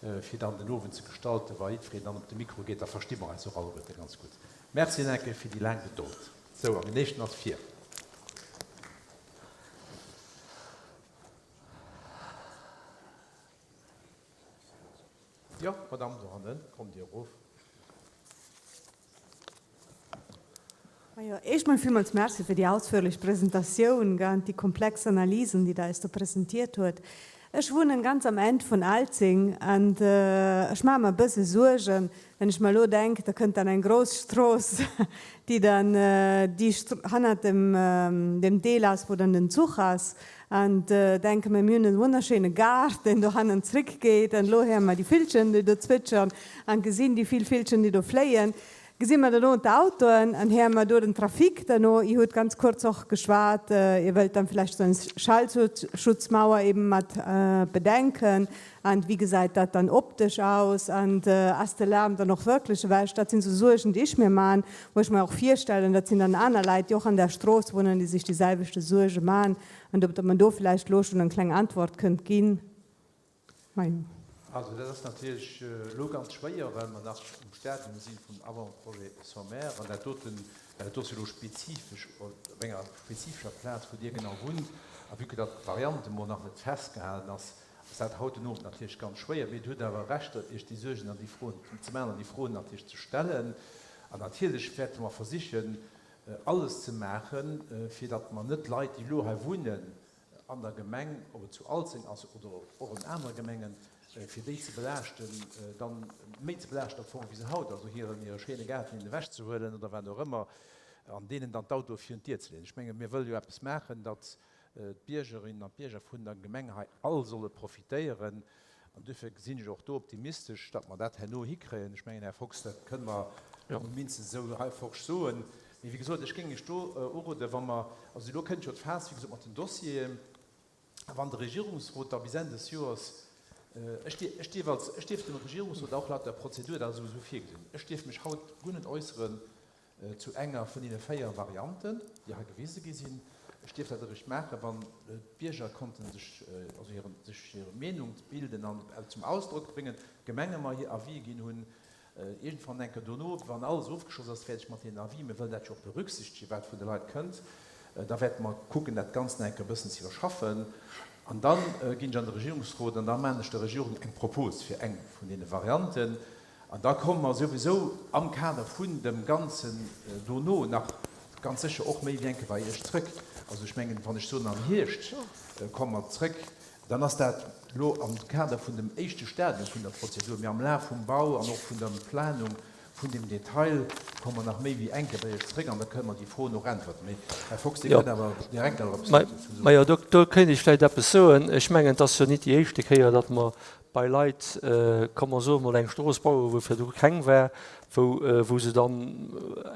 fir dann den Owend ze gestalten, wa jiddwereen dann op de Mikro geet, da versti mer eis och alleguerte ganz gutt. Merci nach eng Kéier fir déi laang Gedold. Sou, an den éischten ass vir. Jo, Madamm dohannen, kommt Dir erof. Majo, éischt mol villmools Merci fir déi ausführlech Presentatioun an déi komplex Analysen, déi Der eis do presentiert huet. Ech wunnen ganz am End vun Alzeng an ech maache mer e bësse Suergen, wenn ech mer elo denk, da kënnt dann eng grouss Strooss, déi dann déi hannert dem dem Deel ass, wou dann den Zuch ass. An denke mer, mir hunn e wonnerschéine Gaart, deen dohannen zréckgeet an elo héiere mer déi Villchen, déi do zwitschern an gesinn déi vill Villchen, déi do fléien. Gesi mer duerno d'Autoen an héiere mer do den Trafic duerno. Dir hutt ganz kuerz och geschwat, Dir wëllt dann vläicht esou eng Schallschutzmauer eben mat bedenken. An wéi gesäit dat dann optesch aus? An ass de Lärm dann och wierklech ewech? Dat sinn esou Suergen, déi ech mir man, wou ech mer och virstellen, dat sinn dann aner Leit, déi och an där Strooss wunnen, déi sech déi selwechte Suerge man. An ob mer do vläicht elo schonn eng kleng Antwort kënnt ginn. Majo. Also dat ass natierlech elo ganz schwéier, well mer nach um Stadium si vum Avant-projet sommaire an dat doten, well dat do ass jo elo spezifesch op enger spezifescher Plaz, wou Dir genau wunnt. A vue que datt d'Variante emol nach net festgehalen ass, ass dat haut den Owend natierlech ganz schwéier. Mee Dir hutt awer Recht, Iech déi Suergen an déi Froen ze maachen an déi Froen natierlech ze stellen. An natierlech wäerte mer versichen, alles ze maachen, fir datt mer net Leit, déi elo hei wunnen an der Gemeng, ob et zu Alzeng ass oder och an anere Gemengen, fir déi ze belaaschten, dann méi ze belaaschten am Fong wéi se haut, also hiren hire schéine Gaarten hinnen ewechzehuelen oder wat och ëmmer, an deenen dann d'Autoe virun d'Dier ze leeën. Ech menge mir wëlle jo eppes maachen, datt d'Biergerinnen an d'Bierger vun der Gemeng hei all solle profitéieren. An duerfir gesinn ech och do optimistesch, datt mer dat herno hikréien. Ech mengen, Här Fox, dat kënne mer mindestens esou hei forsch soen. Mee wéi gesot, ech géing Iech do uroden, wa mer, also elo kënnt jo d'Phas, wéi gesot, mat den Dossieren, a wann de Regierungsrot da bis Enn des Joers, ech dierf als, ech dierf dem Regierungsrot auch laut der Prozedur, dat ass esou virgesinn, ech dierf mech haut guer net äusseren, Zu enger vun deene 4 Varianten, déi hei gewise gi sinn. Ech dierf dat eréischt maachen, wann d'Bierger konnten sech, also hiren, sech hir Meenung bilden an zum Ausdrock bréngen, d'Gemenge mer hir Avis ginn hunn. Iergendwann eng Kéier dono, wann alles ofgeschloss ass, wäert ech mat deenen Avis, mir wëllen dat jo och berücksichtegen, wat vun de Leit kënnt, da wäerte mer kucken, dat Ganzt nach eng Kéier e bëssen ze iwwerschaffen. An da ginn ech an de Regierungsrot an da maachen ech der Regierung eng Propos fir eng vun deene Varianten. An da komme mer souwisou am Kader vun dem Ganzen dono nach ganz sécher och méi wéi eng Kéier bei Iech zrëck. Also ech mengen, wann ech soen am Hierscht komme mer zrëck, dann ass dat elo am Kader vun dem éischte Stadium vun der Prozedur. Mee am Laf vum Bau an och vun der Planung vun dem Detail komme mer nach méi wéi eng Kéier bei Iech zrëck an da kënne mer déi Froen och äntwerten. Mee, Här Fox, Dir kënnt awer direkt nach eppes dozou soen. Majo, do kéint ech vläicht eppes soen. Ech mengen, et ass jo nit déi éischte Kéier, datt mer bei Leit, komm mer soe mol eng Strooss bauen, wou virdru keng war, wou, wou se dann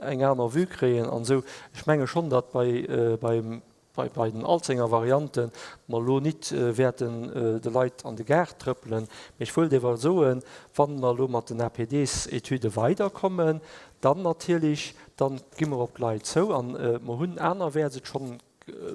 eng aner Vue kréien an esou. Ech menge schonn, datt bei, beim, bei, bei den Alzenger Variante mer elo nit wäerten de Leit an de Gaart trëppelen. Mee ech wëllt ewer soen, wann mer elo mat den APDs-Etüde weiderkommen, dann natierlech, dann gi mer op d'Leit zou an mer hunn anerwäerts et schonn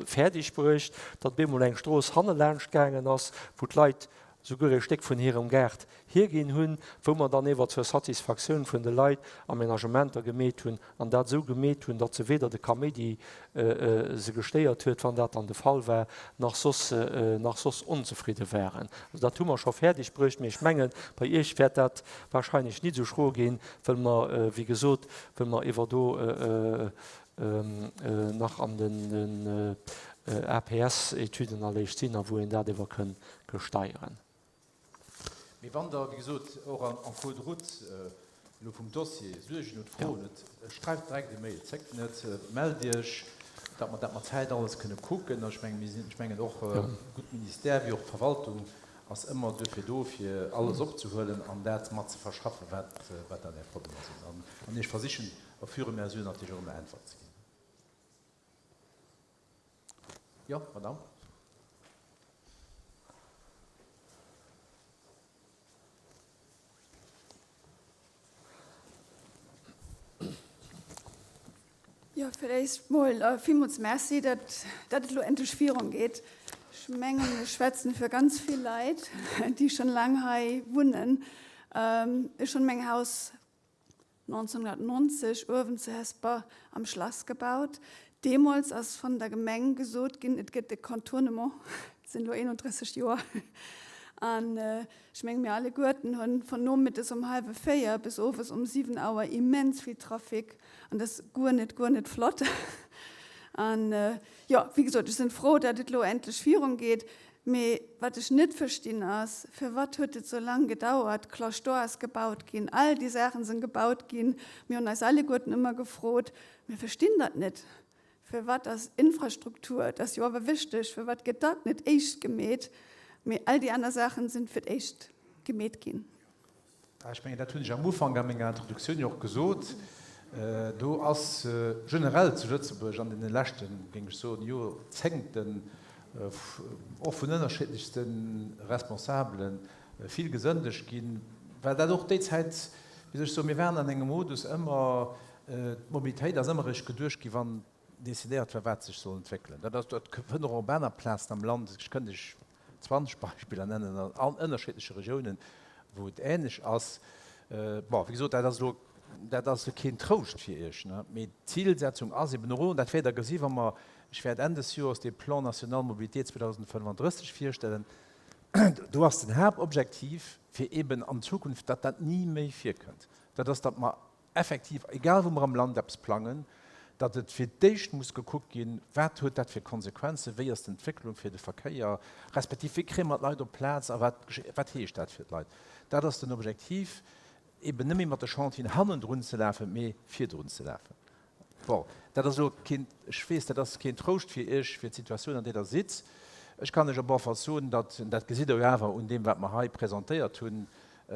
fäerdeg bruecht, datt op eemol eng Strooss hannelaanscht gaangen ass, wou d'Leit souguer e Stéck vun hirem Gaart hierginn hunn, wou mer dann ewer zur Satisfaktioun vun de Leit Aménagementer gemeet hunn an dat esou gemeet hunn, datt se weder de Kaméidi se gestéiert huet, wann dat dann de Fall war, nach soss nach soss onzefridde waren. Also dat hu mer scho fäerdeg bruecht, mee ech mengen, bei Iech wäert dat wahrscheinlech nit esou schro ginn, wëll mer, wéi gesot, wëll mer ewer do nach an den APS-Etüden erléicht sinn a wou een dat ewer kënn gesteieren. Mee wann Der, wéi gesot, och en cours de route elo vum Dossier Suergen hutt, Froen hutt, schreift direkt e Mail, zéckt net, mellt Iech, datt mer dat mat Zäit alles kënne kucken. Ech mengen, mir sinn, ech mengen och gutt Ministère wéi och d'Verwaltung ass ëmmer duerfir do, fir alles opzehuelen an dat mat ze verschaffen, wat dann Är Problemer sinn, an Iech versichen Au fur et à mesure natierlech och ëmmer Äntwert ze ginn. Jo, Madame. Jo, fir d'éischt mol villmools Merci, datt dat et elo endlech virun geet. Ech mengen, ech schwätzen fir ganz vill Leit, déi schonn laang hei wunnen. Ech hunn meng Haus 1990 uewen zu Hesper am Schlass gebaut. Deemools ass von der Gemeng gesot ginn, et gëtt e Contournement. Et sinn elo 31 Joer. An ech menge mir alleguerten hunn von nomëttes um hallwe 4 bis owes um 7 Auer immens vill Trafic an dat ass guer net, guer net flott. An jo, wéi gesot, ech sinn frou, datt et elo endlech virun geet. Mee wat ech net verstinn ass, firwat huet et sou lang gedauert? D'Cloche d'Or ass gebaut ginn, all déi Saachen sinn gebaut ginn, mir hunn eis alleguerten ëmmer gefrot, mir verstinn dat net, firwat ass Infrastruktur, dat ass jo awer wichteg, firwat gëtt dat net éischt gemeet, mee all déi aner Saachen sinn fir d'éischt gemeet ginn. Ech mengen, dat hunn ech am Ufank a menger Introduktioun jo och gesot, do ass generell zu Lëtzebuerg an deene leschten, géing ech soen, Jorzéngten och vun ënnerschiddlechste Responsabele vill gesëndegt ginn, well dat och déi Zäit, wéi soll ech soen, mir waren an engem Modus ëmmer, d'Mobilitéit ass ëmmer eréischt geduecht gi wann decidéiert war, wat sech soll entwéckelen. Dat ass, dat fënnt och op aner Plazen am Land, ech kënnt Iech 20 Beispiller nennen an ënnerschiddleche Regiounen, wou et änlech ass. Bon, wéi gesot, dat ass elo, dat ass elo keen Trouscht fir Iech, ne, mee d'Zilsetzung ass eben och, an dat wäert Der gesi wa mer, ech wäert Enn des Joers dee Plan national mobilité 2035 virstellen, do ass den Haaptobjektiv, fir eben an Zukunft, datt dat ni méi virkënnt, dat ass, datt mer. effektiv, egal wou mer am Land eppes plangen, datt et fir d'éischt muss gekuckt ginn, wat huet dat fir Konsequenzen, wéi ass d'Entwécklung fir de Verkéier, respektiv wéi kréie mer d'Leit op d'Plaz a wat, wat heescht dat fir d'Leit. Dat ass den Objektiv, eben net méi mat de Chantieren hannendrun ze lafen, mee virdrun ze lafen. Bon, dat ass elo keen, ech weess, dat ass keen Trouscht fir Iech, fir d'Situatioun, an där Der sidd. Ech kann lech op alle Fall soen, datt, dat gesitt Der jo awer un deem, wat mer hei presentéiert hunn,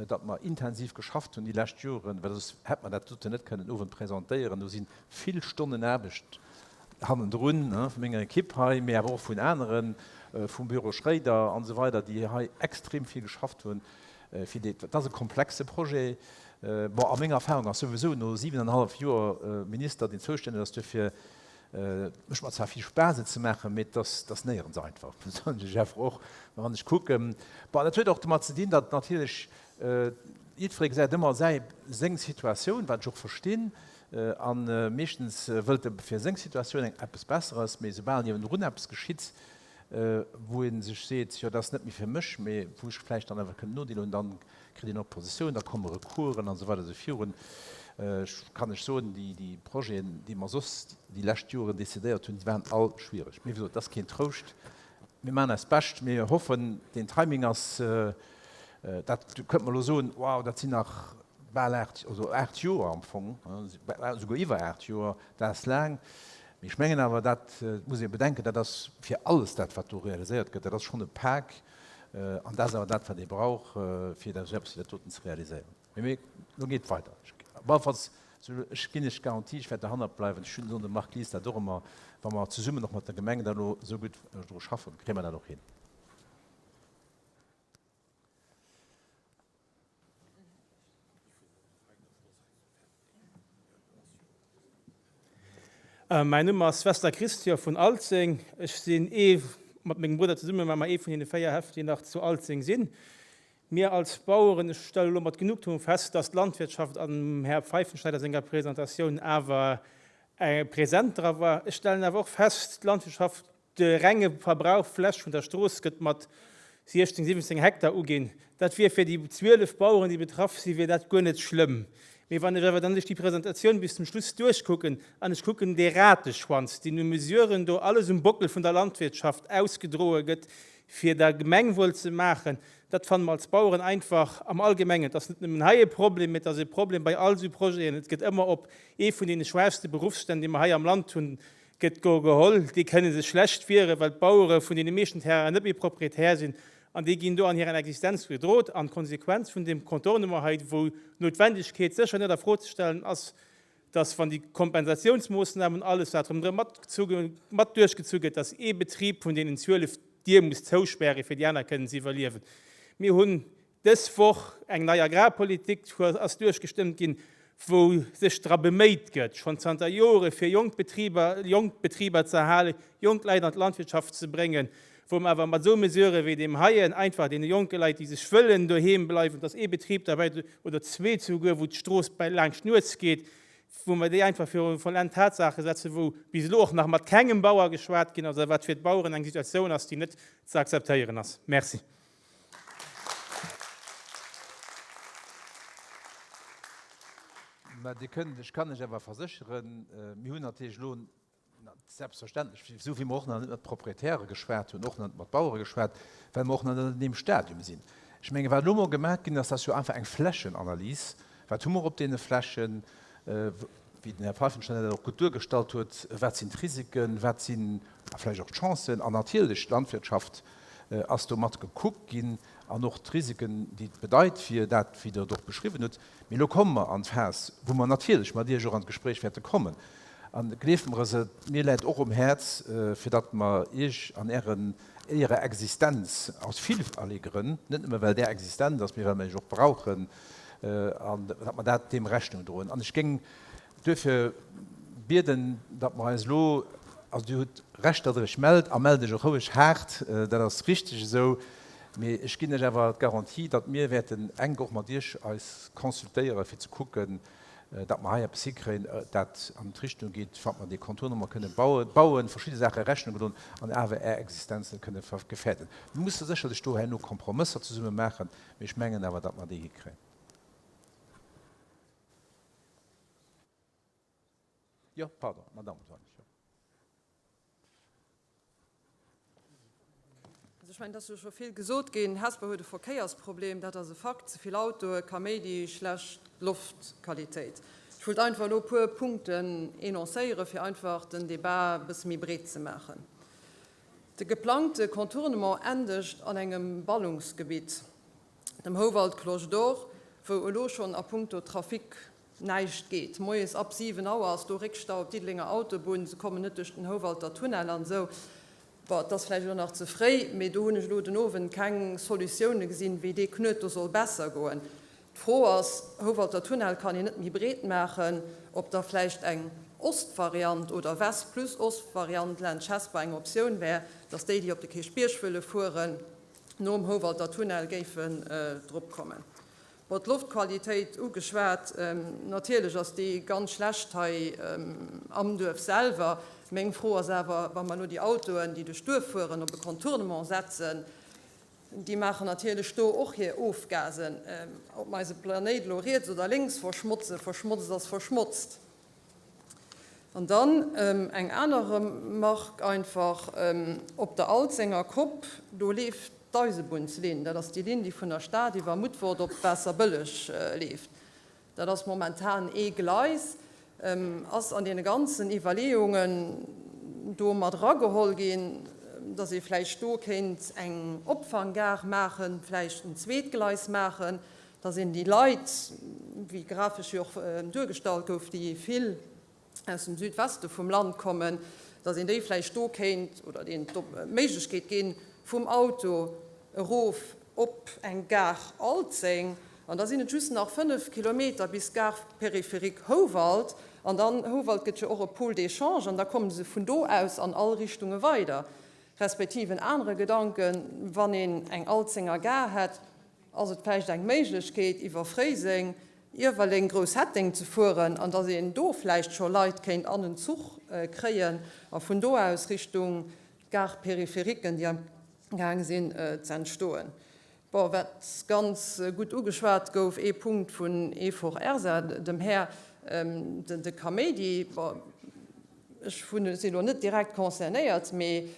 datt mer intensiv geschafft hunn déi lescht Joren, well soss hätt mer dat doten net kënnen den Owend presentéieren. Do si vill Stonnen Aarbecht hannendrun, vu menger Ekipp hei, mee awer och vun aneren, vum Büro Schréider an esou weider, déi hei extrem vill geschafft hunn, fir dee. Dat ass e komplexe Projet. Bon, a meng Erfahrung ass souwisou, no siwenenhallef Joer Minister, deen zoustänneg ass duerfir, Et mécht mer zwar vill Spaass et ze maachen, mee et ass néierens einfach, soen ech einfach och, wann ech kucken. Bon, dat huet och domat ze dinn, datt natierlech jiddweree gesäit ëmmer säi, seng Situatioun, wat ech och verstinn, a meeschtens wëllt e fir seng Situatioun eng eppes Besseres, mee soubal niewendrun eppes geschitt, wou ee sech seet, jo dat ass net méi fir mech, mee wou ech vläicht dann awer kënnt Nodeel hunn, dann kritt een Oppositioun, da komme Recoursen an esou weider esou virun. Ech kann lech soen, déi Projeten, déi mer soss déi lescht Joren decidéiert hunn, déi waren all schwiereg. Mee wéi gesot, et ass keen Trouscht. Mir maachen eist Bescht. Mir hoffen, deen Timing ass, dat kënnt mer elo soen, wow, dat sinn nach bal 8, also 8 Joer am Fong, esouguer iwwer 8 Joer, dat ass laang. Mee ech mengen awer, dat muss ee bedenken, dat ass fir alles dat, wat do realiséiert gëtt, dat ass schonn e Pak, An dat ass awer dat, wat ee brauch, fir esou eppes wéi dat doten ze realiséieren. Mee elo geet et weider. Op alle Falls, ech ginn lech d'Garantie, ech wäert derhannert bleiwen. Ech hunn, soen dem Marc Lies dat och ëmmer, wa mer zesummen och mat der Gemeng da elo esou gutt dru schaffen, kréie mer dat och hin. Mäin Numm ass Wester Christian vun Alzeng. Ech sinn ee, mat mengem Brudder zesumme war mer ee vun deene 4 Häff, déi nach zu Alzeng sinn. Mir als Baueren, ech stelle elo mat Genugtuung fest, dass d'Landwirtschaft am Här Pfeifenschneider senger Presentatioun awer present dra war. Ech stellen awer och fest, d'Landwirtschaft De renge Verbrauch Fläch vun der Strooss gëtt mat 16, 17 Hektar uginn. Dat wier fir déi 12 Baueren, déi betraff sinn, wier dat guer net schlëmm. Mee wann ech awer dann ech déi Presentatioun bis zum Schluss duerchkucken an ech kucken dee Rateschwanz, deen u Mesuren do alles um Bockel vun der Landwirtschaft ausgedroe gëtt, fir der Gemengwuel ze maachen, dat fanne mer als Baueren einfach am Allgemengen, et ass net nëmmen hei e Problem, mee et ass e Problem bei all esou Projeten, et gëtt ëmmer op ee vun deene schwaachste Beruffsstänn, déi mer hei am Land hunn, gëtt go geholl, déi kënne sech schlecht wieren, well d'Bauere vun deene meeschten Terrainen net méi Proprietär sinn an déi ginn do an hirer Existenz bedrot. An d'Konsequenz vun deem Contournement hei, wou d'Noutwendegkeet sécher net a Fro ze stellen ass, dass wann déi Kompensatiounsmoossnamen, alles wat ronderëm mat duerchgezu gëtt, dass ee Betrib vun deenen 12 d'Dier muss zouspären, fir déi aner kënnen ze iwwerliewen. Mir hunn Dës Woch eng nei Agrarpolitik ass duerchgestëmmt ginn, wou sech dra beméit gëtt, schonn zanter Jore fir jonk Betriber, jonk Betriber ze erhalen, jonk Leit an d'Landwirtschaft ze bréngen, wou mer awer mat esou Mesurë wéi deem heien einfach deene jonke Leit, déi sech wëllen doheem bleiwen, dass ee Betrib derbäi oder zwee souguer, wou d'Strooss bei laanscht d'Nues geet, wou mer déi einfach viru vollend Tatsaache setzen, wou bis elo och nach mat kengem Bauer geschwat ginn ass a wat fir d'Baueren eng Situatioun ass, déi net ze akzeptéieren ass. Merci. Mä Dir kënnt, ech kann lech awer versécheren, mir hunn natierlech elo selbstverständlech, esou wéi mer och nach net mat Proprietäre geschwat hunn, och nach net mat Bauere geschwat, well mer och nach net an deem Stadium sinn. Ech menge wat elo emol gemaach ginn ass, dat ass jo einfach eng Flächenanalys. Wat hu mer op deene Flächen, wéi den Här Pfeifenstein dat och gutt duergestallt huet, wat sinn d'Risiken, wat sinn vläicht och d'Chancen? An natierlech d'Landwirtschaft ass do mat gekuckt ginn an och d'Risiken, déi et bedeit, fir dat, wéi Der et och beschriwwen hutt. Mee elo komme mer an d'Phas, wou mer natierlech mat Iech och an d'Gespréich wäerte kommen. A gleeft mer es, et mir läit och um Häerz, fir datt mer Iech an Ären, Ärer Existenz, aus villerlee Grënn, net nëmme well Där existent ass, mee well mer Iech och brauchen, an datt mer dat deem Rechnung droen. An ech géing Duerfir bieden, datt mer eis elo, also Dir hutt Recht, datt Der Iech mellt, a mellt Iech och roueg haart, dat ass richteg esou, mee ech ginn lech awer d'Garantie, datt mir wäerten enk och mat Iech eis consultéieren, fir ze kucken, datt mer hei eppes hikréien, dat an d'Richtung geet, wat mer dee Contournement kënne bauen, verschidde Saache Rechnung gedroen an awer Är Existenz net kënne gefäerden. Mir musse sécherlech do herno Kompromësser zesumme maachen, mee ech mengen awer, datt mer déi hikréien. Jo, pardon, Madamm Thornich, jo. Also ech mengen, et ass jo scho vill gesot ginn. Hesper huet e Verkéiersproblem, dat ass e Fakt, ze vill Autoe, Kaméidi, schlecht Loftqualitéit. Ech wollt einfach elo e puer Punkten enoncéieren, fir einfach den Débat e bësse méi breet ze maachen. De geplangte Contournement endegt an engem Ballungsgebitt, dem Houwald Cloche d'Or, wou elo schonn a puncto Trafic näischt geet. Moies ab 7 Auer ass do Réckstau op Diddelenger Autobunn, se kommen net duerch den Houwalter Tunnel an esou. Bon, et ass vläicht elo nach ze fréi, mee do hunn ech elo den Owend keng Solutioune gesinn, wéi dee Knuet do soll besser goen. D'Fro ass, Houwalter Tunnel kann een net méi breet maachen, ob da vläicht eng Ostvariant oder West plus Ostvariant laanscht Hesper eng Optioun wär, datt déi, déi op de Kierchbierg wëlle fueren, nom Houwalter Tunnel géifen drop kommen. Bon, d'Loftqualitéit ugeschwat, natierlech ass déi ganz schlecht hei am Duerf selwer. Meng Fro ass awer, wa mer elo déi Autoen, déi duerch d'Duerf fueren, op e Contournement setzen, déi maachen natierlech do och hir Ofgasen. Ob mer eise Planéit elo riets oder lénks verschmotzen, verschmotzt ass verschmotzt. An dann eng aner Remarque einfach, Op der Alzenger Kopp, do leeft d'Eisebunnslinn. Dat ass déi Linn, déi vun der Stad iwwer Mutfort op Waasserbëlleg leeft. Dat ass momentan ee Gleis. Ass an deene ganzen Iwwerleeungen do mat erageholl ginn, datt ee vläicht do kéint eng Opfanggare maachen, vläicht en zweet Gleis maachen, dass een déi Leit, wéi grafesch jo och duergestallt gouf, déi vill aus dem Südweste vum Land kommen, dass een déi vläicht do kéint oder deenen d'Méiglechkeet ginn, vum Auto erof op eng Gare Alzeng, an da sinn et just nach 5 Kilometer bis Gare périphérique Houwald, an dann, Houwald gëtt jo och e Pôle d'échange, an da komme se vun do aus an all Richtunge weider. Respektiv en anere Gedanken, wann een eng Alzenger Gare hätt, Ass et vläicht eng Méiglechkeet, iwwer Fréiseng, Iewerleng, Grousshetteng ze fueren an dass een do vläicht scho Leit kéint an en Zuch kréien a vun do aus Richtung d'Gare périphériquen, déi am gaang sinn ze entstoen? Bon, wat ganz gutt ugeschwat gouf, ee Punkt vun Efort Ersa, dem Här, de Kaméidi, bon, Ech si elo net direkt concernéiert, mee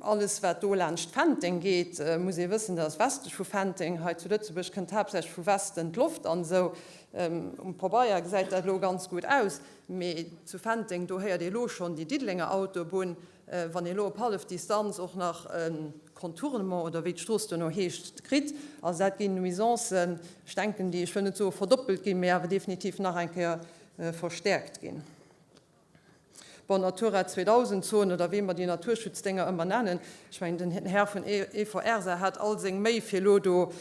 alles wat do laanscht Fenteng geet, muss ee wëssen, dat ass westlech vu Fenteng. Hei zu Lëtzebuerg kënnt haaptsächlech vu Westen d'Loft an esou. Um Pabeier gesäit dat elo ganz gutt aus, mee zu Fenteng, do héiert ee elo schonn déi Diddelenger Autobunn. Wann ee elo op hallef Distanz och nach e Contournement oder wéi d'Strooss duerno heescht kritt, also dat ginn Nuisancen, ech denken, déi, ech wëll net soe verdoppelt ginn, mee awer definitiv nach eng Kéier verstäerkt ginn. Bon, Natura 2000 Zon oder wéi mer déi Naturschutzdénger ëmmer nennen, ech mengen den Här vun EVRSA hat all seng Méi fir elo do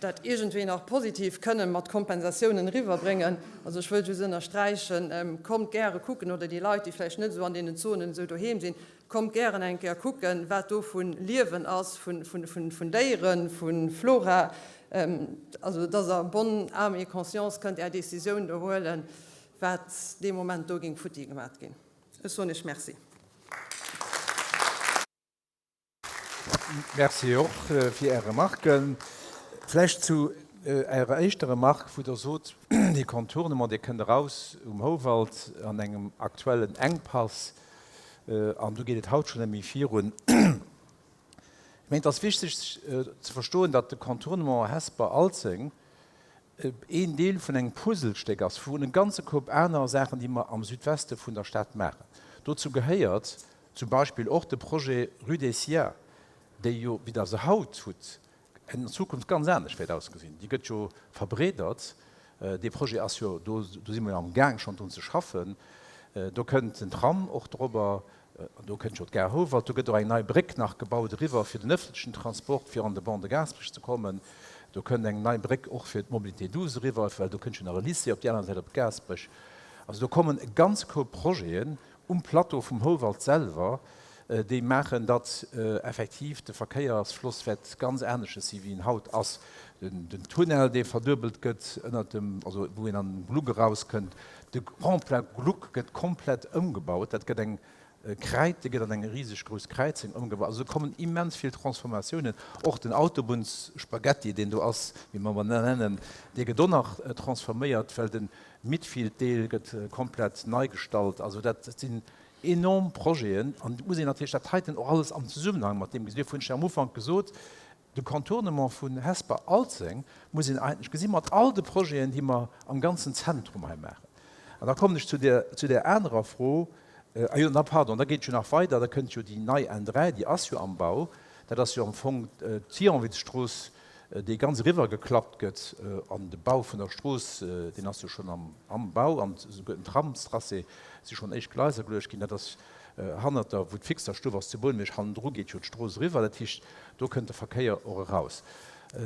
dat iergendwéi nach positiv kënnen mat Kompensatiounen eriwwerbréngen. Also ech wëll just ënnersträichen, kommt gäre kucken, oder déi Leit déi vläicht net esou an deenen Zonen esou doheem sinn, kommt gären eng Kéier kucken, wat do vu Liewen ass, vun Déieren, vu Flora, also dass Der bonne âme et conscience kënnt Är Décisioun do huelen, wat dee Moment do géing futti gemat ginn. Ech soen Iech Merci. Merci och fir Är Remarken. Vläicht zu Ärer éischter Remark, wou Der sot, dee Contournement, dee kënnt eraus um Houwald an engem aktuellen Enkpass an do geet et haut schonn net méi virun. Ech mengen, et ass wichteg ze verstoen, datt de Contournement Hesper-Alzeng een Deel vun engem Puzzlestéck ass vun e ganze Koup aner Saachen, déi mer am Südweste vun der Stad maachen. Dozou gehéiert zum Beispill och de Projet Rue des Sias, déi jo, wéi Der se haut hutt, an Zukunft ganz anescht wäert ausgesinn. Déi gëtt jo verbreedert. Dee Projet ass jo, do si mer jo amgaang schonn drun ze schaffen. Do kënnt den Tram och dorobber. Do kënnt jo d'Gare Houwald, do gëtt och eng nei Bréck nach gebaut eriwwer fir den ëffentlechen Transport, fir an de Ban de Gaasperech ze kommen. Do kënnt eng nei Bréck och fir d'Mobilité douce eriwwer, well do kënnt jo nach e Lycée op déi aner Säit op Gaasperech. Also do kommen e ganze Koup Projeten um Plateau vum Houwald selwer, déi maachen, datt effektiv de Verkéiersfloss wäert ganz anesches si wéi en haut ass. Den Tunnel, dee verduebelt gëtt ënnert dem, also wou een an den Gluck erauskënnt, De Rond-point Gluck gëtt komplett ëmgebaut. Dat gëtt eng Kräiz, dee gëtt an eng riseg grouss Kräizung ëmgebaut. Also do kommen immens vill Transformatiounen. Och den Autobunnsspaghetti, deen do ass, wéi mer en nennen, dee gëtt och nach transforméiert, well den. Midfield-Deel gëtt komplett nei gestallt. Also dat sinn enorm Projeten an et muss een natierlech dat heiten och alles am Zesummenhang mat deem gesinn. Duerfir hunn ech am Ufank gesot, de Contournement vun Hesper-Alzeng muss een eigentlech gesi mat all de Projeten, déi mer am ganzen Zentrum hei maachen. An da kommen ech zu där, zu där anerer Fro, ah jo, na pardon, da geet et jo nach weider, da kënnt jo déi nei N3, déi ass jo am Bau, dat ass jo am Fong d'Thionvillestrooss, déi ganz eriwwer geklappt gëtt, an de Bau vun der Strooss, deen ass jo schonn am Bau, an esouguer den Tramstracé si schonn éischt Gleiser geluecht ginn. Dat ass hannert der, wou d'Fixerstuff ass zu Bouneweg, hannendru geet jo d'Strooss eriwwer, dat heescht, do kënnt de Verkéier och eraus.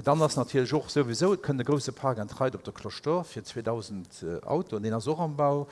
Dann ass natierlech och souwisou, et kënnt e grousse Park and Ride op der Cloche d'Or fir 2.000 Autoen, deen ass och am Bau.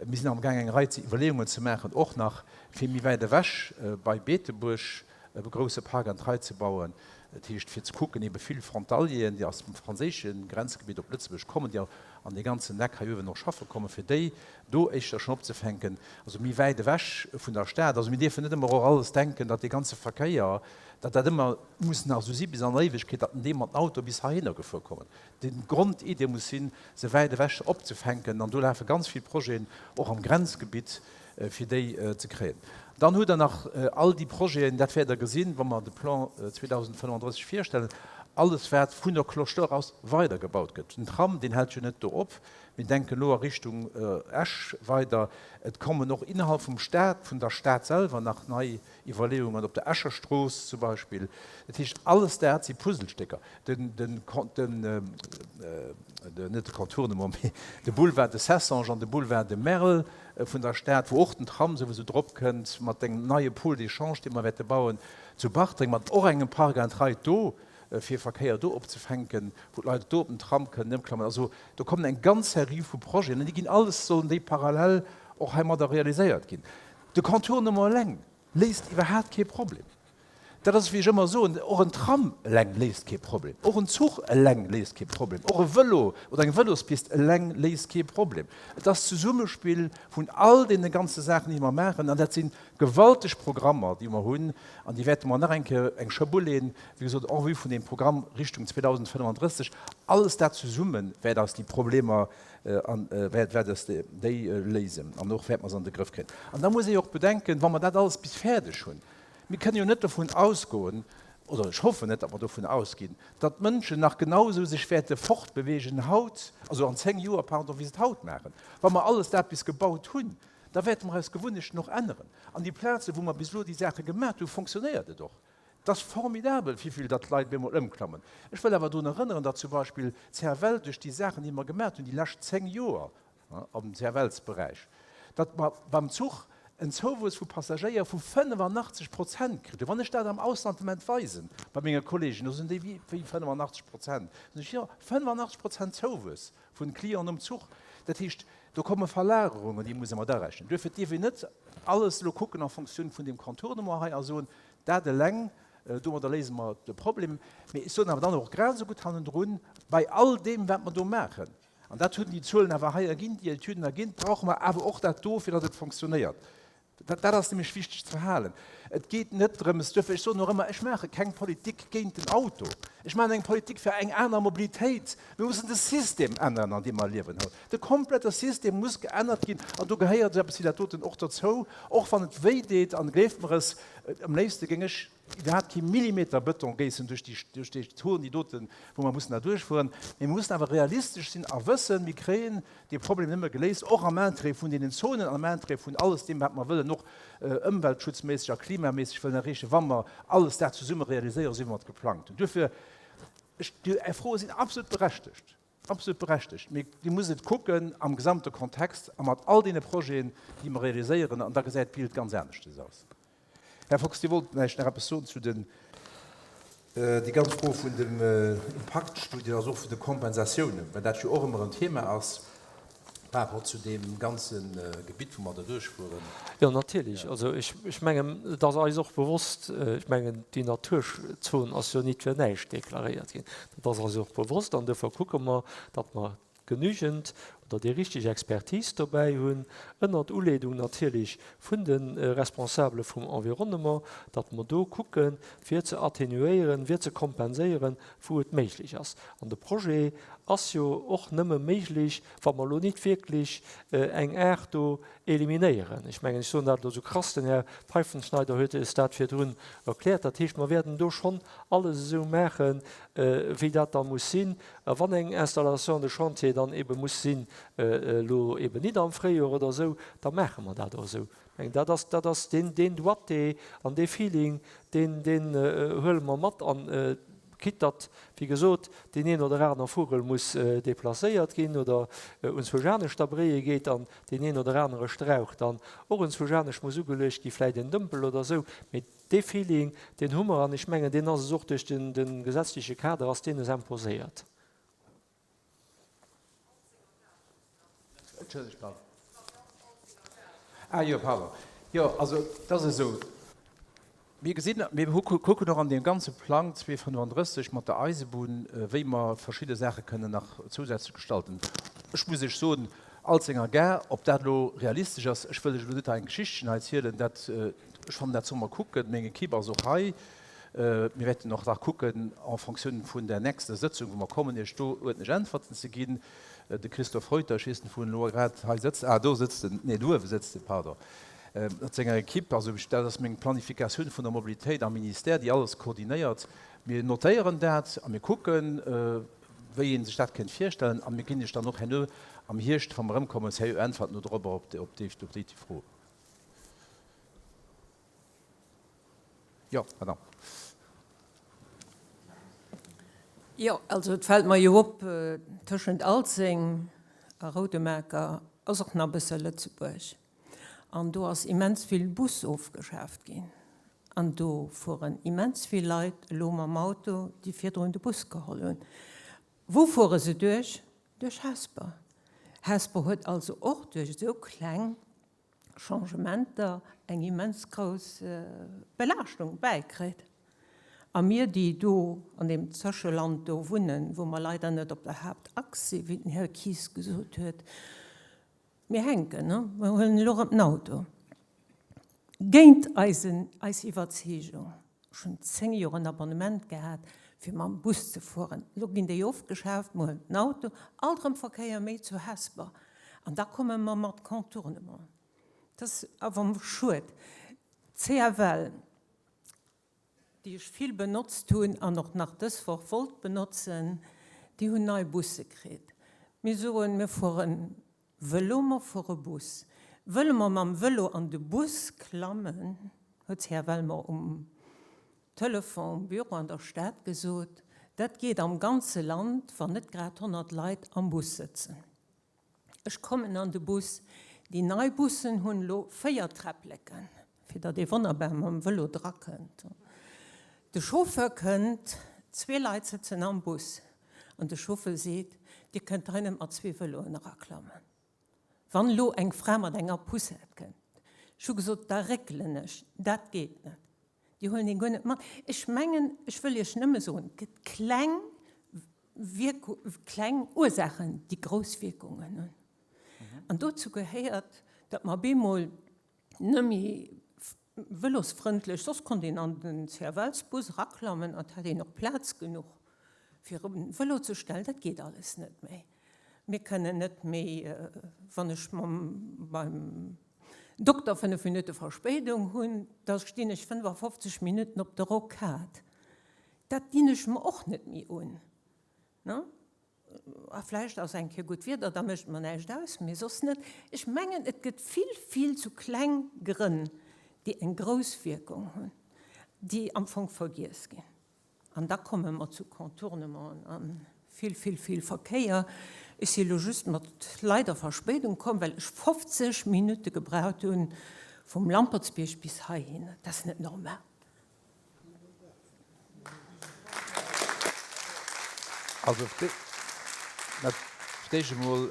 Mir sinn amgaang eng Rei Iwwerleeungen ze maachen, och nach fir méi wäit ewech bei Beetebuerg e grousse Park and Ride ze bauen. Dat heescht, fir ze kucken, ebe vill Frontalieren, déi aus dem franséische Grenzgebitt op Lëtzebuerg kommen, déi an dee ganzen Eck hei uewen och schaffe kommen, fir déi do éischter schonn opzefänken, also méi wäit ewech vun der Stad. Also mir dierfen net ëmmer och alles denken, datt dee ganze Verkéier, datt dat ëmmer muss nach esou si bis an Éiwegkeet, datt en dee mat den Auto bis heihinner gefuer kommen. D'Grondidee muss sinn, se wäit ewech opzefänken, an do lafe ganz vill Projeten och am Grenzgebitt, fir déi ze kréien. Dann hutt Der nach all déi Projeten, dat wäert Der gesinn, wa mer de Plan 2035 virstellen, alles wat vun der Cloche d'Or aus weidergebaut gëtt. Den Tram, deen hält jo net do op. Mir denken elo a Richtung Esch weider. Et kommen och innerhalb vum Stat, vun der Stad selwer nach nei Iwwerleeungen, op der Escher Strooss zum Beispill. Dat heescht, alles dat si Puzzlestécker. Den, den, den, net de Contournement, mee de Boulevard de Cessange an de Boulevard de Merl vun der Stad, wou och den Tram souwisou drop kënnt, mat engem neie Pôle d'échange, dee mer wäerte bauen zu Bartreng, mat och engem Park and Ride do, fir Verkéier do opzefänken, wou d'Leit do op den Tram kënnen ëmklammen. Also do kommen eng ganz Serie vu Projeten an déi ginn alles, sollen déi parallel och heimadder realiséiert ginn. De Contournement eleng léist iwwerhaapt kee Problem. Dat ass, wéi ech ëmmer soen, och en Tram eleng léist kee Problem, och en Zuch eleng léist kee Problem, och e Vëlo oder eng Vëlospist eleng léist kee Problem. Et ass d'Zesummespill vun all deene ganze Saachen, déi mer maachen, an dat si gewalteg Programmer, déi mer hunn, an déi wäerte mer nach eng Kéier eng Schëpp uleeën, wéi gesot, en vue vun deem Programm Richtung 2035. Alles dat zesumme wäert eis déi Problemer wäert eis déi léisen an och wäerte mer se an de Grëff kréien. An da muss ee jo och bedenken, wa mer dat alles bis fäerdeg hunn, Mir kënnen jo net dovun ausgoen, oder ech hoffen net, datt mer dovun ausginn, datt d'Mënschen nach genau esou sech wäerte fortbewegen haut, also an 10 Joer, pardon, wéi se et haut maachen. Wa mer alles dat bis gebaut hunn, da wäerte mer eis Gewunnechten och änneren. An déi Plazen, wou mer bis elo déi Saache gemaat hunn, fonctionnéiert et och. Et ass formidabel, wéivill datt d'Leit bemol ëmklammen. Ech wëll awer drun erënneren, datt zum Beispill d'CFL duerch déi Saachen, déi mer gemaat hunn déi lescht 10 Joer, am CFLs-Beräich, datt mer beim Zuch en Zouwuess vu Passagéier vu 85 Prozent kritt hunn. Wann ech dat am Ausland de Moment weisen, bei menge Kollegen, da soen déi, Wéi, wéi 85 Prozent? Da soen ech, Jo, 85 Prozent Zouwuess vun Clienten um Zuch. Dat heescht, do komme Verlagerungen, déi muss ee mat arechnen. Duerfir dierf een net alles elo kucken en Fonctioun vun deem Contournement hei a soen, dat eleng, domadder léise mer de Problem. Mee ech soen awer dann och grad esou gutt hannendrun, bei all deem, wat mer do maachen, An dat hunn déi Zuelen awer hei erginn, déi Etüden erginn, brauche mer awer och dat do, fir datt et fonctionnéiert. Dat ass nämlech wichteg ze verhalen. Et geet net drëms, duerfir, ech soen och ëmmer, ech maache keng Politik géint den Auto, ech maachen eng Politik fir eng aner Mobilitéit. Mir mussen de System änneren, an deem mer liewen haut. De komplette System muss geännert ginn an do gehéiert esou eppes wéi dat doten och dozou, och wann et wéi deet. An gleeft mer es, am léifste géing ech iwwerhaapt kee Millimeter Bëton géissen duerch déi, duerch déi Touren, déi doten, wou mer mussen da duerchfueren. Mee mir mussen awer realistesch sinn a wëssen, mir kréien dee Problem nëmme geléist, och am Interêt vun deenen Zonen an am Interêt vun alles deem, wat mer wëllen och ëmweltschutzméisseg a klimaméisseg wëllen erreechen, wa mer alles dat zesumme realiséieren, esou wéi mer et geplangt hunn. Duerfir, ech, déi Är Froe sinn absolut berechtegt, absolut berechtegt, mee Dir musst et kucken am gesamte Kontext a mat all deene Projeten, déi mer realiséieren, an da gesäit d'Bild ganz aneschtes aus. Här Fox, Dir wollt vläicht nach eppes soen zu den. Déi ganz Fro vun den Impaktstudien, also och vun de Kompensatiounen, well dat jo och ëmmer en Thema ass par rapport zu deem ganze Gebitt, wou mer da duerchfueren. Jo, natierlech. Also ech mengen, et ass eis och bewosst, ech mengen, déi Naturzon ass jo nit fir näischt deklaréiert ginn. Dat ass eis och bewosst an duerfir kucke mer, datt mer genügend oder déi richteg Expertise dobäi hunn, ënnert Uleedung natierlech vun de Responsabele vum Environnement, datt mer do kucken, fir ze atténuéieren, fir ze kompenséieren, wou et méiglech ass. An de Projet. ass jo och nëmme méiglech, wa mer elo nit wierklech eng Aart do eliminéieren. Ech mengen, ech soen dat elo esou krass, den Här Pfeifenschneider huet eis dat virdrun erkläert. Dat heescht, mer wäerten do schonn alles esou maachen, wéi dat da muss sinn. A wann eng Installation de chantier dann ebe muss sinn, elo eben nit am Fréijoer oder esou, da maache mer dat och esou. Ech mengen, dat ass, dat ass deen, deen Doigté an dee Feeling, deen, deen huele mer mat. An quitte datt, wéi gesot, deen een oder aner Vugel muss deplacéiert ginn oder unzwousch aneschter bréie geet an deen een oder anere Strauch dann och unzwousch anescht muss ugeluecht ginn, vläicht en Dëmpel oder esou, mee dee Feeling, deen hu mer an ech mengen, deen ass es och duerch de gesetzleche Kader ass deen es imposéiert. Entschëllegt, pardon. Ah jo, pardon. Jo, also et ass esou, mir gesinn, mir kucken och an deem ganze Plang 2035 mat der Eisebunn, wéi mer verschidde Saache kënnen nach zousätzlech gestalten. Ech muss Iech soen, Alzenger Gare, ob dat elo realistesch ass, ech wëll lech elo net hei eng Geschichtchen hei zielen, dat, ech fannen, dat solle mer kucken. Meng Equipe ass och hei. Mir wäerten och nach kucken, en Fonctioun vun der nächster Sëtzung, wou mer kommen, Iech do uerdentlech Äntwerten ze ginn. De Christophe Reuter, ech weess net, wou en elo grad hei sëtzt, ah, do sëtzt en, nee, do uewe sëtzt en, pardon, mat senger Equipe. Also dat ass meng Planifikatioun vun der Mobilitéit am Ministère, déi alles koordinéiert. Mir notéieren dat a mir kucken, wéi ee sech dat kéint virstellen. A mir ginn Iech dann och herno am Hierscht, wa mer erëmkommen, seriö Äntwerten dodrobber op déi Fro. Jo, madame. Jo, also et fält mer jo op, tëschent Alzeng a Roudemecker ass och nach e bësse Lëtzebuerg. An do ass immens vill Bus ofgeschaaft ginn. An do fueren immens vill Leit elo mam Auto, déi virdrun de Bus geholl hunn. Wou fuere se duerch? Duerch Hesper. Hesper huet also och duerch esou kleng Changementer eng immens grouss Belaaschtung bäikritt. A mir, déi do an deem Zëscheland do wunnen, wou mer leider net op der Haaptachs sinn, wéi den Här Kies gesot huet, mir hänken, ne? Mir huelen elo erëm den Auto. Géint eisen, eis Iwwerzeegung. Ech hunn 10 Joer en Abonnement gehat, fir mam Bus ze fueren. Elo ginn déi ofgeschaaft, mer huelen den Auto, alt erëm Verkéier méi zu Hesper. An da komme mer mat Contournement. Dat ass awer schued. D'CFL, déi ech vill benotzt hunn an och nach dës Woch wollt benotzen, déi hunn nei Busse kritt. Mir soen, mir fuere Vëlo, mer fuere Bus. Wëlle mer mam Vëlo an de Bus klammen, huet d'Här Wellmer um Telefon um Büro an der Stad gesot, dat geet am ganze Land, wann net grad 100 Leit am Bus sëtzen. Ech kommen an de Bus. Déi nei Bussen hunn elo 4 Träppleken, fir datt ee wonnerbar mam Vëlo drakënnt. De Chauffeur kënnt, zwee Leit sëtzen am Bus. An de Chauffeur seet, Dir kënnt hei net mat zwee Vëloen eraklammen. Wann elo eng Fra mat enger Poussette kënnt, ech hu gesot, da réckelen ech, dat geet net, déi huelen een guer net mat. Ech mengen, ech wëll Iech nëmme soen, et gëtt kleng Wierku, kleng Ursaachen, déi grouss Wierkungen hunn. An dozou gehéiert, datt mer bemol net méi Vëlosfrëndlech, soss konnt een an den CFLsbus eraklammen an et hat een och Plaz genuch fir e Vëlo ze stellen. Dat geet alles net méi. Mir kënnen net méi, wann ech mam beim Dokter 5 Minutte Verspéidung hunn, da stinn ech 55 Minutten op der Rocade. Dat dinn ech mer och net méi un. A vläicht ass eng Kéier gutt Wieder, da mécht et mer näischt aus, mee soss net. Ech mengen, et gëtt vill, vill sou kleng Grënn, déi eng grouss Wierkung hunn, déi am Fong vergiess ginn. An da komme mer zu Contournementen a vill, vill, vill Verkéier. Ech si elo just mat leider Verspéidung komm, well ech 50 Minutte gebraucht hunn vum Lampertsbierg bis heihin. Dat ass net normal. Also fir d'éischt emol,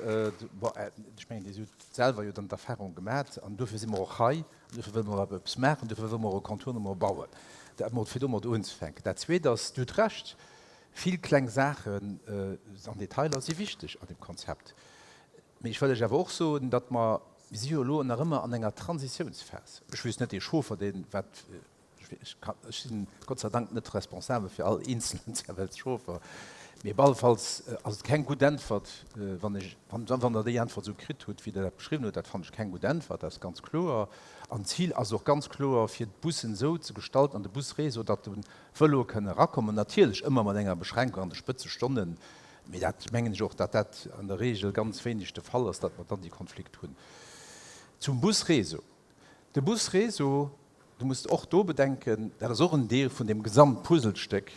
bon, ech mengen, Dir hutt selwer jo dann d'Erfahrung gemat an dofir si mer och hei an dofir wëlle mer och eppes maachen, dofir wëlle mer och e Contournement bauen. Dat emol fir domat unzefänken. Dat Zweet ass, Dir hutt Recht, vill kleng Saachen an Detailer si wichteg an deem Konzept. Mee ech wëll lech awer och soen, datt mer, mir si jo elo nach ëmmer an enger Transitiounsphas. Ech weess net, dee Chauffer, deen, wat, ech sinn Gott sei Dank net responsabel fir all eenzelen CFL-Chauffer. Mee op alle Falls ass et keng gutt Äntwert, wann ech, wann Der déi Äntwert esou kritt hutt, wéi Der dat beschriwwen hutt, dat fannen ech keng gutt Äntwert, dat ass ganz kloer. An d'Zil ass och ganz kloer, fir d'Bussen esou ze gestalten an de Busréseau, datt de Vëloe kënnen erakommen, natierlech ëmmer mat enger Beschränkung an de Spëtzestonnen, mee dat mengen ech och, datt dat an der Regel ganz wéineg de Fall ass, datt mer dann déi Konflikt hunn. Zum Busréseau. De Busréseau, Du muss och do bedenken, dat ass och en Deel vun deem Gesamtpuzzlestéck,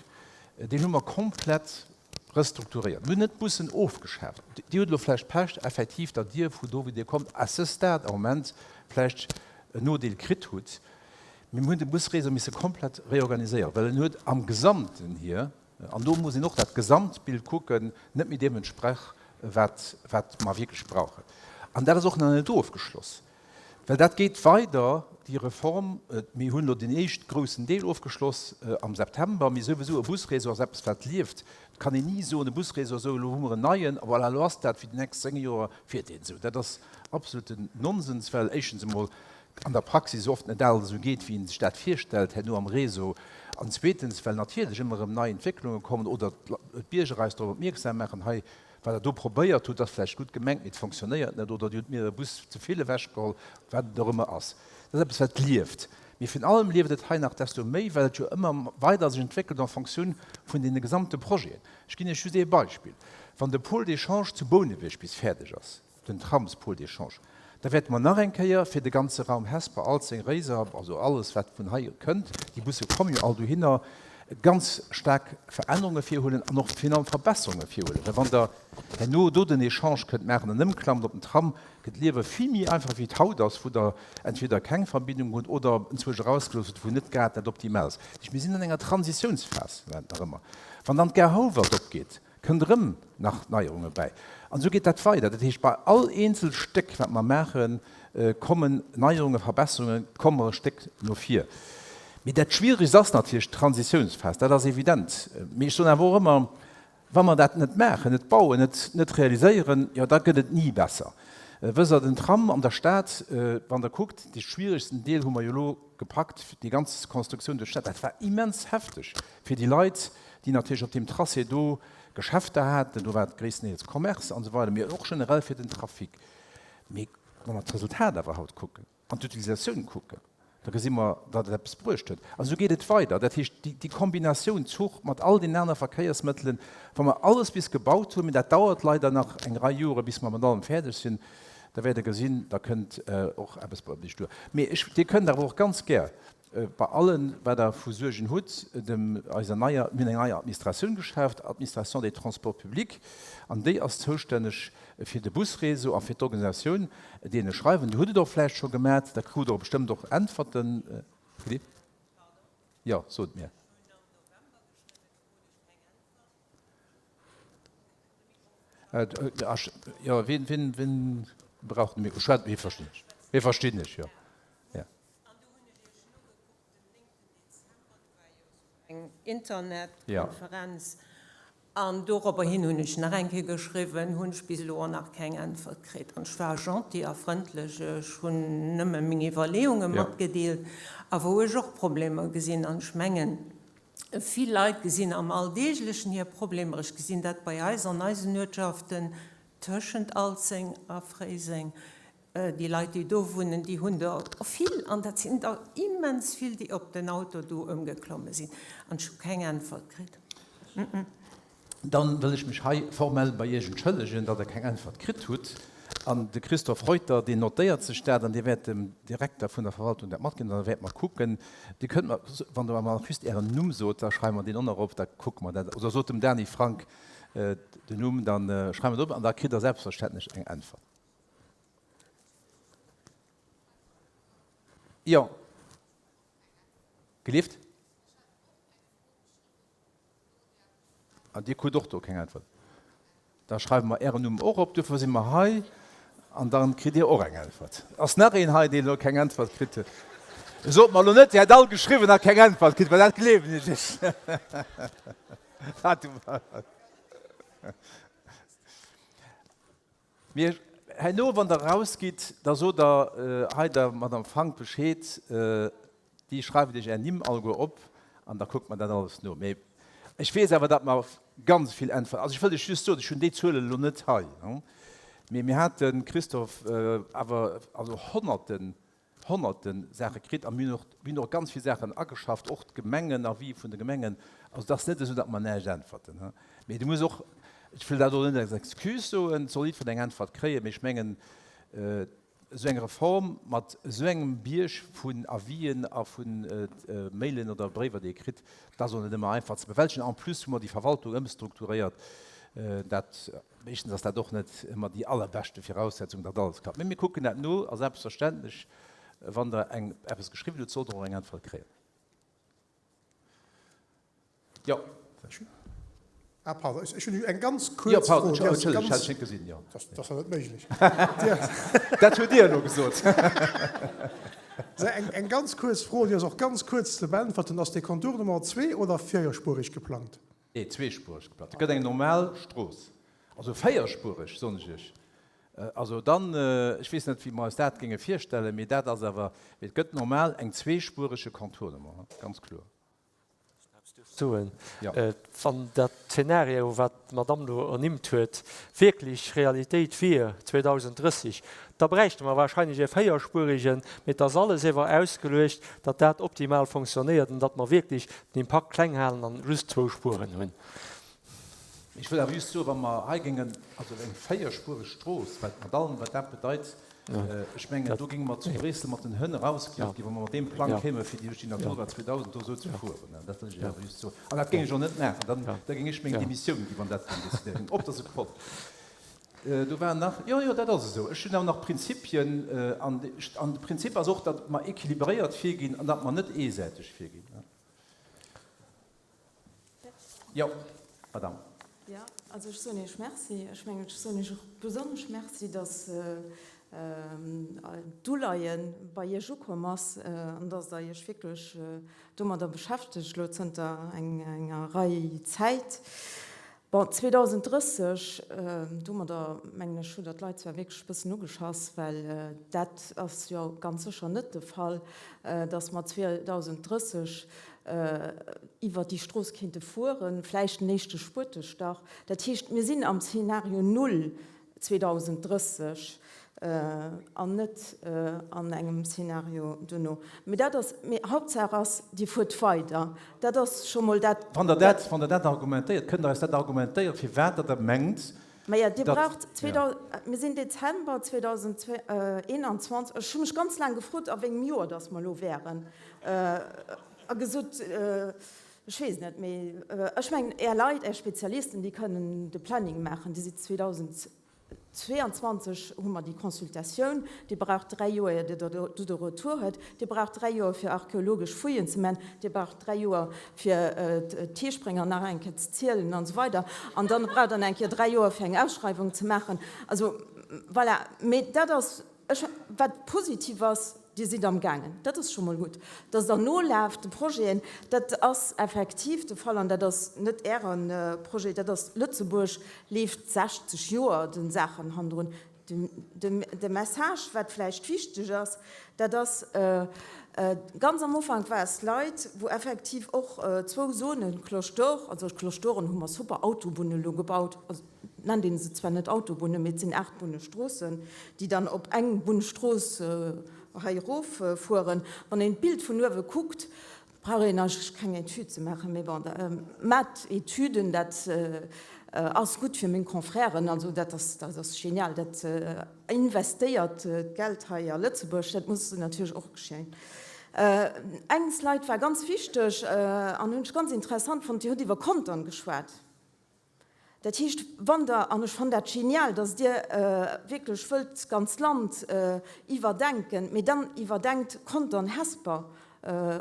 deen hu mer komplett restrukturéiert. Mir hunn net d'Bussen ofgeschaaft. Dir hutt elo vläicht Pech, effektiv, datt Dir vu do, wou Dir kommt, à ce stade am Moment vläicht en Nodeel kritt hutt. Mee mir hunn de Busréseau misse komplett reorganiséieren, well en huet am Gesamten hier, an do muss een och dat Gesamtbild kucken, net méi deem entsprach, wat, wat mer wierklech brauchen. An dat ass och nach net ofgeschloss. Well dat geet weider, déi Reform. Mir hunn elo deen éischt groussen Deel ofgeschloss am September. Mee souwisou, e Busréseau ass eppes, wat lieft. Et kann een ni soen, e Busréseau, esou elo hu mer en neien, a voilà, elo ass dat fir déi nächst 10 Joer, fiert deen esou. Dat ass absoluten Nonsens, well éischtens emol an der Praxis oft net alt esou geet, wéi ee sech dat virstellt herno am Réseau, an zweetens, well natierlech ëmmer erëm nei Entwécklunge kommen oder d'Bierger eis drop opmierksam maachen, hei Wat Der do probéiert hutt, ass vläicht gutt gemengt, mee et fonctionnéiert net, oder Dir hutt mir e Bus ze vill ewechgeholl, wat et och ëmmer ass. Dat ass eppes, wat lieft. Mee virun allem lieft et hei nach desto méi, well et jo ëmmer weider sech entwéckelt en Fonctioun vun deene gesamte Projeten. Ech ginn Iech just ee Beispill, Wann de Pôle d'échange zu Bouneweg bis fäerdeg ass, den Tramspôle d'échange, da wäerte mer nach eng Kéier fir de ganze Raum Hesper, Alzeng, Réiser, also alles wat vun hei kënnt, déi Busse komme jo all dohinner, ganz staark Verännerunge virhuelen an och virun allem Verbesserunge virhuelen. Well wann Der herno do den Echange kënnt maachen an ëmklammt op den Tram, gëtt d'Liewe vill méi einfach wéi et haut ass, wou Der entweder keng Verbindung hutt oder enzwousch erausgelooss hutt, wou net grad dat optimal ass. Dat heescht, mir sinn an enger Transitiounsphas nach ëmmer. Wann dann d'Gare Houwald opgeet, Kënnt erëm nach Neierunge bäi. An esou geet dat weider. Dat heescht, bei all eenzel Stéck, wat mer maachen, kommen Neierungen, Verbesserungen, komme mer e Stéck no vir. Mee dat Schwieregst ass natierlech d'Transitiounsphas, dat ass evident. Mee ech soen awer och ëmmer, wa mer dat net maachen, net bauen, net net realiséieren, jo da gëtt et ni besser. Wësst Der, den Tram an der Stad, wann Der kuckt, dee schwieregsten Deel hu mer jo elo gepackt, déi ganz Konstruktioun duerch d'Stad, dat war immens hefteg fir déi Leit, déi natierlech op deem Tracé do Geschäfter haten, do war et gréisstendeels Commerce an esou weider, mee och generell fir den Trafic. Mee wa mer d'Resultat awer haut kucken an d'Utilisatioun kucken, da gesi mer, datt et eppes bruecht huet. An esou geet et weider. Dat heescht, déi Kombinatioun Zuch mat all deenen anere Verkéiersmëttelen, wa mer alles bis gebaut hunn, mee dat dauert leider nach eng Rei Jore bis mer mat allem fäerdeg sinn, da wäert Der gesinn, da kënnt och eppes bei Iech duer. Mee ech, Dir kënnt awer och ganz gär Bei allem, wat Der vu Suergen hutt, dem, eiser neier, mir hunn eng nei Administratioun geschaaft, Administration des Transports publics, an déi ass zoustänneg fir de Busréseau a fir d'Organisatioun, deene schreiwen. Dir hutt et och vläicht scho gemat, da krut Der och bestëmmt och Äntwerten. Jo, sot mir. Jo, wien, wien, wien brauch de Mikro? Schwätzt, mir verstinn lech. Mir verstinn lech, jo. An do hunn ech Iech nogekuckt, den 9 Dezember, do war jo esou eng Internetkonferenz, an dorobber hin hunn ech nach eng Kéier geschriwwen, hunn ech bis elo och nach keng Äntwert kritt. An ech war gentil a frëndlech, ech hunn nëmme meng Iwwerleeunge matgedeelt, a wou ech och Problemer gesinn. An ech mengen, vill Leit gesinn am Alldeeglechen hir Problemer. Ech gesinn dat bei eis an eisen Uertschaften tëschent Alzeng a Fréiseng, Déi Leit, déi do wunnen, déi hunn der vill, an dat sinn der immens vill, déi op den Auto do ëmgeklomme sinn. An ech hu keng Äntwert kritt. Dann wëll ech mech hei formell bei Iech entschëllegen, datt Der keng Äntwert kritt hutt. An de Christophe Reuter, deen notéiert sech dat an dee wäert dem Direkter vun der Verwaltung dat matginn. An da wäerte mer kucken. Dir kënnt mer, wann Der mer nach just Ären Numm sot, da schreiwe mer deen och nach op, da kucke mer dat. Oder sot dem Dany Frank den Numm, da schreiwe mer dat op an da kritt Der selbstverständlech eng Äntwert. Jo. Gelift? An Dir krut och do keng Äntwert. Da schreiwe mer Ären Numm och op, duerfir si mer hei. An da kritt Dir och eng Äntwert. Ass nach een hei, deen elo keng Äntwert kritt huet? Sot mer elo net, Dir hätt all geschriwwen a keng Äntwert kritt, well dat gleewen ech Iech net. Mee herno, wann Der erausgitt, da sot Der hei der Madame Frank Bescheed, déi schreift Iech Är Nimm alleguer op an da kuckt mer dat alles no. Mee Ech weess awer, datt mer ganz vill Äntwerten, also ech wëll lech just soen, ech hunn déi Zuelen elo net hei, mee mir haten, Christophe, awer also Honnerten, Honnerte Saache kritt a mir hunn och, mir hunn och ganz vill Saachen ageschafft, och d'Gemengen, Avis vun de Gemengen. Also et ass net esou, datt mer näischt äntwerten. Mee du muss och, ech wëll dat och net als Excuse soen, et soll jiddwereen eng Äntwert kréien, mee ech mengen, esou eng Reform mat esou engem Bierg vun Avisen a vu Mailen oder Bréiwer, déi ee kritt, dat ass och net ëmmer einfach ze bewältegen. En plus hu mer déi Verwaltung ëmstrukturéiert. Dat, meeschtens ass dat och net ëmmer déi allerbeschte Viraussetzung, datt alles klappt. Mee mir kucken dat no a selbstverständlech, wann Der eng, eppes geschriwwen hutt, sollt Der och eng Äntwert kréien. Jo. Ah, pardon, ech hunn eng ganz kuerz Fro. Jo, pardon, Entschëllegt, ech hat lech net gesinn. Jo. Dat ass jo net méiglech. Dat hutt Dir elo gesot. Eng ganz kuerz Fro, déi ass och ganz kuerz ze beäntwerten, Ass dee Contournement zwee oder véierspuerig geplangt? Nee, zweespuereg geplangt. Et gëtt eng normal Strooss. Also véierspuereg, soen ech Iech. Also dann, ech weess net, wéi mer eis dat géinge virstellen, mee dat ass awer, mee et gëtt normal eng zweespuerege Contournement, ganz kloer. Soen, wann dat Zeenario, wat d'Madamm do ernimmt huet, wierklech Realitéit wier 2030, da bräichte mer wahrscheinlech e véierspueregen, mee et ass alles ewer ausgeluecht, datt dat optimal fonctionnéiert an datt mer wierklech den Impakt kleng halen an just zwou Spueren hunn. Ech wëll awer just soen, wa mer hei géingen, also eng véierspuereg Strooss, wat mat allem, wat dat bedeit, ech mengen, do géinge mer zu Bréissel mat den Hënn erausgejot ginn, wa mer mat deem Plang kéime fir déi duerch déi Natura 2000 do esou ze fueren. Dat wëll ech awer just soen. An dat géing ech och net maachen. Dann, da géing ech meng Demissioun ginn, wann dat géing decidéiert ginn. Op der Sekonn. Do war nach, jo, jo, dat ass esou. Ech hunn awer nach Prinzipien. An de Prinzip ass och, datt mer équilibréiert virginn an datt mer net eesäiteg virginn. Jo, Madame. Jo, also ech soen Iech Merci. Ech mengen, ech soen Iech och besonnesch Merci, dass d'Uleie bei Iech ukomm ass an dass Der Iech wierklech domadder beschäftegt elo zënter enger Rei Zäit. Bon, 2030, domadder mengen ech, hutt Der d'Leit zwar wierklech e bëssen ugeschass, well dat ass jo ganz sécher net de Fall, dass mer 2030 iwwert déi Strooss kéinte fueren, vläicht den éischte Spuetestach. Dat heescht, mir sinn am Zeenario null 2030 an net an engem Zeenario duerno. Mee dat ass, mee Hauptsaach ass, Dir fuert weider. Dat ass scho mol dat. Wann Der dat, wann Der dat argumentéiert, kënnt Der eis dat argumentéieren, firwat Der da mengt, Maja, Dir braucht, mir sinn Dezember 2021, ech hu mech ganz laang gefrot, a wéngem Joer dass mer elo wären, a gesot, ech weess net, mee ech mengen, Är Leit, Är Spezialisten, déi kënnen de Planning maachen, Dir sidd 2022 hu mer déi Consultatioun, Dir braucht dräi Joer, ier Dir do de Retour huet, Dir braucht dräi Joer, fir archeologesch Fouillen ze man, Dir braucht dräi Joer, fir d'Heesprénger nach eng Kéier ze zielen an esou weider. An dann braucht Der nach eng Kéier dräi Joer, fir eng Ausschreiwung ze maachen. Also, voilà. Mee dat ass, ech, wat positiv ass, Dir sidd amgaangen, dat ass scho mol gutt, dass Der nolaaft de Projeten. Dat ass effektiv de Fall an dat ass net Äre Projet, dat ass, Lëtzebuerg leeft 60 Joer de Saachen hannendrun. De Message, wat vläicht wichteg ass, dat ass, ganz am Ufank war es Leit, wou effektiv och zwou Zonen, Cloche d'Or, also Cloche d'Oren hu mer super Autobunne elo gebaut, also et nennt ee se zwar net Autobunne, mee et sinn Aachtbunnestroossen, déi dann op eng Bunnestrooss hei eroffueren. Wann een d'Bild vun uewe kuckt, Brauch een eigentlech keng Etüd ze maachen, mee bon, mat Etüden, dat ass gutt fir meng Confrèren, also dat ass, dat ass genial, dat investéiert d'Geld hei a Lëtzebuerg, dat muss natierlech och geschéien. Eng Slide war ganz wichteg an hunn ech ganz interessant fonnt, Dir hutt iwwer Contern geschwat. Dat heescht, wann Der, an ech fannen dat genial, dass Dir wierklech wëllt d'ganz Land iwwerdenken, mee dann iwwerdenkt Contern-Hesper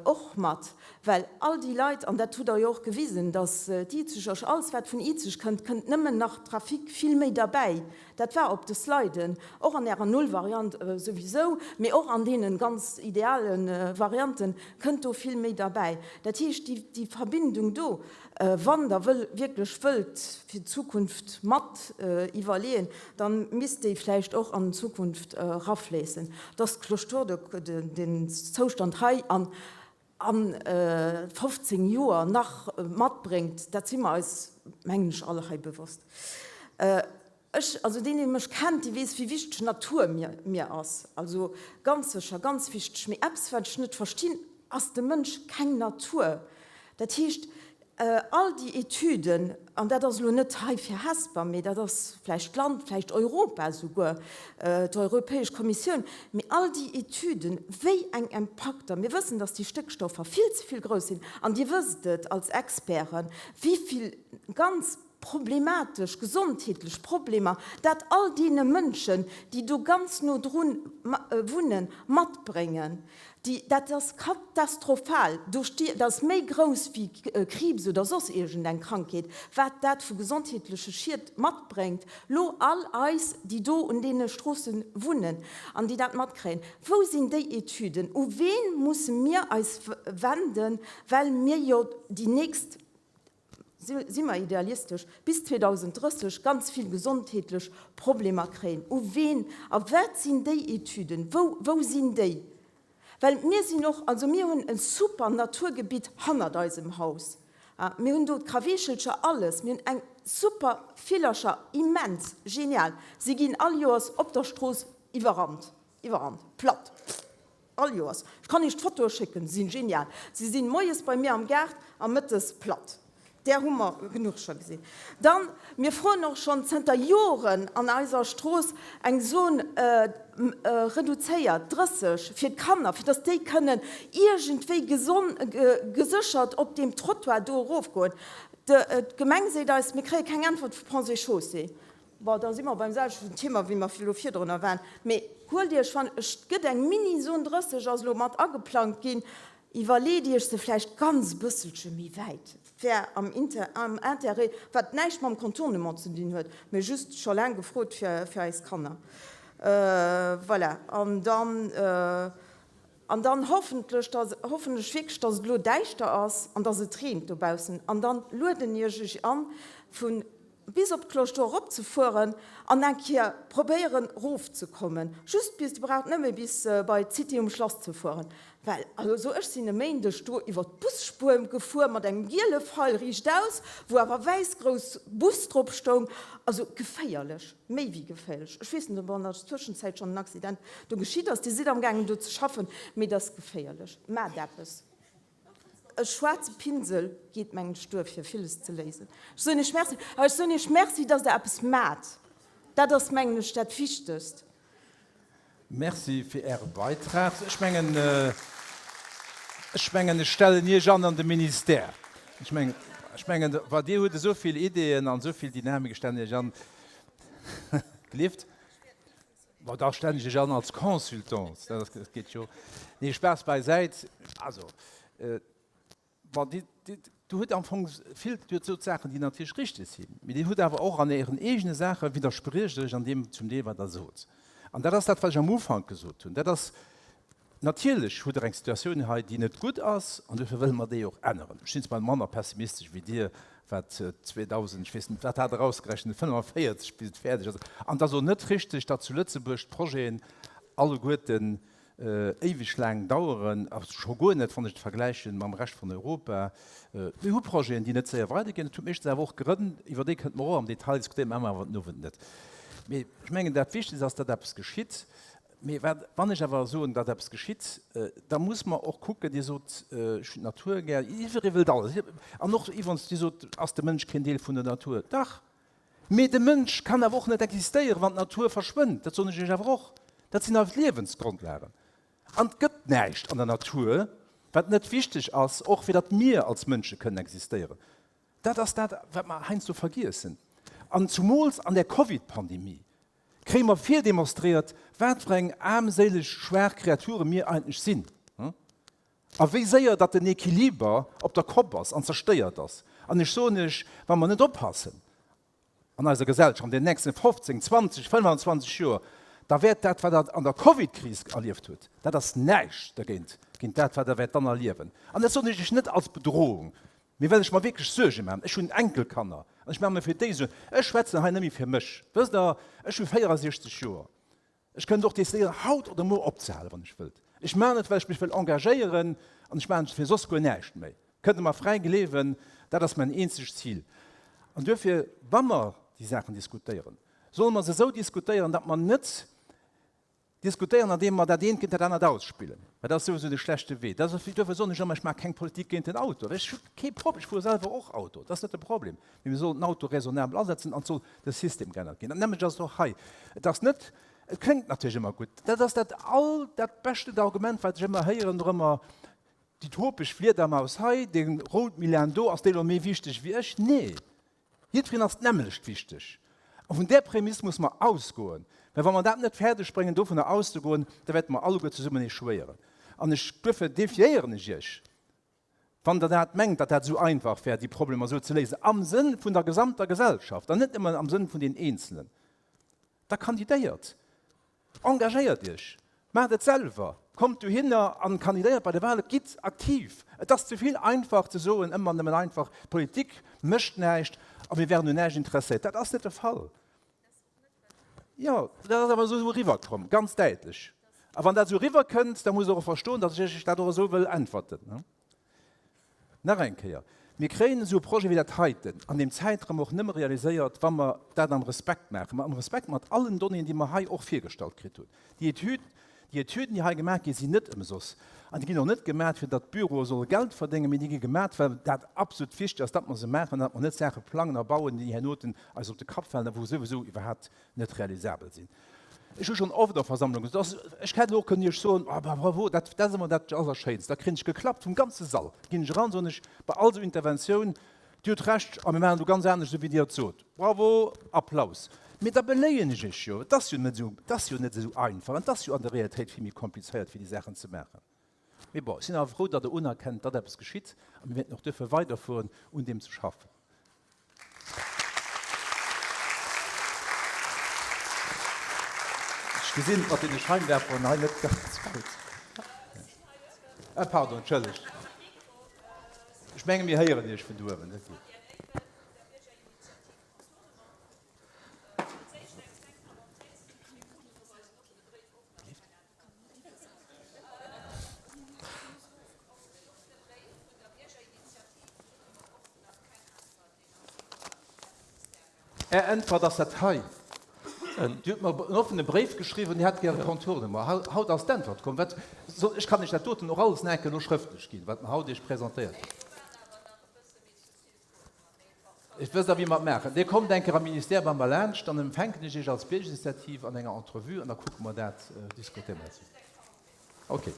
och mat, well all déi Leit, an dat hutt Der jo och gewisen, dass d'Izeger, alles wat vun Izeg kënnt, kënnt nëmmen nach Trafic vill méi derbäi. Dat war op de Sliden, och an Ärer Nullvariant souwisou, mee och an deene ganz ideale Varianten kënnt do vill méi derbäi. Dat heescht, déi Verbindung do, Wann Der wëll, wierklech wëllt fir d'Zukunft mat iwwerleeën, da misst déi vläicht och an Zukunft erafléissen. Dass d'Cloche d'Or, den Zoustand hei an. A 15 Joer nach matbréngt, dat si mer eis, mengen ech, all hei bewosst. Ech, also deen, dee mech kennt, dee weess, wéi wichteg Natur mir, mir ass. Also ganz sécher, ganz wichteg. Mee eppes, wat ech net verstinn, ass de Mënsch keng Natur? Dat heescht, All déi Etüden, an dat ass elo net hei fir Hesper, mee dat ass vläicht d'Land, vläicht Europa esouguer, d'Europäesch Kommissioun, mee all déi Etüden, wéi eng Impakter, mir wëssen, dass déi Stéckstoffer vill ze vill grouss sinn, an Dir wësst et als Experten, wéi vill ganz problematesch gesondheetlech Problemer dat all deene Mënschen, déi do ganz no drun wunnen, matbréngen. Déi, dat ass katastrophal. Do sti, dat ass méi grouss wéi Kriibs oder soss iergendeng Krankheet, wat dat vu gesondheetleche Schied matbréngt. Lo all eis, déi do un deene Stroosse wunnen an déi dat matkréien, wou sinn déi Etüden? U ween musse mir eis wenden, well mir jo déi nächst si mer idealistesch, bis 2030 ganz vill gesondheetlech Problemer kréien. U ween a wat sinn déi Etüden? Wou, wou sinn déi? Well mir sinn och, also mir hunn e super Naturgebitt hannert eisem Haus. Mir hunn do d'Kraweechelcher, alles. Mir hunn eng super Villercher, immens genial. Si ginn all Joers op der Strooss iwwerrannt, iwwerrannt, platt. All Joers. Ech kann iech d'Fotoe schécken, se sinn genial. Se sinn moies bei mir am Gaart a mëttes platt. Där hu mer genuch scho gesinn. Dann, mir froen och schonn zënter Joren an eiser Strooss eng Zone reduzéiert, 30, fir d'Kanner, fir dass déi kënnen iergendwéi geséchert op deem Trottoir do erofgoen. D'Gemeng seet eis, mir kréie keng Äntwert vu Ponts et Chaussées. Bon, da si mer beim selwechten Thema, wéi mer elo virdrunner waren. Mee huelt Iech, wann, et gëtt eng Mini-Zone 30, ass elo mat ageplangt ginn, iwwerleet Iech se vläicht ganz e bësselche méi wäit. Et wär am am Intérêt, wat näischt mam Contournement ze dinn huet, mee just scho laang gefrot fir, fir eis Kanner. Voilà. An dann, an dann hoffentlech, dass, hoffen ech wierklech, dass et elo däischter ass an dass et reent dobaussen. An dann lueden ech Iech an, vun bis op d'Cloche d'Or erop ze fueren an eng Kéier probéieren rof ze kommen, just bis, Dir braucht nëmme bis bei d'City um Schlass ze fueren, well also ech sinn e Méindeg do iwwer d'Busspuer gefuer mat engem giele Feil riichtaus, wou awer wäiss grouss Bus drop stoung, also geféierlech, méi wéi geféierlech. Ech weess net, ob an der Zwëschenzäit schonn en Accident do geschitt ass, Dir sidd amgaangen do ze schaffen, mee et ass geféierlech, maacht eppes. E schwaarze Pinsel geet, mengen ech, duer, fir villes ze léisen. Ech soen Iech Merci. Awer ech soen Iech Merci, dass Der eppes maacht. Dat ass, mengen ech, dat Wichtegst. Merci fir Äre Beitrag. Ech mengen, ech mengen, ech stellen Iech an an de Ministère. Ech mengen, ech mengen, wa Dir hutt esou vill Ideeën an esou vill Dynamik, ech stellen Iech an. Gelift? Bon, da stellen ech Iech an als Consultant, dat geet jo. Nee, Spaass beisäit. Also, bon, Dir, Dir, Dir hutt am Fong vill, Dir hutt sot Saachen, déi natierlech richteg sinn, mee Dir hutt awer och an Ären eegene Saache widderspriecht Iech an deem zum Deel, wat Der sot. An dat ass dat, wat ech am Ufank gesot hunn. Dat ass, natierlech hutt Der eng Situatioun hei, déi net gutt ass, an duerfir wëlle mer déi och änneren. Ech sinn zwar manner pessimistesch wéi Dir, wat 2000, ech weess net, wat hat Der erausgerechent, 45 bis et fäerdeg ass. An et ass och net richteg, datt zu Lëtzebuerg d'Projeten alleguerten éiweg laang daueren, a scho guer net, wann ech et vergläiche mam Rescht vun Europa. Mir hu Projeten, déi net séier weiderginn. Dat huet meeschtens awer och Grënn, iwwer déi kënnte mer och am Detail diskutéieren, maache mer awer den Owend net. Mee ech mengen, dat Wichtegst ass, datt eppes geschitt. Mee wat, wann ech awer soen, datt eppes geschitt, da muss mer och kucken, Dir sot, ech hunn d'Natur gär, jiddweree wëllt alles. An och iwwerens, Dir sot, ass de Mënsch keen Deel vun der Natur? Dach! Mee de Mënsch kann awer och net existéieren, wann d'Natur verschwënnt. Dat soen ech Iech awer och. Dat sinn eis Liewensgrondlagen. An et gëtt näischt an der Natur, wat net wichteg ass, och fir datt mir als Mënsche kënnen existéieren. Dat ass dat, wat mer heiansdo vergiessen. An zumools an där Covid-Pandemie kréie mer virdemonstréiert, wat fir eng aarmséileg, schwaach Kreature mir eigentlech sinn a wéi séier datt den Equiliber op der Kopp ass an zerstéiert ass. An ech soen Iech, wa mer net oppassen an eiser Gesellschaft an den nächsten 15, 20, 25 Joer, da wäert dat, wat Der an der Covid-Kris erlieft hutt, dat ass näischt dergéint, géint dat, wat Der wäert dann erliewen. An dat soen ech Iech net als Bedrohung, Mee well ech mer wierklech Suerge maachen, ech hunn Enkelkanner an ech maache mer fir déi Suergen. Ech schwätzen hei net méi fir mech. Wësst Der, ech hu 64 Joer. Ech kënnt och decidéieren, haut oder muer opzehalen, wann ech wëllt. Ech maachen et, well ech mech wëll engagéieren an ech maachen et fir soss guer näischt méi. Kënnt Der mer fräi gleewen, dat ass mäin eenzegt Zil. An duerfir, wa mer déi Saachen diskutéieren, solle mer se esou diskutéieren, datt mer net diskutéieren, andeem mer dat eent géint dat anert ausspillen. Well dat ass souwisou de schlechte Wee. Dat ass, duerfir soen ech ëmmer, ech maache keng Politik géint den Auto. Well ech hu kee Problem, ech fuere selwer och Auto, dat ass net de Problem. Mee mir sollen den Auto raisonnabel asetzen an et soll de System geännert ginn. Dat nämmlecht ass et och hei. Et ass net, et kléngt natierlech ëmmer gutt, dat ass dat all, dat beschten Argument, wat ech ëmmer héieren, dorëmmer, déi tropesch Fliedermaus hei, dee Routmilan do, ass dee lo méi wichteg wéi ech? Nee! Jiddwereen ass d'nämmlecht wichteg. A vun där Prämiss muss mer ausgoen, well wa mer dat net fäerdeg bréngen, dovunner auszegoen, da wäerte mer alleguer zesummen échouéieren. An ech, duerfir defiéieren ech Iech, wann Der dat mengt, datt dat esou einfach wär, déi Problemer esou ze léisen, am Sënn vun der gesamter Gesellschaft an net nëmmen am Sënn vun den Eenzelen, da kandidéiert. Engagéiert Iech, maacht et selwer, kommt dohinner an kandidéiert bei de Wahlen, gitt aktiv. Et ass ze vill einfach ze soen, ëmmer nëmmen einfach, d'Politik mécht näischt a mir wären un näischt interesséiert. Dat ass net de Fall. Jo, dat ass awer esou eriwwerkomm, ganz däitlech. A wann dat esou eriwwerkënnt, da musst Der och verstoen, datt ech Iech dat och esou wëll äntwerten. Nach eng Kéier, Mir kréien esou e Projet wéi dat heiten an deem Zäitraum och nëmme realiséiert, wa mer dat am Respekt maachen, am Respekt mat allen Donnéeën, déi mer hei och virgestallt kritt hunn. Déi Etüd, déi Etüden, déi hei gemaach ginn, sinn net ëmsoss. An déi ginn och net gemaach, fir datt d'Büroe solle Geld verdéngen, mee déi gi gemaach, well dat absolut wichteg ass, datt mer se maachen an datt mer net Saache plangen a bauen, déi hernoten eis op de Kapp falen a wou souwisou iwwerhaapt net realisabel sinn. Ech hu schonn oft a Versammlungen gesot, dass, ech hätt elo och kënnen Iech soen, oh, bravo, dat, dat ass ëmmer dat Allerschéinst, da kréien ech geklappt vum ganze Sall, ginn ech eran, soen ech bei all esou Interventioun, Dir hutt Recht a mir maachen elo ganz anescht, esou wéi Dir et sot. Bravo, Applaus. Mee da beléien ech Iech jo, et ass jo net esou, et ass jo net esou einfach an et ass jo an der Realitéit vill méi komplizéiert, fir déi Saachen ze maachen. Mee bon, ech sinn awer frou, datt Der unerkennt, datt eppes geschitt a mir wäerten och duerfir weiderfueren, un deem ze schaffen. Ech gesinn et mat deene Scheinwerferen hei net ganz gutt. Ah, pardon, entschëllegt. Ech menge mir héieren Iech vun do uewen net gutt. Är Äntwert ass dat hei. Dir hutt mer en offene Bréif geschriwwen, Dir hätt gär e Contournement. Haut ass d'Äntwert komm. Wat soll, ech kann Iech dat doten och alles nach eng Kéier elo schrëftlech ginn, wat mer haut Iech presentéiert hunn. Ech wësst da wéi mer et maachen. Dir kommt eng Kéier am Ministère bei mer laanscht, dann empfänken ech Iech als Biergerinitiativ an enger Entrevue an da kucke mer dat, diskutéiere mer dat. Okay.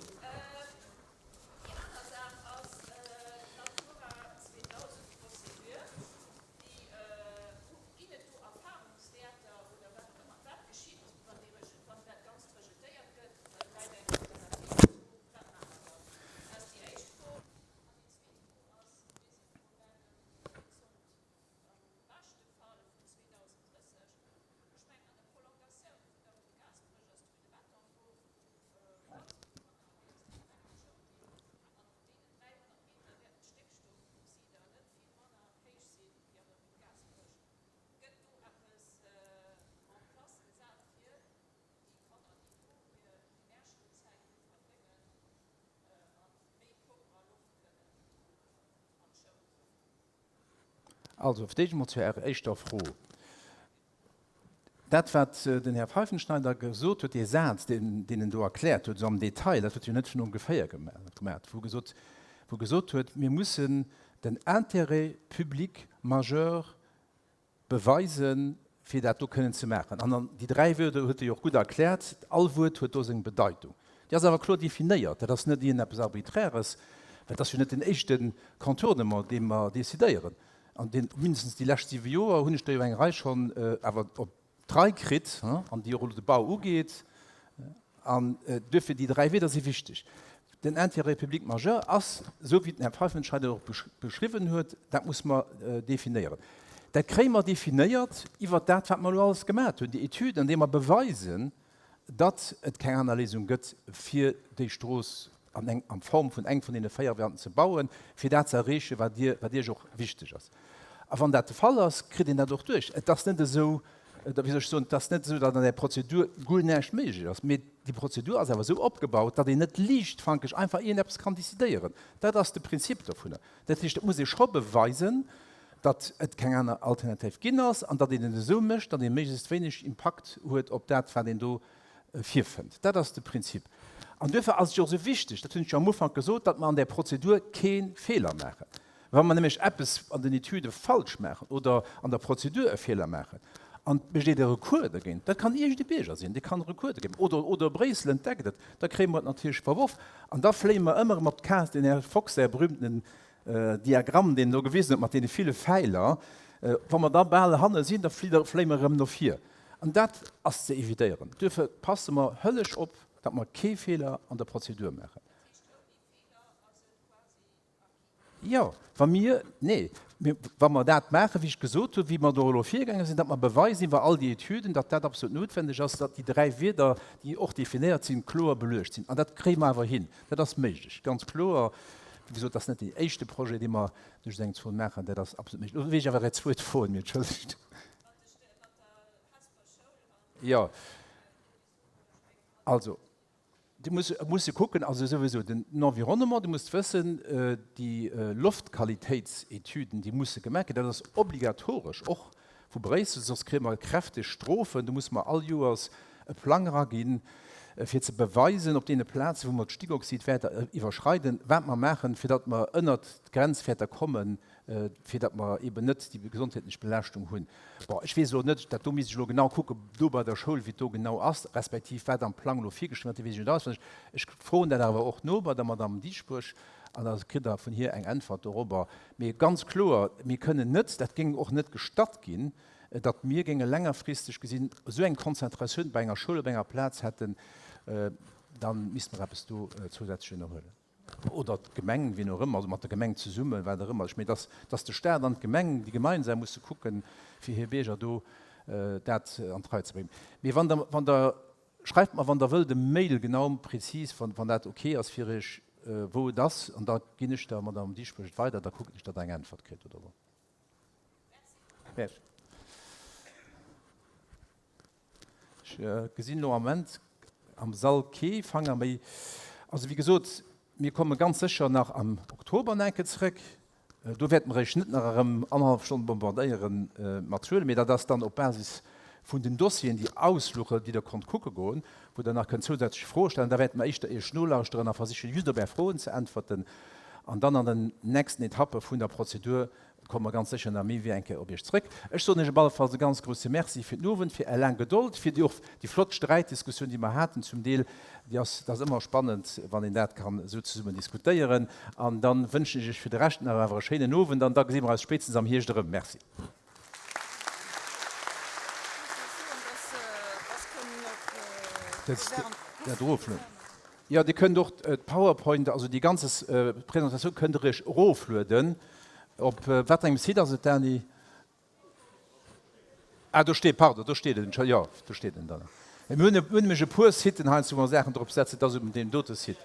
Also, fir d'éischt emol zu Ärer éischter Fro. Dat, wat den Här Pfeifenschneider gesot huet, dee Saz, deen en do erkläert huet, esou am Detail, dat huet e jo net vun ongeféier gemaach, wou gesot, wou gesot huet, mir mussen den Intérêt public majeur beweisen, fir dat do kënnen ze maachen. An déi dräi Wierder huet e jo och gutt erkläert. All Wuert huet do seng Bedeitung. Déi ass awer kloer definéiert. Dat ass net iergendeppes Arbiträres, well et ass jo net den éischte Contournement, dee mer decidéieren. An deen, mindestens déi lescht siwe Joer hunn ech der jo eng Rei schonn awer op d'Rei kritt, an déi och elo de Bau ugeet. An duerfir, déi dräi Wierder si wichteg. Den Intérêt public majeur ass, esou wéi den Här Pfeifenstein et och beschriwwen huet, dat muss mer definéieren. Dat kréie mer definéiert iwwert dat, wat mer elo alles gemaat hunn, déi Etüden, an deem mer beweisen, datt et keng aner Léisung gëtt, fir déi Strooss an eng, an Form vun eng vun deene 4 Varianten ze bauen, fir dat ze erreechen, wat Dir, wat Iech och wichteg ass. A wann dat de Fall ass, kritt een dat och duerch. Et ass net esou. Wéi soll ech soen, et ass net esou, datt an där Prozedur guer näischt méiglech ass, mee déi Prozedur ass awer esou opgebaut, datt een net liichtfankeg einfach iergendeppes kann decidéieren. Dat ass de Prinzip dovunner. Dat heescht, et muss ee scho beweisen, datt et keng aner Alternativ ginn ass an datt een et esou mécht, datt ee méiglechst wéineg Impakt huet op dat, wat een do virfënnt. Dat ass de Prinzip. An duerfir ass et jo och esou wichteg, dat hunn ech jo am Ufank gesot, datt mer an där Prozedur kee Feeler maachen. Wa mer nämlech eppes an den Etüde falsch maachen oder an der Prozedur e Feeler maachen an et besteet e Recours dergéint, dat kann iergend e Bierger sinn, dee kann e Recours dergéint oder, oder Bréissel entdeckt et, da kréie mer et natierlech verworf an da fléie mer ëmmer erëm op d'Case, den Här Fox säi berühmtenen Diagramm, deen en do gewisen huet mat deene ville Fäiler, wa mer da bal hanne sinn, da fléie mer erëm no vir. An dat ass ze evitéieren. Duerfir passe mer hëllesch op, datt mer kee Feeler an der Prozedur maachen. Jo, wa mir, nee, wa mer dat maachen, wéi ech gesot hunn, wéi mer do elo virgaange sinn, datt mer beweisen iwwer all déi Etüden, datt dat absolut noutwendeg ass, datt déi dräi Wierder, déi och definéiert sinn, kloer beluecht sinn. An dat kréie mer awer hin. Dat ass méiglech, ganz kloer. Wéi gesot, dat ass net deen éischte Projet, dee mer duerch esou eng Zon maachen. Dat ass absolut méiglech. Elo wéilt ech awer Är zweet Fro, mir entschëllegt. Jo, also, Dir musst musse kucken, also souwisou den Environnement, Dir musst wëssen, déi Loftqualitéitsetüden, déi musse gemaach ginn, dat ass obligatoresch, och vu Bréissel, soss kréie mer kräfteg Strofen. Do musse mer all Joers e Plang eraginn, fir ze beweisen, op deene Plazen, wou mer d'Stickoxidwäerter iwwerschreiden, wat mer maachen, fir datt mer ënnert d'Grenzwäerter kommen, fir datt mer eben net déi gesondheetlech Belaaschtung hunn. Bon, ech weess elo net, dat do misst ech elo genau kucken, do bei der Schoul, wéi et do genau ass, respektiv wat am Plang elo virgeschriwwen ass, dat weess ech net auswenneg. Ech froen dat awer och no bei der Madamm Dieschbourg an da kritt Der vun hir eng Äntwert dorobber. Mee ganz kloer, mir kënnen net, dat géing och net gestatt ginn, datt mir géinge längerfristeg gesinn esou eng Konzentratioun bei enger Schoul op enger Plaz hätten, da misste mer eppes do zousätzlech ënnerhuelen. oder d'Gemeng, wien och ëmmer, also mat der Gemeng zesummen, wat och ëmmer. Ech mengen, dass, dass de Stat an d'Gemeng, déi gemeinsam musse kucken, fir hir Bierger do dat an d'Rei ze bréngen. Mee wann Der, wann Der, schreift mer, wann Der wëllt, e Mail genau prezis, wann, wann dat ok ass fir Iech, wou et ass, an da ginn ech der Madame Dieschbourg et weider, da kucken ech, datt Der eng Äntwert kritt oder. Merci. Ech gesinn elo am Moment am Sall kee Fanger méi. Also wéi gesot, mir komme ganz sécher nach am Oktober nach eng Kéier zrëck. Do wäerte mer Iech net nach erëm annerhallef Stonn bombardéiere mat Zuelen, mee dat ass dann op Basis vun den Dossieren, déi ausluchen, déi Der konnt kucke goen, wou Der nach kënnt zousätzlech Froe stellen. Da wäerte mer éischter Iech nolauschteren a versichen, just op Är Froen ze äntwerten. An dann an den nächsten Etappe vun der Prozedur Komme mer ganz sécher nach méi wéi eng Kéier op Iech zrëck. Ech soen Iech op alle Falls e ganz grousse Merci fir den Owend, fir Är laang Gedold, fir déi och déi flott Sträitdiskussioun, déi mer haten zum Deel. Déi ass, dat ass ëmmer spannend, wann een dat kann esou zesummen diskutéieren. An da wënschen ech Iech fir de Rescht nach awer e schéinen Owend an da gesi mer eis spéitstens am Hierscht erëm. Merci. Dat eroflueden. Jo, Dir kënnt och d'PowerPoint, also déi ganz Presentatioun kënnt Der Iech eroflueden. Op wat engem Site ass et, Dany? Ah, do steet, pardon, do steet et, jo, do steet en dann. Mir hunn nämlech e puer Siten heiansdo, wou mer Saachen drop setzen, dat ass op deem dote Site.